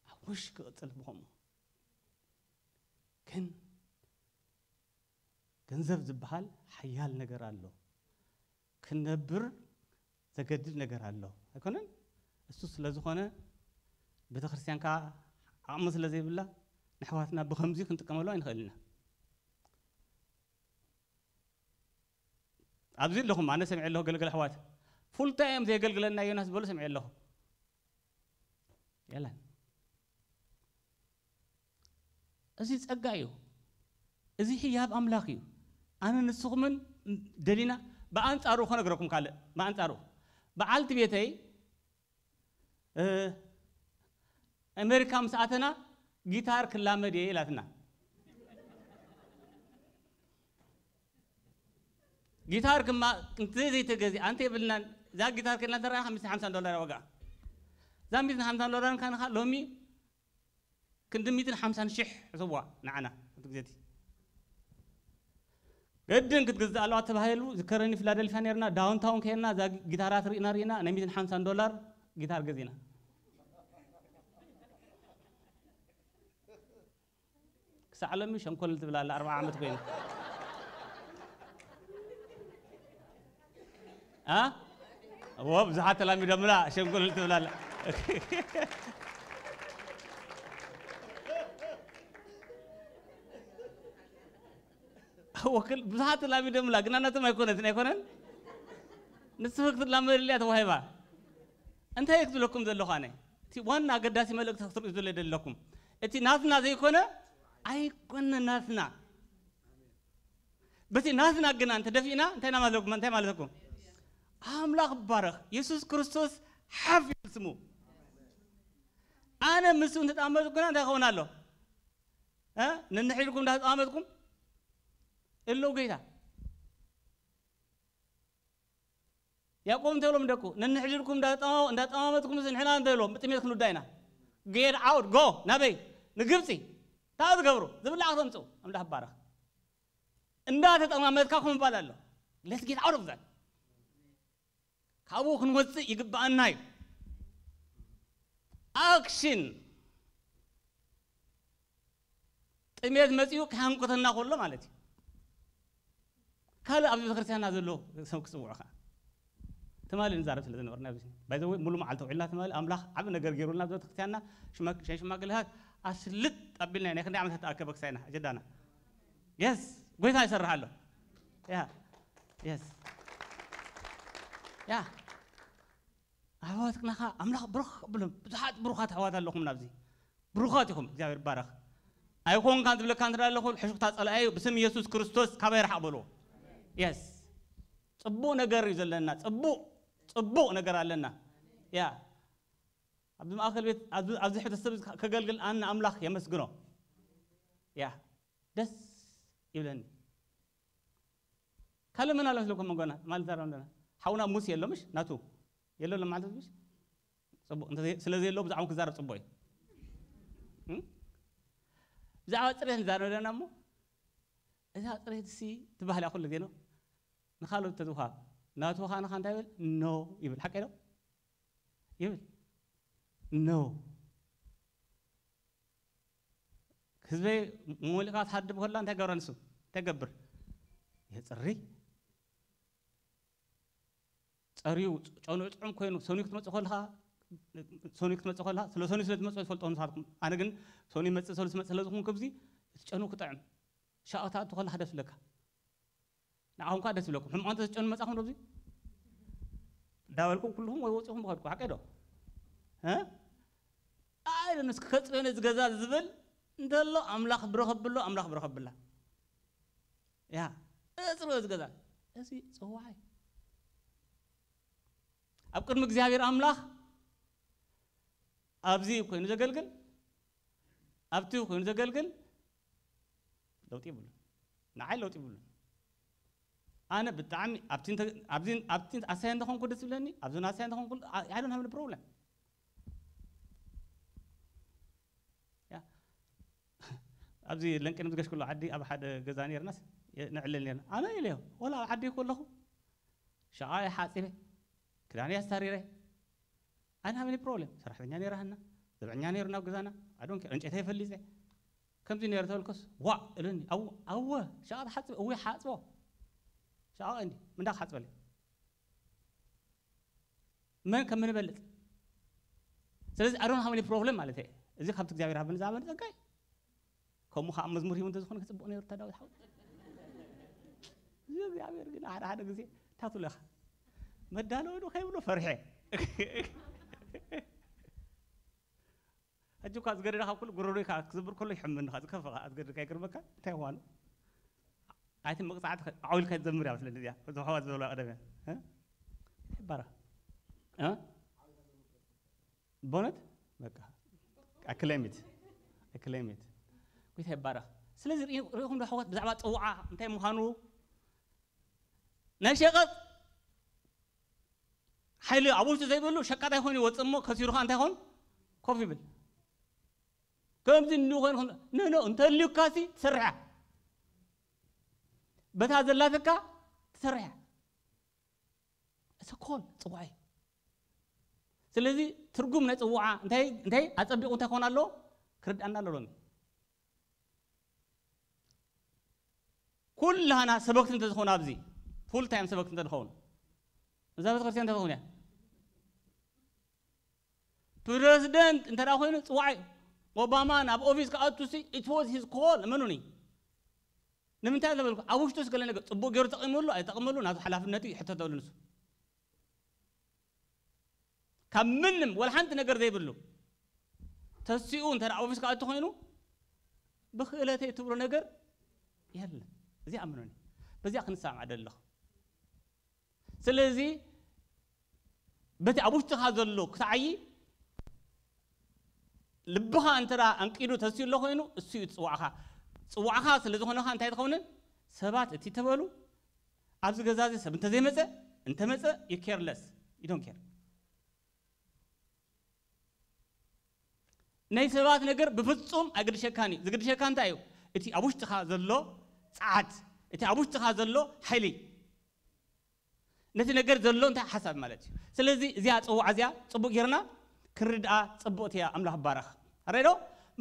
I wish ክቕጽል ብኸምኡ። ግን ገንዘብ ዝበሃል ሓያል ነገር ኣሎ። ክንነብር ዘገድድ ነገር ኣሎ። ኣይኮነን? እሱ ስለ ዝኾነ፣ ቤተ ክርስቲያን ከኣ ዓቕሚ ስለ ዘይብላ፣ ንኣሕዋትና ብኸምዚ ክንጥቀመሉ ኣይንኽእልን ኢና። ኣብዚ ኣለኹም፣ ኣነ ሰሚዐ ኣለኹ፣ ገልገል ኣሕዋት ፉል ታይም ዘየገልግለና ዮናስ ዝበሉ ሰሚዐ ኣለኹ። የለን። እዚ ጸጋ እዩ። እዚ ህያብ ኣምላኽ እዩ። ኣነ ንስኹምን ደሊና ብኣንጻሩ ክነግረኩም ካልእ፣ ብኣንጻሩ በዓልቲ ቤተይ፣ እ፣ ኣሜሪካ ምስ ኣተና ጊታር ክላመድ እየ ኢላትና። ጊታር ክማ እንተ ዘይተገዚኣ፣ ኣንተ የብልናን፣ እዛ ጊታር ከይድና እንተረኣና፣ ሓሙሽተ ሓምሳ ዶላር ዋጋ። እዛ ሚእትን ሓምሳን ዶላር እንካንኻ ሎሚ ክንዲ ሚእትን ሓምሳን ሽሕ ሕሰብዋ ንዓና፣ እቲ ግዜ እቲ። ግድን ክትግዛእ ኣለዋ ተባሂሉ፣ ዝከረኒ ፊላደልፊያ ነርና፣ ዳውንታውን ከይርና፣ እዛ ጊታራት ርኢና፣ ርኢና፣ ናይ ሚእትን ሓምሳን ዶላር ጊታር ገዚእና። ክሳዕ ሎሚ ሸንኮል ትብል ኣላ፣ ኣርብዓ ዓመት ኮይኑ። ኣ? እዎ፣ ብዙሓት ተላሚዶምላ፣ ሸንኮል ትብል ኣላ። እዎ፣ ክል-፣ ብዙሓት ተላሚዶምላ፣ ግና ናቶም ኣይኮነትን፣ ኣይኮነን? ንስኺ ክትላመድልያ ተዋሂባ። እንታይ እየ ክትብለኩም ዘለኹ ኣነ? እቲ ዋና ኣገዳሲ መልእክቲ ክትርእዩ ዝደለ ዘለኩም። እቲ ናትና ዘይኮነ ኣይኮነ ናትና። በቲ ናትና ግና እንተደፊእና እንታይ ኢና ማለትኩም? እንታይ ማለትኩም? ኣምላኽ ይባረኽ። የሱስ ክርስቶስ ሓፍ ይበል ስሙ። ኣነ ምስኡ እንተጣመርኩ ግና እንታይ ክኸውን ኣሎ? እ? ነንሕድኩም እንዳተጣመርኩም እለው ጌታ። ያዕቆብ እንታይ ኢሎም ደቁ? ነንሕድርኩም እንዳጠማ-፣ እንዳጠማመትኩም ንሕና እንታይ ኢሎም? ብጥሜት ክንውዳ ኢና። Get out፣ go፣ ናበይ? ንግብፂ። እንታይ ትገብሩ? ዝብላዕ ክተምፅኡ። ኣምላኽ ይባረኽ። እንዳተጠማመትካ ክምባል ኣሎ። Let's get out of that። ካብኡ ክንወፅእ ይግባኣና እዩ። ኣክሽን። ጥሜት መፂኡ ክሃንቁተና ከሎ ማለት እዩ። ካልእ ኣብዚ ቤተክርስትያንና ዘሎ ሰብ ክፅውዑ ከዓ ትማሊ ንዛረብ ስለ ዝነበርና፣ ኣብዚ ባይ ዘ ወይ ሙሉ መዓልቲ ውዒልና። ትማሊ ኣምላኽ ዓቢ ነገር ገይሩልና፣ ኣብዚ ቤተክርስትያንና ሽማ-፣ ሸ-፣ ሽማግሌታት ኣስልጥ ኣቢልና ኢና። ክንደይ ዓመታት ተኣከበ ክሳይና ኣጀዳና። የስ፣ ጎይታ ይሰርሕ ኣሎ። ያ፣ የስ። ያ፣ ኣሕዋትና ኸዓ ኣምላኽ ብሩኽ ብሎም። ብዙሓት ብሩኻት ኣሕዋት ኣለኹም ናብዚ። ብሩኻት ኢኹም፣ እግዚኣብሔር ይባረኽ። ኣይኮንካን ዝብለካ እንተ ኣለኹ፣ ሕሹኽታ ጸላኢ እዩ፣ ብስም ኢየሱስ ክርስቶስ ካባይ ርሓቕ በልዎ። የስ። ጽቡቕ ነገር እዩ ዘለና፣ ጽቡቕ፣ ጽቡቕ ነገር ኣለና። ያ። ኣብዚ ማእከል ቤት፣ ኣብዚ፣ ኣብዚ ሕብረተሰብ እዚ ከገልግል ኣነ ኣምላኽ የመስግኖ። ያ። ደስ ይብለኒ። ካልእ መን ኣሎ መስለኩም መንጎና? ማለት ዛረባ ኣለና። ሓውና ሙሴ የሎ ምሽ? ናቱ የሎ ኣሎ ማለት ምሽ? ጽቡቕ። እንተ ዘይ-፣ ስለ ዘየሎ ብዛዕባ ክዛረብ ጽቡቕ እዩ። እም? ብዛዕባ ጽሬት ንዛረብ ኣለና እሞ፣ እዛ ጽሬት ሲ ትበሃል እያ ኩሉ ግዜ ነው። ንኻልኦት ተዝውሃብ። ናቱ ኻንኻ እንታይ ይብል? ኖ ይብል። ሓቀይ ነው? ይብል። ኖ። ህዝበይ ሞሊቓ ትሃድም ከላ እንታይ ገብረ ንሱ? እንታይ ገብር? የጽሪ። ጸርዩ፣ ጨኑ ጥዑም ኮይኑ፣ ሰኑይ ክትመጽእ ከለኻ፣ ሰኑይ ክትመጽእ ከለኻ፣ ስለ ሰኑይ ስለ ትመጽእ ትፈልጦ ንስኻትኩም። ኣነ ግን ሰኑይ መጽእ፣ ሰሉስ መጽእ ስለ ዝኾንኩ፣ ኣብዚ እቲ ጨኑ ክጥዕም። ሻቕታ ኣቱ ከለኻ ደስ ይብለካ። ንዓኹም ከኣ ደስ ይብለኩም። ሕማቕ እንተ ትጨኑ መጻኹም ዶ ኣብዚ? እንዳበልኩም ኩልኹም ወይ ወጺኹም ብኸድኩ፣ ሓቀይ ዶ? እ? ኣይ፣ ንስ ከጽርዮ ነዚ ገዛ ዝብል እንተሎ፣ ኣምላኽ ብረኸብሎ፣ ኣምላኽ ብረኸብላ። ያ፣ እጽርዮ እዚ ገዛ። እዚ ጽዋዓይ። ኣብ ቅድሚ እግዚኣብሔር ኣምላኽ ኣብዚ ኮይኑ ዘገልግል፣ ኣብቲ ኮይኑ ዘገልግል ለውጢ ይብሉ። ንዓይ ለውጢ ይብሉ። ኣነ ብጣዕሚ ኣብቲ እንተ-፣ ኣብዚ፣ ኣብቲ ኣሳይ እንተኾንኩ ደስ ይብለኒ፣ ኣብዚ ኣሳይ እንተኾንኩ፣ I don't have any problem። ያ። ኣብዚ ለንቅን ዝገሽክሉ ዓዲ ኣብ ሓደ ገዛ ነርናስ የ-፣ ነዕልል ነርና። ኣነ ኢለዮ፣ ወላ ኣብ ዓዲ ከለኹ ሸቓ ይሓጺበ፣ ክዳን ያስታሪረ፣ I don't have any problem። ሰራሕተኛ ነይራ ሃና፣ ዘብዐኛ ነይሩ ናብ ገዛና፣ I don't care። ዕንጨይቲ ፈሊጸ። ከምዚ ነይሩ ተበልኩስ፣ ዋእ እለኒ። ኣው-፣ ኣወ፣ ሸቓ ትሓጽበ? እወ፣ ሓጽቦ። ሸቓ እንዲ፣ ምንዳ ክሓጽበለይ? መን ከም ምንበልጽ? ስለዚ I don't have any problem ማለት እየ። እዚ ካብቲ እግዚኣብሔር ሃበኒ ዝሃበኒ ጸጋ እዩ። ከምኡ ከዓ መዝሙር ሂቡ እንተዝኾነ ክፅቡቕ ነይሩ እታ ዳዊት ሓው። እዚ እግዚኣብሔር ግን ሓደ ሓደ ግዜ ታቱለኻ መዳለዊ ዶ ከይብሎ ፈርሐ። ሕጂ እኳ ዝገደደ ካብ ኩሉ ጉረሮይ ከዓ ክዝምር ከሎ ይሕምንኻ ዝከፈኻ ኣዝገድካ ይግርመካ እንታይ ምዃኑ። ኣይቲ መቕፃዕቲ ዓውልካ ትዘምር እያ መስለኒ እዚኣ እዞም ኣሕዋት ዝበሎ ቀደም እያ። ይባረኽ። በእውነት በቃ ኣክለሚት ኣክለሚት ጎይታ ይባረኽ። ስለዚ ርኢኹም ዶ ኣሕዋት ብዛዕባ ፅውዓ እንታይ ምዃኑ ናይ ሸቐጥ ሓይሊ ኣብ ውሽጡ ዘይብሉ ሸቃጣይ ኮይኑ ይወፅእ እሞ ከሲሩ ከዓ እንታይ ይኸውን ኮፍ ይብል። ከምዚ እንዲኾይን ነኖ እንተልዩካሲ ትሰርሕ እያ። በታ ዘላትካ ትሰርሕ እያ። እሰኮል ፅዋይ ስለዚ ትርጉም ናይ ፅዋዓ እንታይ እንታይ ኣፀቢቑ እንታይ ክኾን ኣለዎ ክርድኣና ኣሎ ሎሚ። ኩላና ሰበክቲ እንተዝኾኑ ኣብዚ ፉል ታይም ሰበክቲ እንተዝኸውን እዛ ቤተክርስትያን እንተዝኸውን እያ። ፕረዚደንት እንተ ኮይኑ ፅዋዕ ኦባማ ናብ ኦፊስ ክኣቱ ሲ it was his call እመኑኒ። ንምንታይ ተበልኩ ኣብ ውሽጡስ ገለ ነገር ፅቡቅ ገይሩ ተጠቂምሉ ኣይጠቅምሉ ናቱ ሓላፍነቱ ይሕተተሉ ንሱ። ካብ ምንም ወላ ሓንቲ ነገር ዘይብሉ ተሲኡ እንተ ኦፊስ ክኣቱ ኮይኑ ብክእለተይ ትብሎ ነገር የለን። እዚ ኣምኖኒ በዚኣ ክንሰማዕ ደለኹ። ስለዚ በቲ ኣብ ውሽጥኻ ዘሎ ክትዓዪ ልብኻ እንተ ኣንቂዱ ተስዩ ኣሎ ኮይኑ እሱ እዩ ፅዋዕኻ። ፅዋዕኻ ስለ ዝኾነኻ እንታይ ትኸውን ሰባት እቲ ተበሉ ኣብዚ ገዛ እዚ ሰብ እንተዘይመፀ እንተመፀ you careless you don't care። ናይ ሰባት ነገር ብፍፁም ኣይግድሸካን እዩ። ዝግድሸካ እንታይ እዩ? እቲ ኣብ ውሽጥኻ ዘሎ ፀዓት፣ እቲ ኣብ ውሽጥኻ ዘሎ ሓይሊ፣ ነቲ ነገር ዘሎ እንታይ ሓሳብ ማለት እዩ። ስለዚ እዚኣ ፅዋዕ እዚኣ ፅቡቅ ጌርና ክንርድኣ ፅቡቅቲ እያ። ኣምላኽ ባረኽ። ኣረዶ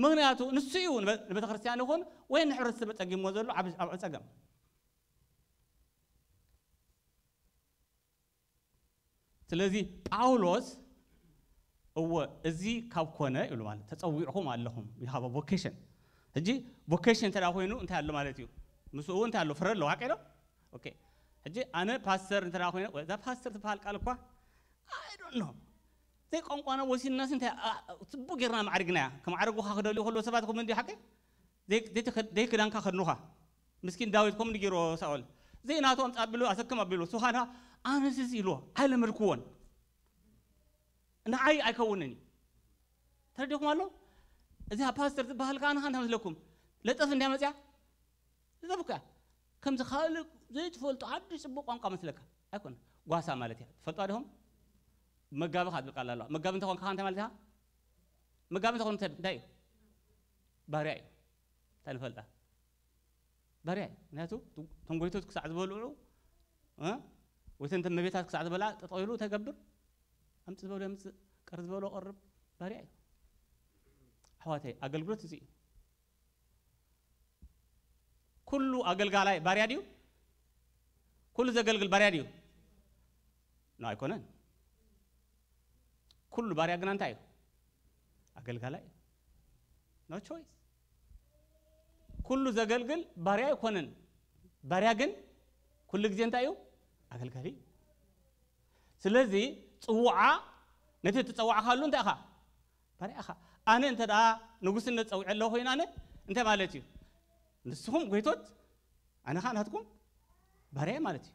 ምክንያቱ ንሱ እዩ ንቤተክርስትያን ይኹን ወይ ንሕብረተሰብ ፀጊሞ ዘሎ ዓብ ፀገም። ስለዚ ጳውሎስ እወ እዚ ካብ ኮነ ይብሉ ማለት ተፀዊዕኹም ኣለኹም you have a vocation። ሕጂ vocation እንተ ኮይኑ እንታይ ኣሎ ማለት እዩ? ምስኡ እንታይ ኣሎ ፍረ ኣለዎ ሓቀ ዶ? ኦኬ ሕጂ ኣነ ፓስተር እንተ ኮይነ እዛ ፓስተር ትበሃል ቃል እኳ I don't know ዘይቋንቋና ወሲንናስ እንታይ ፅቡቅ ጌርና ማዕሪግናያ ከማዕረጉኻ ክደልዩ ከለዉ ሰባት ከም እንዲ ሓቀ ዘይክዳንካ ከድኑኻ ምስኪን ዳዊት ከም ንገይርዎ ሳኦል ዘይናቱ ኣምፃ ኣቢሉ ኣሰክም ኣቢሉ ሱኻና ኣነስስ ኢልዎ ኣይለመድክዎን ንዓይ ኣይከውንን እዩ ተረዲኹም ኣሎ እዚኣ ፓስተር ዝበሃል ከዓ ንኻ እንታይ መስለኩም ለጠፍ እንዲያ መፅያ ለጠፍ እኮ ከምዚ ካልእ ዘይትፈልጦ ሓድሽ ፅቡቅ ቋንቋ መስለካ ኣይኮነ ጓሳ ማለት እያ ትፈልጦ ዲኹም መጋቢ ካብ ዝብል ቃል ኣለዋ መጋቢ እንተኾንካ እንታይ ማለት ኢኻ መጋቢ እንተኾን እንታይ እዩ ባርያ እዩ እንታይ ንፈልጣ ባርያ እዩ ምክንያቱ እቶም ጎይቶት ክሳዕ ዝበልዑ ወይ ተንተ መቤታት ክሳዕ ዝበልዓ ጠጠው ኢሉ እንታይ ገብር ኣምፅ ዝበሎ የምፅእ ቀር ዝበሎ ቀርብ ባርያ እዩ ኣሕዋተይ ኣገልግሎት እዚ እዩ ኩሉ ኣገልጋላይ ባርያ ድዩ ኩሉ ዘገልግል ባርያ ድዩ ኖ ኣይኮነን ኩሉ ባርያ ግና እንታይ እዩ ኣገልጋላይ እዩ no choice ኩሉ ዘገልግል ባርያ ኣይኮነን ባርያ ግን ኩሉ ግዜ እንታይ እዩ ኣገልጋሊ እዩ ስለዚ ፅውዓ ነቲ እትፀዋዕካሉ እንታይ ኢኻ ባርያ ኢኻ ኣነ እንተ ንጉስነት ፀዊዐ ኣለኹ ኮይነ ኣነ እንታይ ማለት እዩ ንስኹም ጎይቶት ኣነ ከዓ ናትኩም ባርያ ማለት እዩ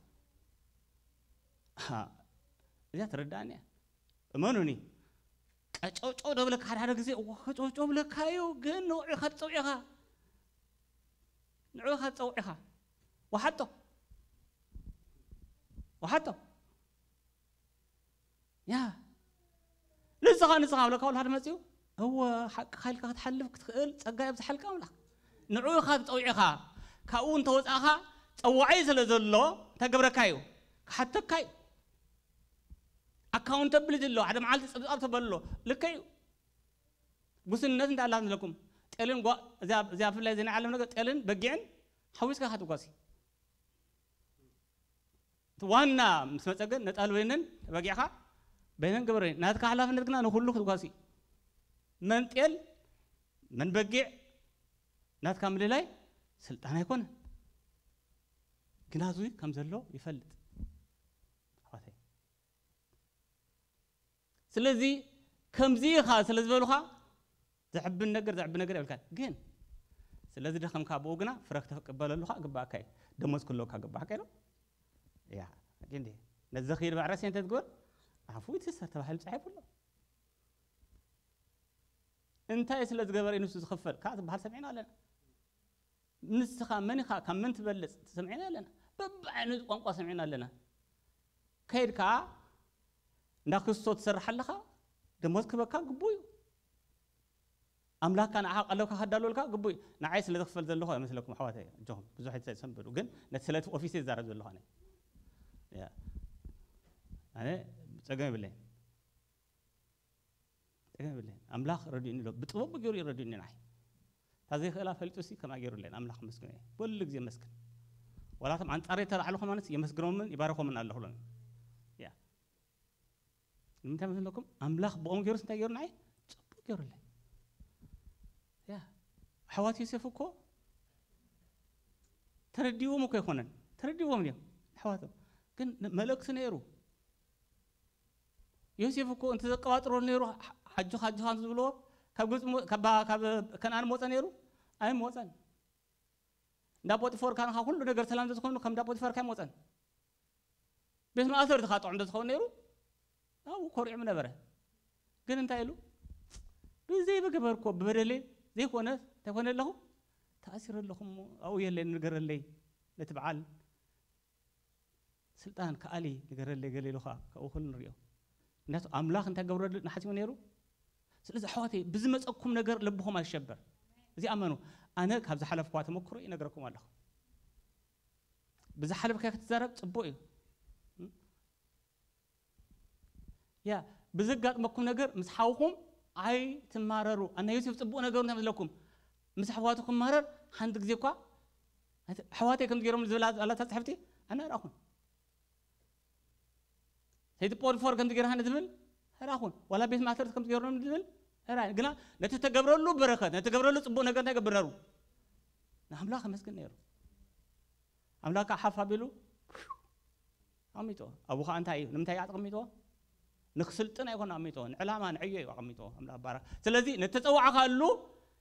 እዚኣ ትረዳእኒ እያ እመኑኒ ቀጨውጨው ደብለካ ሓደ ሓደ ግዜ እወ ከጨውጨው ብለካ እዩ ግን ንውዑ ኢኻ ትፀውዒኻ ንዑ ኢኻ ትፀውዒኻ ወሓጦ ወሓጦ ያ ንስኻ ንስኻ ብለካ ወላ ሓደ መፅኡ እወ ሓቅኻ ኢልካ ክትሓልፍ ክትኽእል ፀጋ የብዝሓልካ ኣምላኽ ንዑ ኢኻ ትፀውዒኻ ካብኡ እንተወፃእኻ ፀዋዒ ስለ ዘሎ እንታይ ገብረካ እዩ ክሓተካ እዩ ኣካውንተብሊቲ ኣሎ ሓደ መዓልቲ ፀብፃብ ተበሎ ልከ እዩ ጉስነት እንታይ ኣላ ንለኩም ጤልን እዚኣ ብፍላይ ዜና ዓለም ነገር ጤልን በጊዕን ሓዊስካ ኢኻ ትጓሲ እቲ ዋና ምስ መፀ ግን ነጣል በይነን በጊዕኻ በይነን ግበር ናትካ ሓላፍነት ግና ንኩሉ ክትጓሲ መን ጤል መን በጊዕ ናትካ ምልላይ ስልጣን ኣይኮነን። ግና እዙይ ከም ዘሎ ይፈልጥ ኣሕዋተይ። ስለዚ ከምዚ ኢኻ ስለ ዝበሉኻ ዘዕብን ነገር ዘዕብን ነገር የብልካ። ግን ስለዚ ደኸምካ ብኡ ግና ፍረ ክትቅበለሉ ኸዓ ግባእካ እዩ። ደሞዝ ክህልወካ ግባእካ ኢሎም። ያ ግን ነዚ ኸይድ ባዕረስ እንተ ትግበር ኣፉ ይትሰር ተባሂሉ ጻሒፉ ኣሎ። እንታይ ስለ ዝገበረ እዩ ንሱ ዝኽፈል? ካብ ዝበሃል ሰሚዕና ኣለና። ንስኻ መን ኢኻ? ካብ መን ትበልጽ? ሰሚዕና ኣለና። በብዓይነቱ ቋንቋ ሰሚዕና ኣለና። ከይድካ እንዳ ክስቶ ትሰርሕ ኣለኻ፣ ደሞዝ ክበካ ግቡእ እዩ። ኣምላኽካ ንዓኻ ቀለብካ ከዳልወልካ ግቡእ እዩ። ንዓይ ስለ ዝኽፈል ዘለኹ ኣይመስለኩም ኣሕዋተይ፣ ኣጆኹም። ብዙሕ ኣይትሰንብዱ፣ ግን ነቲ ስለቲ ኦፊስ እየ ዝዛረብ ዘለኹ ኣነ። ያ። ኣነ ጸገም የብለይን። ጸገም የብለይን። ኣምላኽ ረዲኡኒ ኣሎ። ብጥበቡ ገይሩ እዩ ረዲኡኒ ንዓይ። እታ ዘይኽእላ ፈሊጡሲ ከምኣ ገይሩለይ። ኣምላኽ መስግኖ እየ። ኩሉ ግዜ መስግን። ዋላ እቶም ኣንጻረይ ተላዕሉ ከማንስ የመስግኖምን ይባርኾምን ኣለኹ ሎሚ። ያ። ንምንታይ መስለኩም? ኣምላኽ ብኦም ገይሩስ እንታይ ገይሩ ንዓይ? ጽቡቕ ገይሩለይ። ያ። ኣሕዋት ዮሴፍ እኮ ተረዲዎም እኮ ኣይኮነን። ተረዲዎም እዮም። ኣሕዋቶም። ግን መልእኽቲ ነይሩ። ዮሴፍ እኮ እንተ ዘቀባጥሮ ነይሩ፣ ሓ-፣ ሓጆኻ፣ ሓጆኻ እንተ ዝብልዎ፣ ካብ ግብጺ ሞ-፣ ካብ፣ ካብ ከነኣን ሞጸ ነይሩ? ኣይሞጸን። እንዳ ፖጢፎር ካንኻ ኩሉ ነገር ሰላም እንተ ዝኾኑ፣ ከም እንዳ ፖጢፎር ካይ ሞጸን። ቤት ማእሰርቲ ኻጥዖም እንተ ዝኸውን ነይሩ፣ ኣብኡ ኮሪዑ ምነበረ። ግን እንታይ ኢሉ? ብዘይ በገበርኮ ብበደለይ ዘይኮነ፣ እንተይኮነ ኣለኹ፣ ተኣሲረ ኣለኹ እሞ፣ ኣብኡ የለይ፣ ንገረለይ፣ ነቲ በዓል ስልጣን ከኣሊ ንገረለይ፣ ገለ ኢሉ ኸዓ፣ ካብኡ ኩሉ ንሪኦ። ምክንያቱ ኣምላኽ እንታይ ገብረሉ ንሓሲቡ ነይሩ? ስለዚ ኣሕዋተይ፣ ብዝመጸኩም ነገር ልብኹም ኣይሸበር። እዚ ኣመኑ። ኣነ ካብ ዝሓለፍኳ ተመክሮ ይነግረኩም ኣለኹ። ብዝሓለፍካ ክትዛረብ ጽቡቕ እዩ። ያ፣ ብዘጋጥመኩም ነገር ምስ ሓውኹም ኣይትማረሩ። ኣነ ዮሴፍ ጽቡቕ ነገሩ እንታይ መስለኩም? ምስ ኣሕዋቱ ክማረር ሓንቲ ግዜ እኳ ኣሕዋተይ ከም ገይሮም ዝብላ ኣላታ ጽሕፍቲ ኣነ ኣራኹን። ሰይቲ ፖቲፎር ከም ገይርሃኒ ዝብል ኣራኹን። ዋላ ቤት ማእሰርቲ ከም ገይሮም ዝብል ኣራ-፣ ግና ነቲ ተገብረሉ በረኸት፣ ነቲ ተገብረሉ ጽቡቕ ነገር እንታይ ገብር ነሩ? ንኣምላኽ ኣመስግን ነይሩ። ኣምላኽ ከዓ ሓፍ ኣቢሉ ኣቕሚጥዎ። ኣብኡ ከዓ እንታይ እዩ? ንምንታይ እዩ ኣቕሚጥዎ? ንክስልጥን ኣይኮነ ኣቕሚጥዎ። ንዕላማ፣ ንዕዮ እዩ ኣቕሚጥዎ ኣምላኽ ባረኽ። ስለዚ ነተጸዋዕኻሉ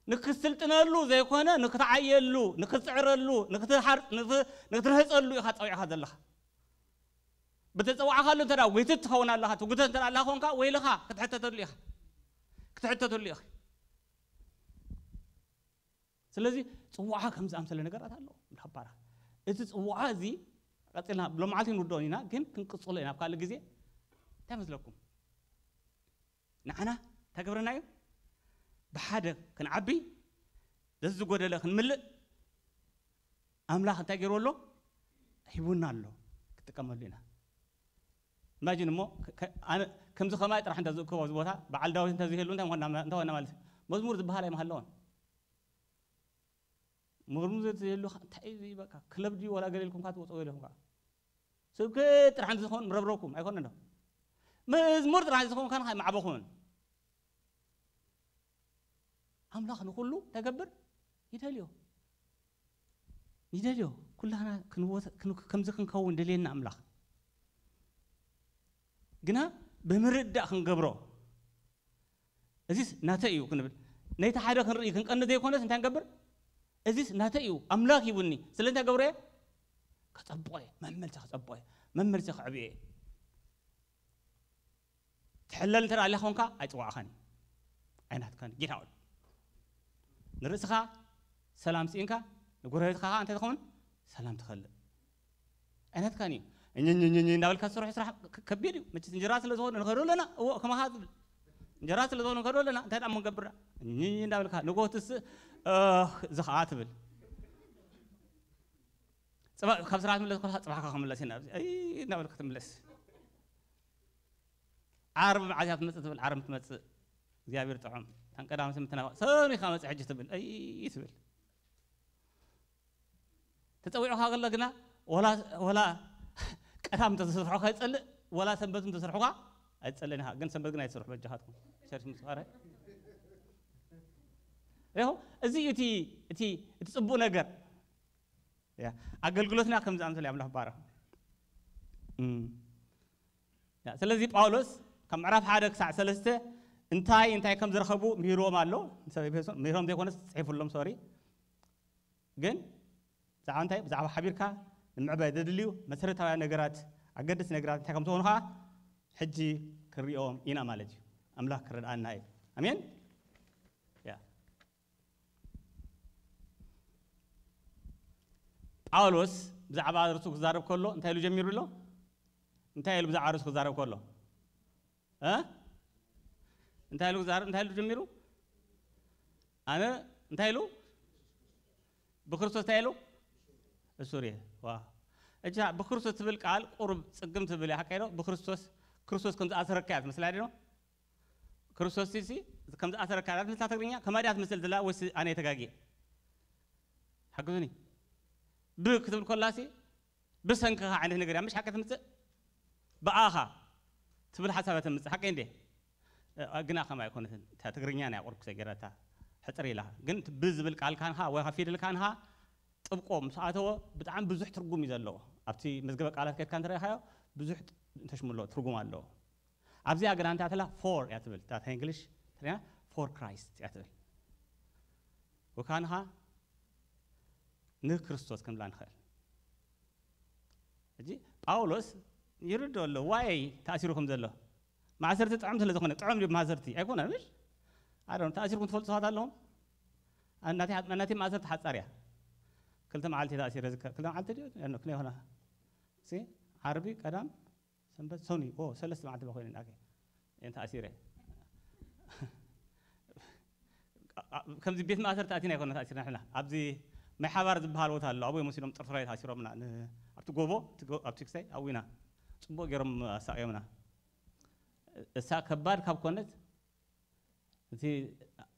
ንክስልጥነሉ ዘይኮነ፣ ንክትዓየሉ፣ ንክትጽዕረሉ፣ ንክትሓር-፣ ንክ-፣ ንክትርህጸሉ ኢኻ ጸዊዕኻ ዘለኻ። ብተጸዋዕኻሉ እንተ ደኣ ዊትት ትኸውን ኣለኻ፣ ትጉተት እንተ ደኣ ኣለኻ ኮንካ፣ ወይልኻ ክትሕተተሉ ኢኻ። ክትሕተተሉ ኢኻ። ስለዚ ጽዋዓ ከም ዝኣምሰለ ነገራት ኣለዎ። ኣምላኽ ባረኽ። እቲ ጽዋዓ እዚ ቀጺልና ብሎማዓልቲ ንውድኦን ኢና፣ ግን ክንቅጽሎ ኢና ኣብ ካልእ ግዜ። እንታይ መስለኩም? ንዓና እንታይ ገብረና እዩ? ብሓደ ክንዓቢ፣ ዘዝጎደለ ክንምልእ ኣምላኽ እንታይ ገይሩ ኣሎ? ሂቡና ኣሎ። ክጥቀመሉ ኢና። ኢማጂን እሞ፣ ከ-፣ ከ-፣ ኣነ ከምዚ ከማይ ጥራሕ እንተ ዝእከቦ ኣብዚ ቦታ፣ በዓል ዳዊት እንተ ዝህሉ እንታይ ምኾንና፣ እንታይ ኾንና ማለት እዩ? መዝሙር ዝበሃል ኣይምሃለዎን። መዝሙር ዘይትህሉ ከ እንታይ እዩ በቃ? ክለብ ድዩ ወላ ገለ ኢልኩም ከ ትወጽኡ ኢልኩም ከ? ስብከት ጥራሕ እንተ ዝኸውን ምረብረብኩም ኣይኮነን ዶ? መዝሙር ጥራሕ እንተ ዝኸውን ከ ኣይምዓበኹምን። ኣምላኽ ንኹሉ እንታይ ይገብር? ይደልዮ። ይደልዮ። ኩላና ክንወ-፣ ክን-፣ ከምዚ ክንከውን ደልየና ኣምላኽ። ግና ብምርዳእ ክንገብሮ። እዚስ ናተይ እዩ ክንብል። ነይቲ ሓደ ክንርኢ ክንቀንእ ዘይኮነስ እንታይ ንገብር? እዚስ ናተይ እዩ፣ ኣምላኽ ሂቡኒ። ስለ እንታይ ገብሮ እየ? ከጸብቖ እየ፣ መመልሲ ከጸብቖ እየ፣ መመልሲ ከዕብዮ እየ። ትሕለል እንተ ደኣ ኮንካ ኣይጽዋዕኻን እዩ። ኣይናትካን እዩ። ጌታ እዩ። ንርእስኻ ሰላም ስኢንካ፣ ንጎረቤትኻ ኸኣ እንታይ ትኸውን? ሰላም ትኸልእ። ኣይናትካን እዩ። እኝኝኝኝ እንዳበልካ ዝሰርሖ ስራሕ ከ-፣ ከቢድ እዩ። መቸስ እንጀራ ስለ ዝኾነ ንኸዶ ኣለና፣ እዎ ከማኻ ትብል። እንጀራ ስለ ዝኾነ ንኸዶ ኣለና፣ እንታይ ደኣ እሞ ንገብር ደኣ? እኝኝ እንዳበልካ፣ ንጎትስ፣ እህ፣ እዚ ኸኣ ትብል። ጽባ-፣ ካብ ስራሕ ትምለስ ከለኻ፣ ጽባሕ ከኣ ክምለስ ኢና። ኣይ፣ እናበልካ ትምለስ። ዓርቢ መዓስ እያ ትመጽእ ትብል፣ ዓርቢ ትመጽእ። እግዚኣብሔር ጥዑም። ታን ቀዳም ስም ትናባ-፣ ሰኑይ ከኣ መጽእ ሕጂ ትብል። ኣይ፣ ትብል። ተጸዊዑኻ ከሎ ግና፣ ወላ፣ ወላ ቀዳም እንተዝሰርሑኻ ይጸልእ፣ ወላ ሰንበት እንተሰርሑኻ ኣይትጸልእን ኢኻ። ግን ሰንበት ግን ኣይትሰርሑ በጃኻትኩም። ቸርች ምስ ቐረ። ይኸው እዚ እዩ እቲ እቲ እቲ ጽቡቕ ነገር። ያ ኣገልግሎትና ከም ዝኣምሰለ ኣምላኽ ባረኽ። እም። ያ ስለዚ ጳውሎስ ካብ ምዕራፍ ሓደ ክሳዕ ሰለስተ እንታይ እንታይ ከም ዝረኸቡ ምሂርዎም ኣሎ። ንሰብ ኤፌሶን ምሂሮም ዘይኮነስ ጽሒፉሎም፣ ሶሪ። ግን ብዛዕባ እንታይ? ብዛዕባ ሓቢርካ ንምዕባይ ዘድልዩ መሰረታውያን ነገራት፣ ኣገደስቲ ነገራት እንታይ ከም ዝኾኑ ከዓ ሕጂ ክንሪኦም ኢና ማለት እዩ። ኣምላኽ ክረድኣና እዩ። ኣሜን። ያ ጳውሎስ ብዛዕባ ርእሱ ክዛረብ ከሎ እንታይ ኢሉ ጀሚሩ ኣሎ? እንታይ ኢሉ ብዛዕባ ርእሱ ክዛረብ ከሎ እ እንታይ ኢሉ ክዛረብ እንታይ ኢሉ ጀሚሩ? ኣነ እንታይ ኢሉ ብክርስቶስ እንታይ ኢሉ እሱር እየ። ዋ እጃ ብክርስቶስ ትብል ቃል ቁሩብ ጽግም ትብል እያ። ሓቀይ ዶ? ብክርስቶስ ክርስቶስ ከም ዝኣሰረካ እያ ትመስላ ዲኖ? ክርስቶስ ሲ ከም ዝኣሰረካ እያ ትመስላ ትግርኛ። ከማይ ድያ ትመስል ዘላ ወይስ ኣነ ተጋጊየ? ሓግዙኒ። ብ ክትብል ከላሲ ብሰንክኻ ዓይነት ነገር እያ። ምሽ ሓቂ ትምጽእ? ብኣኻ ትብል ሓሳብ እያ ተምጽእ። ሓቂ እንዴ? እ፣ ግና ከማይ ኣይኮነትን። እታ ትግርኛ ናይ ቁርብ ክሰገረታ ሕጽር ኢላ። ግን ብ ዝብል ቃል ካንኻ ወይ ፊደል ካንኻ ጥብቆ ምስ ኣተወ ብጣዕሚ ብዙሕ ትርጉም እዩ ዘለዎ። ኣብቲ መዝገበ ቃላት ከድካ እንተረኢኻዮ ብዙሕ ተሽምሎ ትርጉም ኣለዎ። ኣብዚኣ ግን ኣንታ ተላ ፎር እያ ትብል። እታ እንግሊሽ ትሪና ፎር ክራይስት እያ ትብል። ወካንኻ ንክርስቶስ ክንብላ ንኽእል። ሕጂ ጳውሎስ ይርድኦ ኣሎ ዋይ ተኣሲሩ ከም ዘሎ። ማእሰርቲ ጥዑም ስለ ዝኾነ፣ ጥዑም ድዩ ማእሰርቲ? ኣይኮነን፣ ምሽ? ኣይ ዶንት፣ ተኣሲርኩም ትፈልጡ ሰባት ኣለኹም? ኣነ ናተይ ሓ-፣ ናተይ ማእሰርቲ ሓጻር እያ። ክልተ መዓልቲ ተኣሲረ ዝከ-፣ ክልተ መዓልቲ ድዩ? ኖ፣ ክንደይ ይኾና? ሲ፣ ዓርቢ፣ ቀዳም፣ ሰንበት፣ ሰኑይ፣ ኦ፣ ሰለስተ መዓልቲ ኮይነ ናተይ። እየን ተኣሲረ። ከምዚ ቤት ማእሰርቲ ኣቲና ኣይኮነ ተኣሲርና ንሕና። ኣብዚ ማይ ሓባር ዝበሃል ቦታ ኣሎ። ኣብኡ እዮም ወሲዶም ጥርጥራይ ተኣሲሮምና። ን-፣ ኣብቲ ጎቦ፣ እቲ ጎ-፣ ኣብቲ ክሳይ ኣብኡ ኢና። ጽቡቕ ገይሮም ኣሳቕዮምና። እሳ ከባድ ካብ ኮነት፣ እቲ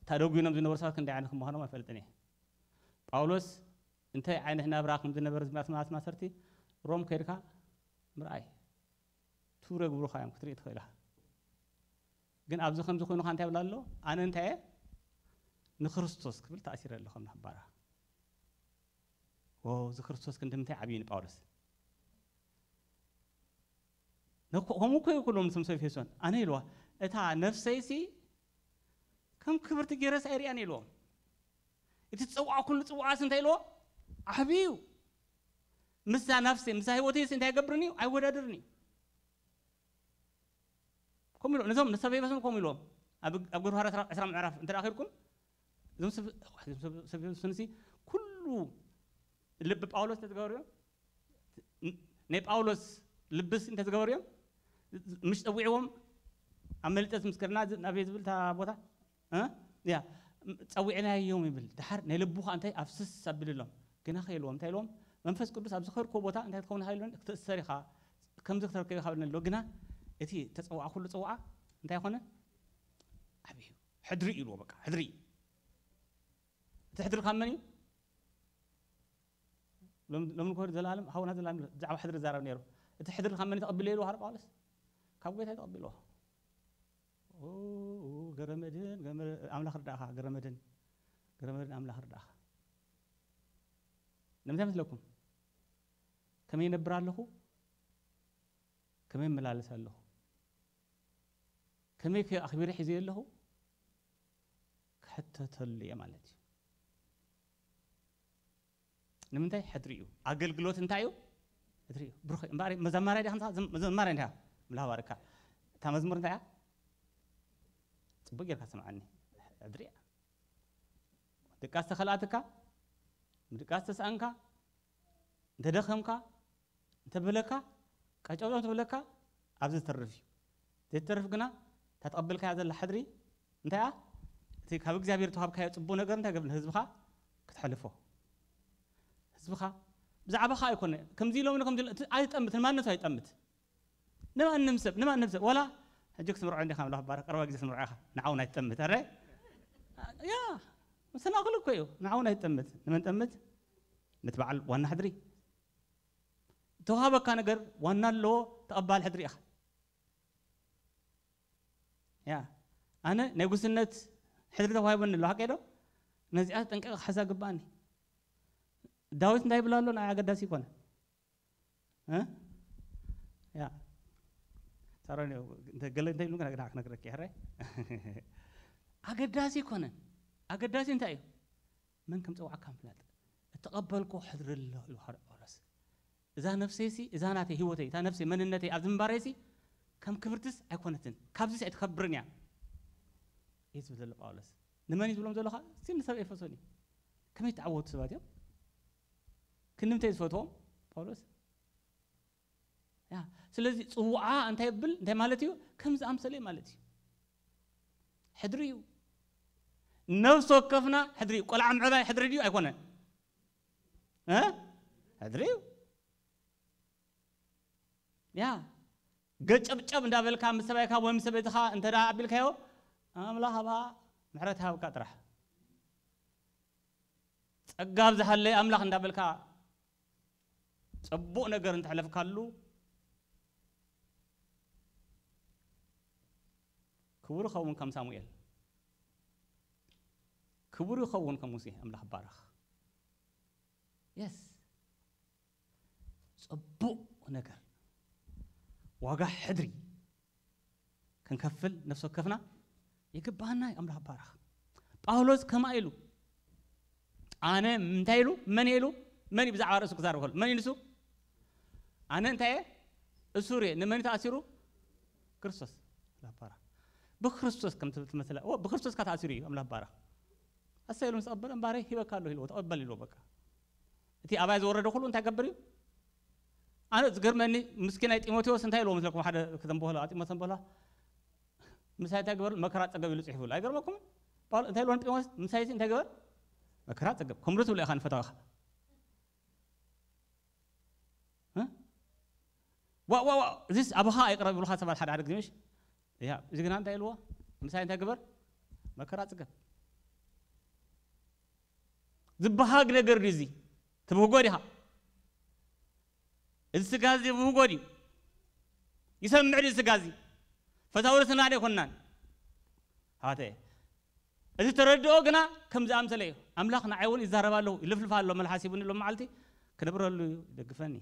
ታደጉኖም ዝነበሩ ሰባት ክንደይ ዓይነት ከም ምዃኖም ኣይፈልጥን እየ። ጳውሎስ እንታይ ዓይነት ናብራ ከም ዝነበረ ዝብላት ማለት ማሰርቲ ሮም ከይድካ ምርኣይ። ቱር የግብሩኻ እዮም፣ ክትርኢ ትኽእል ኢኻ። ግን ኣብዚ ከምዚ ኮይኑኻ እንታይ ይብል ኣሎ? ኣነ እንታይ እየ? ንክርስቶስ ክብል ተኣሲረ ኣለኹ፣ ከም ንሕባራ። ዎ፣ እዚ ክርስቶስ ክንዲ ምንታይ ዓብዩ ንጳውሎስ። ነኮ-፣ ከምኡ እኮ ይብሉ ነቶም ሰብ ኤፌሶን። ኣነ ኢልዋ፣ እታ ነፍሰይሲ ከም ክብርቲ ገይረስ ኣይርእያን ኢልዎም። እቲ ዝጸውዓ ኩሉ ጽውዓስ እንታይ ኢልዎ? ዓብዩ እዩ። ምስዛ ነፍሰይ፣ ምስዛ ህይወተይስ እንታይ ይገብርኒ እዩ? ኣይወዳድርኒ እዩ። ከምኡ ኢልዎም፣ ነዞም ንሰብ ኤፌሶን ከምኡ ኢልዎም። ኣብ፣ ኣብ ገድፋር ዕስራ፣ ዕስራ ምዕራፍ እንተ ደኣ ከድኩም፣ እዞም ሰብ፣ እዞም ሰብ፣ ሰብ ኤፌሶንሲ ኩሉ ልቢ ጳውሎስ እንተ ዝገበርዮ፣ ን-፣ ናይ ጳውሎስ ልብስ እንተ ዝገበርዮ፣ ምሽ ጸዊዕዎም ኣብ መልጠት ምስ ከድና፣ ዝ-፣ ናበይ ዝብል እታ ቦታ? እ? ያ፣ ጸዊዕናዮም ይብል። ድሓር ናይ ልቡ ኸኣ እንታይ ኣፍስስ ኣብልሎም። ግና ኸ ኢልዎም፣ እንታይ ኢልዎም? መንፈስ ቅዱስ ኣብ ዝኸድክዎ ቦታ እንታይ ክትከውን ኢኻ ኢልዎም? ክትእሰር ኢኻ፣ ከምዚ ክትረከብ ኢኻ ኢልዎም ኣሎ። ግና እቲ ተጸውዓ ኩሉ ጽውዓ እንታይ ኾነ? ዓብዩ። ሕድሪ እዩ ኢልዎ፣ በቃ፣ ሕድሪ። እቲ ሕድሪ ካብ መን እዩ? ሎም-፣ ሎሚ ንኮር ዘላለም፣ ሓውና ዘላለም ብዛዕባ ሕድሪ ይዛረብ ነይሩ። እቲ ሕድሪ ካብ መን እዩ ተቐቢሉ ኢልዎ ሃረ ጳውሎስ? ካብ ጎይታ እዩ ተቐቢልዎ። ኦ፣ ኦ፣ ገረመድን፣ ገረመ-፣ ኣምላኽ ርዳእኻ፣ ገረመድን፣ ገረመድን ኣምላኽ ርዳእኻ። ንምንታይ መስለኩም? ከመይ ይነብር ኣለኹ? ከመይ እመላለስ ኣለኹ? ከመይ ከ ኣኽቢረ ሒዘዮ ኣለኹ? ክሕተተሉ እየ ማለት እዩ። ንምንታይ? ሕድሪ እዩ። ኣገልግሎት እንታይ እዩ? ሕድሪ እዩ። ብሩኽ እዩ። እምበኣር መዘማራይ ዲኻ? ዘም-፣ ዘማራይ እንዲኻ? ምላኽ ባርካ። እታ መዝሙር እንታይ እያ? ጽቡቕ ጌርካ ስምዓኒ። ሕድሪ እያ። ድቃስ ተኸልኣትካ፣ ምድቃስ ተስኣንካ፣ እንተደኸምካ፣ እንተበለካ፣ ቀጨውጨው እንተበለካ፣ ኣብዚ ዝተርፍ እዩ። ዘይተርፍ ግና፣ እታ ተቐበልካያ ዘላ ሕድሪ፣ እንታይ እያ? እቲ ካብ እግዚኣብሔር ተዋሃብካዮ ጽቡቕ ነገር እንታይ ገብር? ንህዝብኻ ክትሕልፎ። ህዝብኻ፣ ብዛዕባኻ ኣይኮነ። ከምዚ ኢሎምኒ፣ ከምዚ ኢሎ-፣ እቲ ኣይጠምት፣ ንማንም ሰብ ኣይጠምት። ንማንም ሰብ፣ ንማንም ሰብ። ዋላ ሕጂ ክትምርዖ እንዲኻ፣ ኣምላኽ ባረኽ፣ ቀረባ ግዜ ክትምርዖ ኢኻ። ንዓኡ ናይ ትጠምት፣ ኣረ? ያ፣ መሰናኽል እኮ እዩ። ንዓኡ ናይ ትጠምት። ንመን ጠምት? ነቲ በዓል ዋና ሕድሪ። ተዋሃበካ ነገር ዋና ኣለዎ፣ ተቐባል ሕድሪ ኢኻ። ያ፣ ኣነ ናይ ጉስነት ሕድሪ ተዋሂቡኒ ኣሎ፣ ሓቀይ ዶ? ነዚኣ ጠንቀቕ ሓዛ ግባኣኒ። ዳዊት እንታይ ይብል ኣሎ? ንዓይ ኣገዳሲ ይኮነ። እ? ያ። ሳሮን፣ እንተ ገለ እንታይ ይብሉ፣ ግና፣ ግና ክነግረኪ፣ ሕራይ? ኣገዳሲ ይኮነ። ኣገዳሲ እንታይ እዩ? መን ከም ጸውዓካ ምፍላጥ። እተቐበልኮ ሕድሪ ኣሎ ኢሉ ሃዋርያ ጳውሎስ። እዛ ነፍሰይሲ፣ እዛ ናተይ ህይወተይ፣ እታ ነፍሰይ መንነተይ ኣብዚ ምንባረይሲ ከም ክብርትስ ኣይኮነትን። ካብዚስ ኣይትከብርን እያ። እዩ ዝብል ዘሎ ጳውሎስ። ንመን እዩ ዝብሎም ዘሎ ኸዓ? እስቲ ንሰብ ኤፌሶን እዩ። ከመይ ተዓወቱ ሰባት እዮም? ክንዲ ምንታይ ዝፈትዎም ጳውሎስ? ያ፣ ስለዚ ጽውዓ እንታይ ይብል? እንታይ ማለት እዩ? ከም ዝኣምሰለ ማለት እዩ። ሕድሪ እዩ። ነፍሲ ወከፍና ሕድሪ እዩ። ቆልዓ ምዕባይ ሕድሪ ድዩ? ኣይኮነን። እ? ሕድሪ እዩ። ያ፣ ገጨብጨብ እንዳበልካ ምስ ሰብኣይካ ወይ ምስ ሰበይትኻ እንተ ደኣ ኣቢልካዮ፣ ኣምላኽ ኣብኣ ምሕረት ይሃብካ ጥራሕ። ጸጋ ኣብዝሓለይ ኣምላኽ እንዳበልካ፣ ጽቡቕ ነገር እንተሕለፍካሉ፣ ክቡር ይኸውን ከም ሳሙኤል። ክቡር ይኸውን ከም ሙሴ። ኣምላኽ ይባረኽ። የስ። ጽቡቕ ነገር፣ ዋጋ ሕድሪ ክንከፍል ነፍሲ ወከፍና ይግባና እዩ። ኣምላኽ ይባረኽ። ጳውሎስ ከምኣ ኢሉ፣ ኣነ እንታይ ኢሉ? መን ኢሉ? መን እዩ ብዛዕባ ርእሱ ክዛረብ ከሎ? መን እዩ ንሱ? ኣነ እንታይ እየ? እሱር እየ። ንመን እዩ ተኣሲሩ? ክርስቶስ። ኣምላኽ ይባረኽ። ብክርስቶስ ከም ትብል ትመስላ። ኦ፣ ብክርስቶስ እካ ተኣሲሩ እዩ። ኣምላኽ ይባረኽ። ኣሰይ ኢሉ ምስ ተቐበለ፣ እምባረይ ሂበካ ኣለኹ ኢልዎ፣ ተቐበል ኢልዎ በቃ። እቲ ኣባይ ዝወረደ ኩሉ እንታይ ገብር እዩ? ኣነ ዝገርመኒ፣ ምስኪናይ ጢሞቴዎስ እንታይ ኢልዎ መስለኩም? ሓደ ከተንብሆ፣ ጢሞቴዎስ ተንብሆ፣ ምሳይ እንታይ ግበር? መከራ ጸገብ ኢሉ ጽሒፉ። ኣይገርመኩምን? ጳውሎስ እንታይ ኢልዎ ንጢሞቴዎስ? ምሳይሲ እንታይ ግበር? መከራ ጸገብ። ከምኡ ትብሎ ኢኻ ንፈታዊኻ። እ? ዋ፣ ዋ፣ ዋ፣ እዚስ ኣባኻ ኣይቅረብ ይብሉኻ ሰባት ሓደ ሓደ ግዜ፣ ምሽ? ያ፣ እዚ ግና እንታይ ኢልዎ? ምሳይ እንታይ ግበር? መከራ ጽገብ። ዝበሃግ ነገር ድዩ እዚ? ትብህጎ ዲኻ? እዚ ስጋ እዚ ይብህጎ ድዩ? ይሰምዕ ድዩ ስጋ እዚ? ፈታዊ ርእስና ዶ ኣይኮንናን? ኣሕዋተየ፣ እዚ ተረድኦ ግና ከም ዝኣምሰለ እዩ። ኣምላኽ ንዓይ እውን ይዛረብ ኣለኹ፣ ይልፍልፍ ኣሎ፣ መልሓስ ሂቡኒ ሎም መዓልቲ ክነብረሉ እዩ፣ ይደግፈኒ።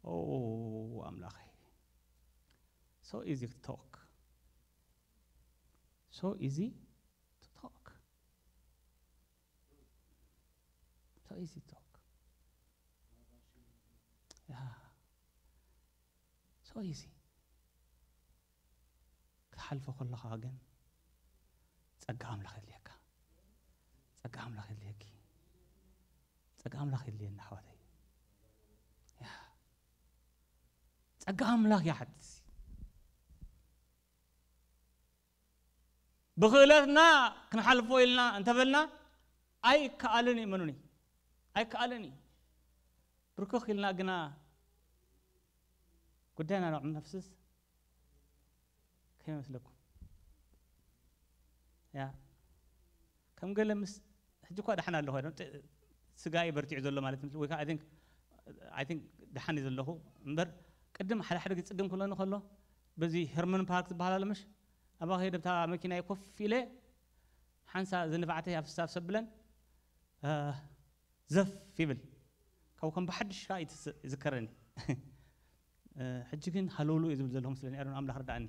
ኦ ኣምላኸይ። So easy to talk. So easy to talk. So easy to talk. Yeah. So easy. ክትሓልፎ ከለኻ ግን ጸጋ ኣምላኽ የድልየካ። ጸጋ ኣምላኽ የድልየኪ። ጸጋ ኣምላኽ የድልየና ኣሕዋተይ። ያ። ጸጋ ኣምላኽ ይሓትት። ብኽእለትና ክንሓልፎ ኢልና እንተበልና ኣይከኣልን እዩ፣ እመኑኒ። ኣይከኣልን እዩ። ብርክኽ ኢልና ግና ጉዳይና ናብ ነፍስስ ከይመስለኩም። ያ፣ ከም ገለ ምስ፣ ሕጂ እኳ ደሓን ኣለኹ፣ I don't፣ ስጋይ በርቲዑ ዘሎ ማለት ምስ፣ ወይ ከዓ I think፣ I think ደሓን እዩ ዘለኹ። እምበር ቅድም ሓደ ሓደ ግዜ ጽግም ክብለኒ ከሎ፣ በዚ ሄርመን ፓርክ ዝበሃል ኣሎ ምሽ? ኣብኣ ከይደ ብታ መኪናይ ኮፍ ኢለ፣ ሓንሳ ዝንፋዕተይ ኣፍስስ ኣፍስስ ብለን፣ እ፣ ዘፍ ይብል። ካብኡ ከም ብሓድሽ ከዓ ይትስ-፣ ይዝከረኒ። እ፣ ሕጂ ግን ሃለውለው እዩ ዝብል ዘለኹ መስለኒ። ኣሮን ኣምላኽ ርዳእኒ።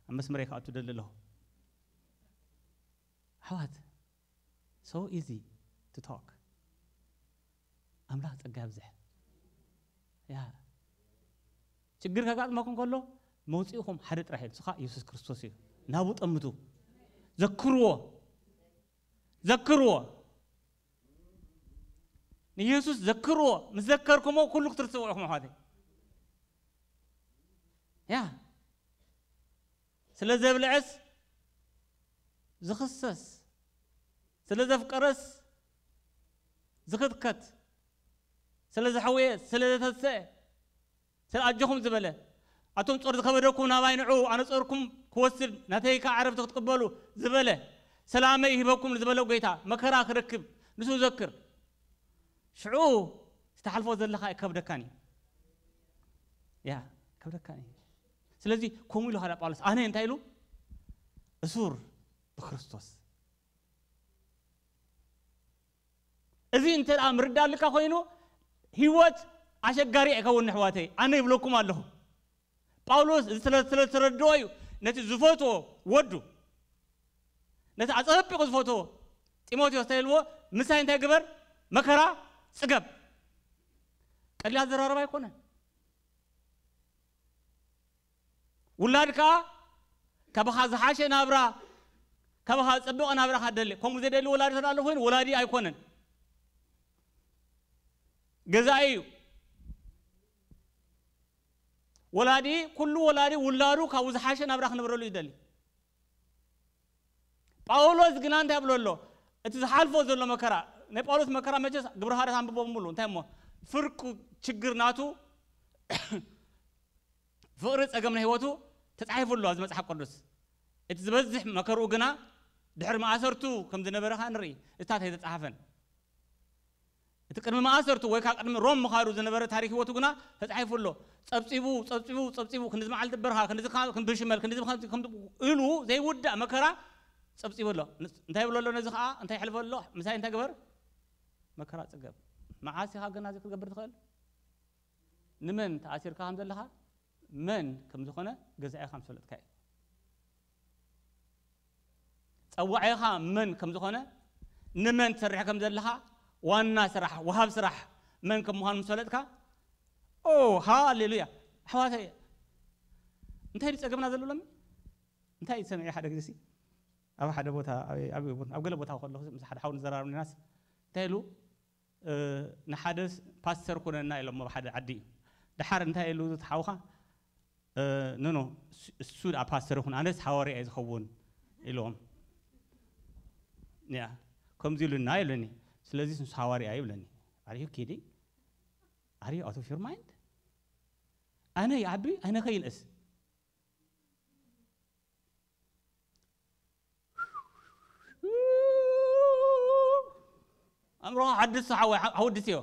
ኣብ መስመረይ ክኣቱ ደሊ ኣለኹ። ኣሕዋት፣ so easy to talk። ኣምላኽ ጸጋ ያብዝሕ። ያ። ችግር ከጋጥመኩም ከሎ መውጽኢኹም ሓደ ጥራሕ እዩ፣ ንሱ ኸኣ የሱስ ክርስቶስ እዩ። ናብኡ ጠምቱ። ዘክርዎ። ዘክርዎ። ንየሱስ ዘክርዎ። ምስ ዘከርኩሞ ኩሉ ክትርስዎ ኢኹም ኣሕዋተይ። ያ። ስለ ዘብልዐስ ዝኽሰስ፣ ስለ ዘፍቀረስ ዝኽትከት፣ ስለ ዘሕወየ፣ ስለ ዘተሰአ፣ ስለ ኣጆኹም ዝበለ፣ ኣቱም ጾር ዝኸበደኩም ናባይ ንዑ፣ ኣነ ጾርኩም ክወስድ፣ ናተይ ከኣ ዕረፍቲ ክትቅበሉ ዝበለ፣ ሰላመይ ይህበኩም ዝበለ ጐይታ፣ መከራ ክረክብ ንሱ ዘክር። ሽዑ ዝተሓልፎ ዘለኻ ኣይከብደካን እዩ። ያ፣ ከብደካን እዩ። ስለዚ ከምኡ ኢሉ ሃዳ ጳውሎስ፣ ኣነ እንታይ ኢሉ? እሱር ብክርስቶስ። እዚ እንተ ደኣ ምርዳልካ ኮይኑ፣ ህይወት ኣሸጋሪ ኣይከውን ኣሕዋተይ፣ ኣነ ይብለኩም ኣለኹ። ጳውሎስ እዚ ስለ ስለ ዝተረድኦ እዩ ነቲ ዝፈትዎ ወዱ፣ ነቲ ኣጸቢቑ ዝፈትዎ ጢሞቴዎስ እንታይ ኢልዎ? ምሳይ እንታይ ግበር? መከራ ጽገብ። ቀሊል ኣዘራረባ ኣይኮነን። ውላድ ከኣ ካብኻ ዝሓሸ ናብራ፣ ካብኻ ዝጸበቐ ናብራ ከኣ ደሊ። ከምኡ ዘደሊ ወላዲ ተዳሎ ኮይኑ ወላዲ ኣይኮነን፣ ገዛኢ እዩ። ወላዲ፣ ኩሉ ወላዲ ውላዱ ካብኡ ዝሓሸ ናብራ ክነብረሉ እዩ ዝደሊ። ጳውሎስ ግና እንታይ ብሎ ኣሎ? እቲ ዝሓልፎ ዘሎ መከራ፣ ናይ ጳውሎስ መከራ መቸስ ግብረ ሃዋርያት ኣንብቦ ብምሉ እንታይ እሞ ፍርቁ ችግር ናቱ ፍቕሪ ጸገም ናይ ህይወቱ ተጻሒፉ ኣሎ ኣብዚ መጽሓፍ ቅዱስ። እቲ ዝበዝሕ መከርኡ ግና ድሕሪ መኣሰርቱ ከም ዝነበረ ኸኣ ንርኢ። እታ ኣይተጻሓፈን። እቲ ቅድሚ መኣሰርቱ ወይ ካብ ቅድሚ ሮም ምኻዱ ዝነበረ ታሪክ ህይወቱ ግና ተጻሒፉ ኣሎ። ጸብጺቡ፣ ጸብጺቡ፣ ጸብጺቡ፣ ክንድዚ መዓልቲ በርኻ፣ ክንድዚ ካ-፣ ክንዲ ሽመል፣ ክንድዚ ካ-፣ ክንዲ ኢሉ ዘይውዳእ መከራ ጸብጺቡ ኣሎ። ንስ-፣ እንታይ ይብሎ ኣሎ ነዚ ኸኣ? እንታይ ይሕልፎ ኣሎ? ምሳይ እንታይ ግበር? መከራ ጽገብ። መዓስ ኢኻ ግን እዚ ክትገብር ትኽእል? ንመን ተኣሲርካ ከም ዘለኻ፣ መን ከም ዝኾነ ገዛኢኻ ምስ ፈለጥካ እዩ። ጸዋዒኻ መን ከም ዝኾነ፣ ንመን ትሰርሕ ከም ዘለኻ፣ ዋና ስራሕ፣ ወሃብ ስራሕ መን ከም ምዃኑ ምስ ፈለጥካ፣ ኦ፣ ሃሌሉያ። ኣሕዋተይ፣ እንታይ ድዩ ጸገምና ዘሎ ሎሚ? እንታይ እዩ ሰሚዐ ሓደ ግዜ ሲ፣ ኣብ ሓደ ቦታ፣ ኣብ፣ ኣብ፣ ኣብ ገለ ቦታ ከለኹ ምስ ሓደ ሓው ንዘራረብ ኔናስ፣ እንታይ ኢሉ፣ እ፣ ንሓደ ስ-፣ ፓስተር ኩነና ኢሎሞ ኣብ ሓደ ዓዲ እዩ። ደሓር እንታይ ኢሉ እቲ ሓውኻ? እ፣ ኖ፣ ኖ፣ እሱ፣ እሱ ደኣ ፓስተር ይኹን፣ ኣነስ ሃዋርያ እየ ዝኸውን ኢሎም። ያ፣ ከምዚ ኢሉና ኢሉኒ። ስለዚ ንሱ ሃዋርያ እዩ ይብለኒ። Are you kidding? Are you out of your mind? ኣነ ይዓቢ፣ ኣነ ከይንእስ። ኣእምሮኻ ሓድስ ሓወ-፣ ሓወድስ እዮ።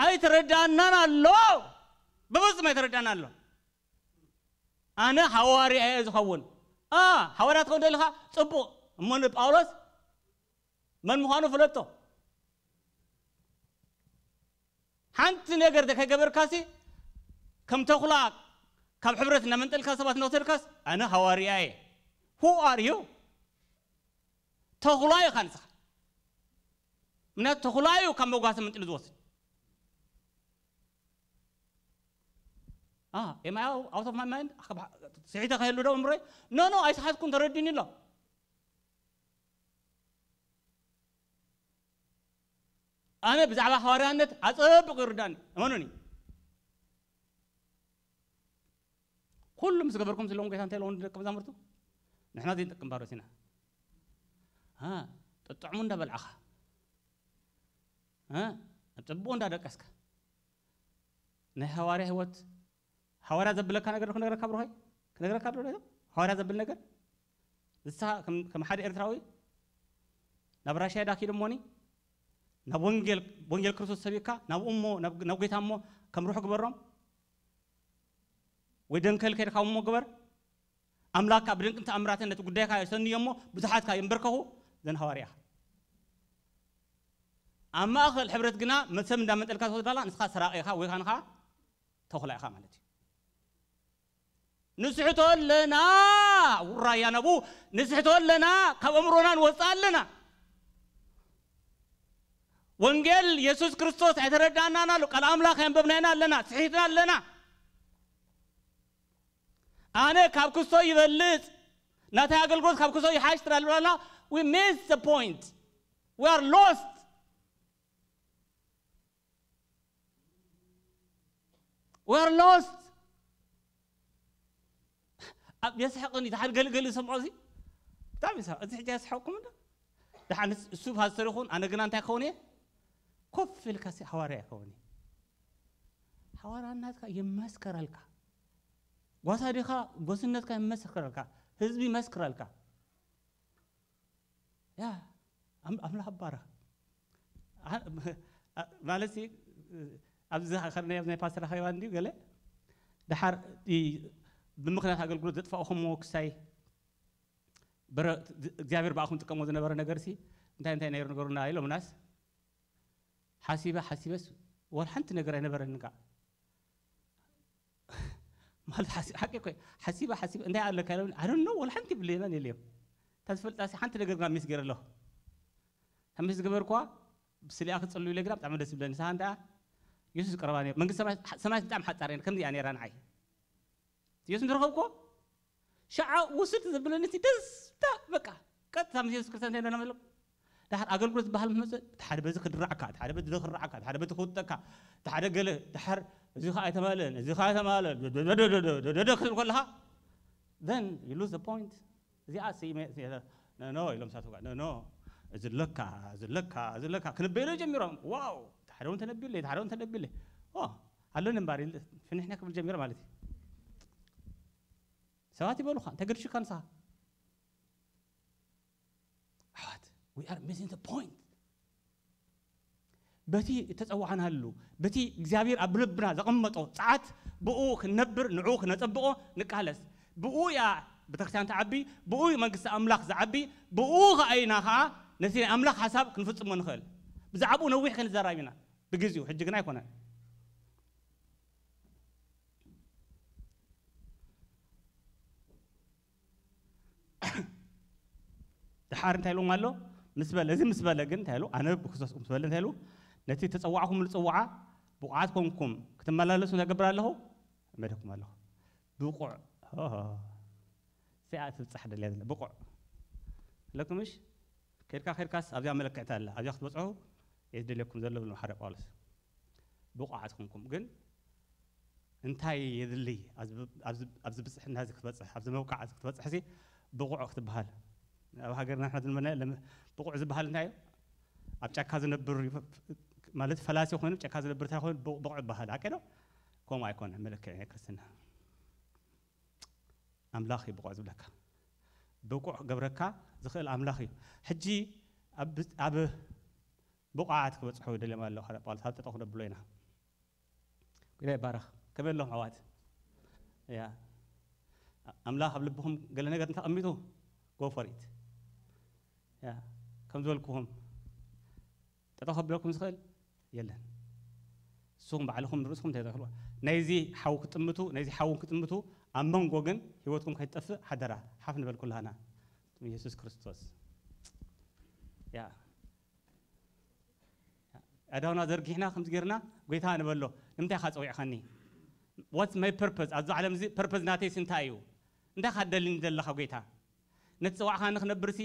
ኣይተረዳእናን ኣሎ። ብፍጹም ኣይተረዳእና ኣሎ። ኣነ ሃዋርያ እየ ዝኸውን። ኣ፣ ሃዋርያ ትኸውን ደለኻ? ጽቡቕ። እሞ ንጳውሎስ መን ምዃኑ ፍለጦ። ሓንቲ ነገር ከይገበርካሲ፣ ከም ተኹላ ካብ ሕብረት እናመንጠልካ ሰባት እናወሰድካስ፣ ኣነ ሃዋርያ እየ። Who are you? ተኹላ ኢኻ ንስኻ። ምክንያቱ ተኹላ እዩ ካብ መጓሰ መንጢሉ ዝወስድ። ኣ፣ am I out of my mind? ስሒተ ከይህሉ ዶ እምሮይ? ኖ፣ ኖ፣ ኣይሰሓትኩን፣ ተረዲኒ ኣሎ። ኣነ ብዛዕባ ሃዋርያነት ኣጸብቑ ይርዳኒ፣ እመኑኒ። ኩሉ ምስ ገበርኩም ስለዎም ጌታ እንታይ ኢልዎም ደቂ መዛሙርቱ? ንሕና ዘይንጠቅም ባሮት ኢና። አ፣ ጥጥዕሙ እንዳበልዓኻ፣ አ፣ ኣብ ጽቡቕ እንዳደቀስካ፣ ናይ ሃዋርያ ህይወት፣ ሃዋርያ ዘብለካ ነገር ክነግረካ ብሩኸይ፣ ክነግረካ ዶ ሃዋርያ ዘብል ነገር? ንስኻ ከም፣ ከም ሓደ ኤርትራዊ ናብ ራሽያ ዳኪ ደሞኒ፣ ናብ ወንጌል፣ ወንጌል ክርስቶስ ሰቢካ፣ ናብኡ እሞ፣ ናብ፣ ናብ ጌታ እሞ ከም ሩሕ ግበሮም፣ ወይ ደንከል ከይድካ እሞ ግበር። ኣምላክ ካብ ድንቅን ተኣምራትን ነቲ ጉዳይካ የሰንዮ እሞ ብዙሓት ከኣ የንበርከኹ፣ ዘን ሃዋርያ ኢኻ። ኣብ ማእኸል ሕብረት ግና መሰብ እንዳመንጠልካ ትወስዳላ፣ ንስኻ ሰራቂ ኢኻ ወይ ካንኻ ተኹላ ኢኻ ማለት እዩ። ንስሕቶ ኣለና፣ ውራያ ነቡ፣ ንስሕቶ ኣለና፣ ካብ ኣእምሮና ንወፅእ ኣለና። ወንጌል የሱስ ክርስቶስ ኣይተረዳእናን ኣሎ፣ ቃል ኣምላኽ ኣየንበብናይን ኣለና፣ ስሒትና ኣለና። ኣነ ካብ ክስቶ ይበልጽ፣ ናተይ ኣገልግሎት ካብ ክስቶ ይሓሽ ትላል ብላና። We miss the point. We are lost. We are lost. ኣብ የስሕቕን እዩ፣ ሓደ ገለገለ ዝሰምዖ እዚ ብጣዕሚ ይስሕቕ። እዚ ሕጂ የስሕቕኩም እንዶ? ደሓን እሱ ፓስተር ይኹን፣ ኣነ ግና እንታይ ክኸውን እየ? ኮፍ ኢልካ ሲ ሃዋርያ ይኸውን እየ። ሃዋርያነትካ ይመስከረልካ። ጓሳ ዲኻ? ጎስነትካ ይመስከረልካ። ህዝቢ ይመስክረልካ። ያ፣ ኣም-፣ ኣምላኽ ይባረኽ። ኣ-፣ ኣ-፣ ማለት ሲ፣ ኣብዚ ዝኸድናዮ፣ ኣብዚ ናይ ፓስተር ኣኼባ እንድዩ ገለ፣ ደሓር እ-፣ ብምኽንያት ኣገልግሎት ዘጥፋእኹምዎ ክሳይ በረ-፣ እግዚኣብሔር ብኣኹም ዝጥቀሞ ዝነበረ ነገር ሲ፣ እንታይ እንታይ ነይሩ ንገሩና ኢሎምናስ ሓሲበ ሓሲበስ ወላ ሓንቲ ነገር ኣይነበረን። ካ ማለት ሓሲ- ሓቂ እኮ እዩ። ሓሲበ ሓሲበ እንታይ ኣለካ ኢሎም ኣይ ዶንት ኖ ወላ ሓንቲ ይብለናን የለዮም። እታ ዝፈልጣሲ ሓንቲ ነገር ግና ሚስ ገይረ ኣለኹ። እታ ሚስ ዝገበርኩዋ ብስሊኣ ክፅልዩ ኢለ ግና ብጣዕሚ ደስ ይብለኒ። ንስኻ እንታይ የሱስ ቀረባ ነይሩ መንግስቲ ሰማይ ሰማይ ብጣዕሚ ሓፃር እያ ከምዚኣ ነይራ ንዓይ። የሱስ እንተረኸብኩዎ ሸዓ ውስድ ዘብለኒ እቲ ደስታ በቃ ቀጥታ ምስ የሱስ ክርስቶስ እንታይ ደና መለኩ ድሓር ኣገልግሎት ዝበሃል ምስ መፀ እቲ ሓደ በዚ ክድራዕካ እቲ ሓደ በዚ ክራዕካ እቲ ሓደ በዚ ክውጠካ እቲ ሓደ ገለ ድሓር እዚ ከዓ ኣይተማለን እዚ ከዓ ኣይተማለን ደደደደደደደ ክብል ከለካ then you lose the point። እዚኣ ሲ- ሲ- ኖ ኖ ኢሎም ሳቱ ጋር ኖ ኖ እዚ ለካ እዚ ለካ እዚ ለካ ክንበይሎ ጀሚሮም ዋው እቲ ሓደ እውን ተነቢለ እቲ ሓደ እውን ተነቢለ ኦ ኣለኒ እምባር ኢል- ፍንሕና ክብል ጀሚረ ማለት እዩ። ሰባት ይበሉኻ እንታይ ገድሽካ ንስኻ ኣሕዋት we are missing the point። በቲ እተጸዋዕናሉ በቲ እግዚኣብሔር ኣብ ልብና ዘቐመጦ ጸዓት ብኡ ክንነብር ንዕኡ ክነጸብቆ ንቃለስ። ብኡ እያ ቤተክርስትያን ትዓቢ፣ ብኡ እዩ መንግስቲ ኣምላኽ ዝዓቢ፣ ብኡ ኸኣ ኢና ኸኣ ነቲ ናይ ኣምላኽ ሓሳብ ክንፍጽሞ ንኽእል። ብዛዕባኡ ነዊሕ ክንዘራብ ኢና ብግዜኡ፣ ሕጂ ግን ኣይኮነን። ድሓር እንታይ ኢልዎም ኣሎ? ምስ በለ፣ እዚ ምስ በለ ግን እንታይ ኢሉ? ኣነ ብክርስቶስ ምስ በለ እንታይ ኢሉ? ነቲ ተጸዋዕኩምሉ ጽዋዓ ብቑዓት ኮንኩም ክትመላለሱ እንታይ ገብር ኣለኹ? እመደኩም ኣለኹ። ብቑዕ፣ ሆሆ። እዚኣ ትብጻሕ ደልያ ዘላ፣ ብቑዕ። ኣለኩም ምሽ? ከድካ ከድካስ ኣብዚኣ መለክዕቲ ኣላ። ኣብዚኣ ክትበጽሑ እየ ዝደልየኩም ዘሎ ብሎ ሓደ ጳውሎስ። ብቑዓት ኮንኩም ግን እንታይ የድሊ ኣብዚ ብፅሕና እዚ ክትበፅሕ ኣብዚ መብቃዕ እዚ ክትበፅሕ ሲ ብቑዕ ክትበሃል ኣብ ሃገርና ንሕና ዝንበና ብቑዕ ዝበሃል እንታይ እዩ ኣብ ጫካ ዝነብር ማለት ፈላሲ ኮይኑ ጫካ ዝነብር እንታይ ኮይኑ ብቑዕ ይበሃል ኣቀ ዶ ከምኡ ኣይኮነ መለክዕ ናይ ክርስትና ኣምላኽ እዩ ብቑዕ ዝብለካ ብቑዕ ክገብረካ ዝኽእል ኣምላኽ እዩ ሕጂ ኣብ ብቑዓት ክበፅሑ ደልዮም ኣለዉ ሓደ ጳውሎስ ኣብ ጠጠው ክነብሎ ኢና ጌታ ይባረኽ። ከመይ ኣለኹም ኣሕዋት? ያ ኣምላኽ ኣብ ልብኹም ገለ ነገር እንተቐሚጡ go for it። ያ ከም ዝበልኩኹም ጠጠው ከብለኩም ዝኽእል የለን። ንስኹም ባዕልኹም ርእስኹም እንታይ ተኽልዋ ናይዚ ሓው ክትጥምቱ ናይዚ ሓውን ክትጥምቱ ኣብ መንጎ ግን ህይወትኩም ከይትጠፍእ ሓደራ ሓፍ ንበል ኩላህና ኢየሱስ ክርስቶስ ያ ኣእዳውና ዘርጊሕና ከምዚ ጌርና ጎይታ ንበሎ ንምንታይ ኢኻ ፀዊዕኻኒ what's my purpose ኣብዚ ዓለም እዚ purpose ናተይስ እንታይ እዩ እንታይ ኢኻ ደልኒ ዘለኻ ጎይታ ነቲ ፀዋዕኻኒ ክነብርሲ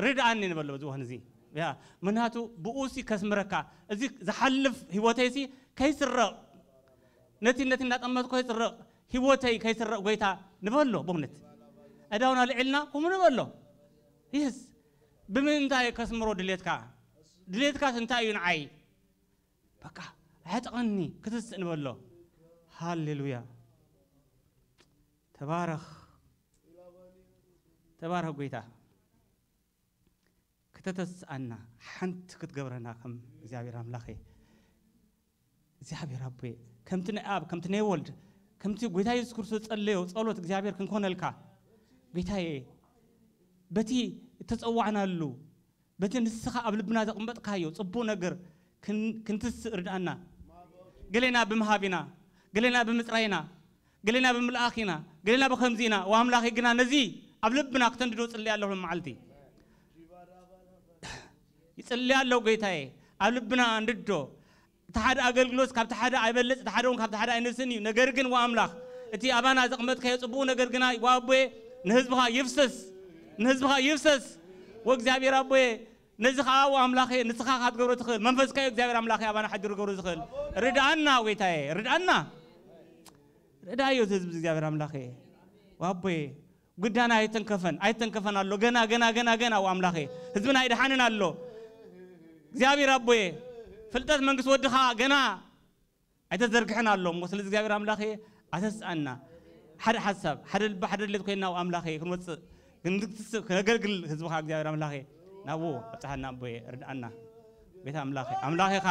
ርድኣኒ ንበሎ በዚ ወን እዚ ያ ምክንያቱ ብኡሲ ከስምረካ እዚ ዝሓልፍ ህይወተይሲ ከይስረቕ ነቲ ነቲ እናጠመትኮ ይፅረቕ ህይወተይ ከይስረቕ ጎይታ ንበሎ በእውነት ኣእዳውና ልዒልና ከምኡ ንበሎ ይስ ብምንታይ ከስምሮ ድሌትካ ድሌትካስ እንታይ እዩ ንዓይ በቃ ኣዕጥቐኒ ክትስእ ንበሎ ሃሌሉያ ተባረኽ ተባረኽ ጎይታ ክተተስኣና ሓንቲ ክትገብረና ከም እግዚኣብሔር ኣምላኸ እግዚኣብሔር ኣቦየ ከምቲ ናይ ኣብ ከምቲ ናይ ወልድ ከምቲ ጎይታ የሱስ ክርስቶስ ጸለዮ ጸሎት እግዚኣብሔር ክንኮነልካ ጎይታየ በቲ እተጸዋዕናሉ በቲ ንስኻ ኣብ ልብና ዘቕመጥካዮ ጽቡቕ ነገር ክንትስእ ርድኣና ገሌና ብምሃብ ኢና ገሌና ብምጽራይ ኢና ገሌና ብምልኣኽ ኢና ገሌና ብኸምዚ ኢና ወኣምላኺ ግና ነዚ ኣብ ልብና ክተንድዶ ጽልያ ኣለኹ መዓልቲ ይጽልያ ኣለዉ ጎይታየ ኣብ ልብና እንድዶ እቲ ሓደ ኣገልግሎት ካብቲ ሓደ ኣይበልጽ እቲ ሓደ እውን ካብቲ ሓደ ኣይንስን እዩ ነገር ግን ወኣምላኽ እቲ ኣባና ዘቕመጥካዮ ጽቡቕ ነገር ግና ወኣቦየ ንህዝብኻ ይፍሰስ ንህዝብኻ ይፍሰስ ወእግዚኣብሔር ኣቦየ ነዚ ከዓ ወኣምላኸ ንስኻ ካብ ትገብሮ ትኽእል መንፈስካዮ እግዚኣብሔር ኣምላኸ ኣባና ሓዲሩ ገብሮ ዝኽእል ርድኣና ጎይታየ ርድኣና ርዳዮ እዚ ህዝቢ እግዚኣብሔር ኣምላኸ ዋቦየ ጉዳና ኣይተንከፈን ኣይተንከፈን ኣሎ ገና ገና ገና ገና ወኣምላኸ ህዝብና ኣይደሓንን ኣሎ እግዚኣብሔር ኣቦየ ፍልጠት መንግስቲ ወድኻ ገና ኣይተዘርግሐን ኣሎ እሞ ስለዚ እግዚኣብሔር ኣምላኸ ኣተስኣና ሓደ ሓሳብ ሓደ ልቢ ሓደ ድሌት ኮይና ወኣምላኸ ክንወፅእ ክንትስእ ክነገልግል ህዝብኻ እግዚኣብሔር ኣምላኸ ናብኡ ኣብፅሓና ኣቦየ ርድኣና ቤት ኣምላኸ ኣምላኸ ኢኻ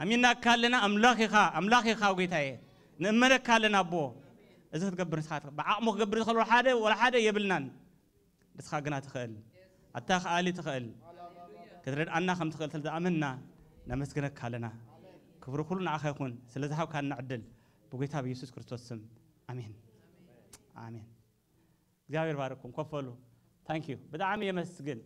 ኣሚናካ ኣለና ኣምላኽ ኢኻ ኣምላኽ ኢኻ ጎይታየ ንእመነካ ኣለና ኣቦ እዚ ክትገብር ንስኻ ብዓቕሙ ክገብር ዝኽእል ወላ ሓደ ወላ ሓደ የብልናን ንስኻ ግና ትኽእል ኣታ ከኣሊ ትኽእል ክትረድኣና ከም ትኽእል ስለ ዝኣመንና ነመስግነካ ኣለና። ክብሪ ኩሉ ንዓኻ ይኹን ስለ ዝሃብካና ዕድል ብጎይታ ብኢየሱስ ክርስቶስ ስም ኣሜን። ኣሜን። እግዚኣብሔር ባርኩም። ኮፈሉ። ታንክ ዩ። ብጣዕሚ የመስግን።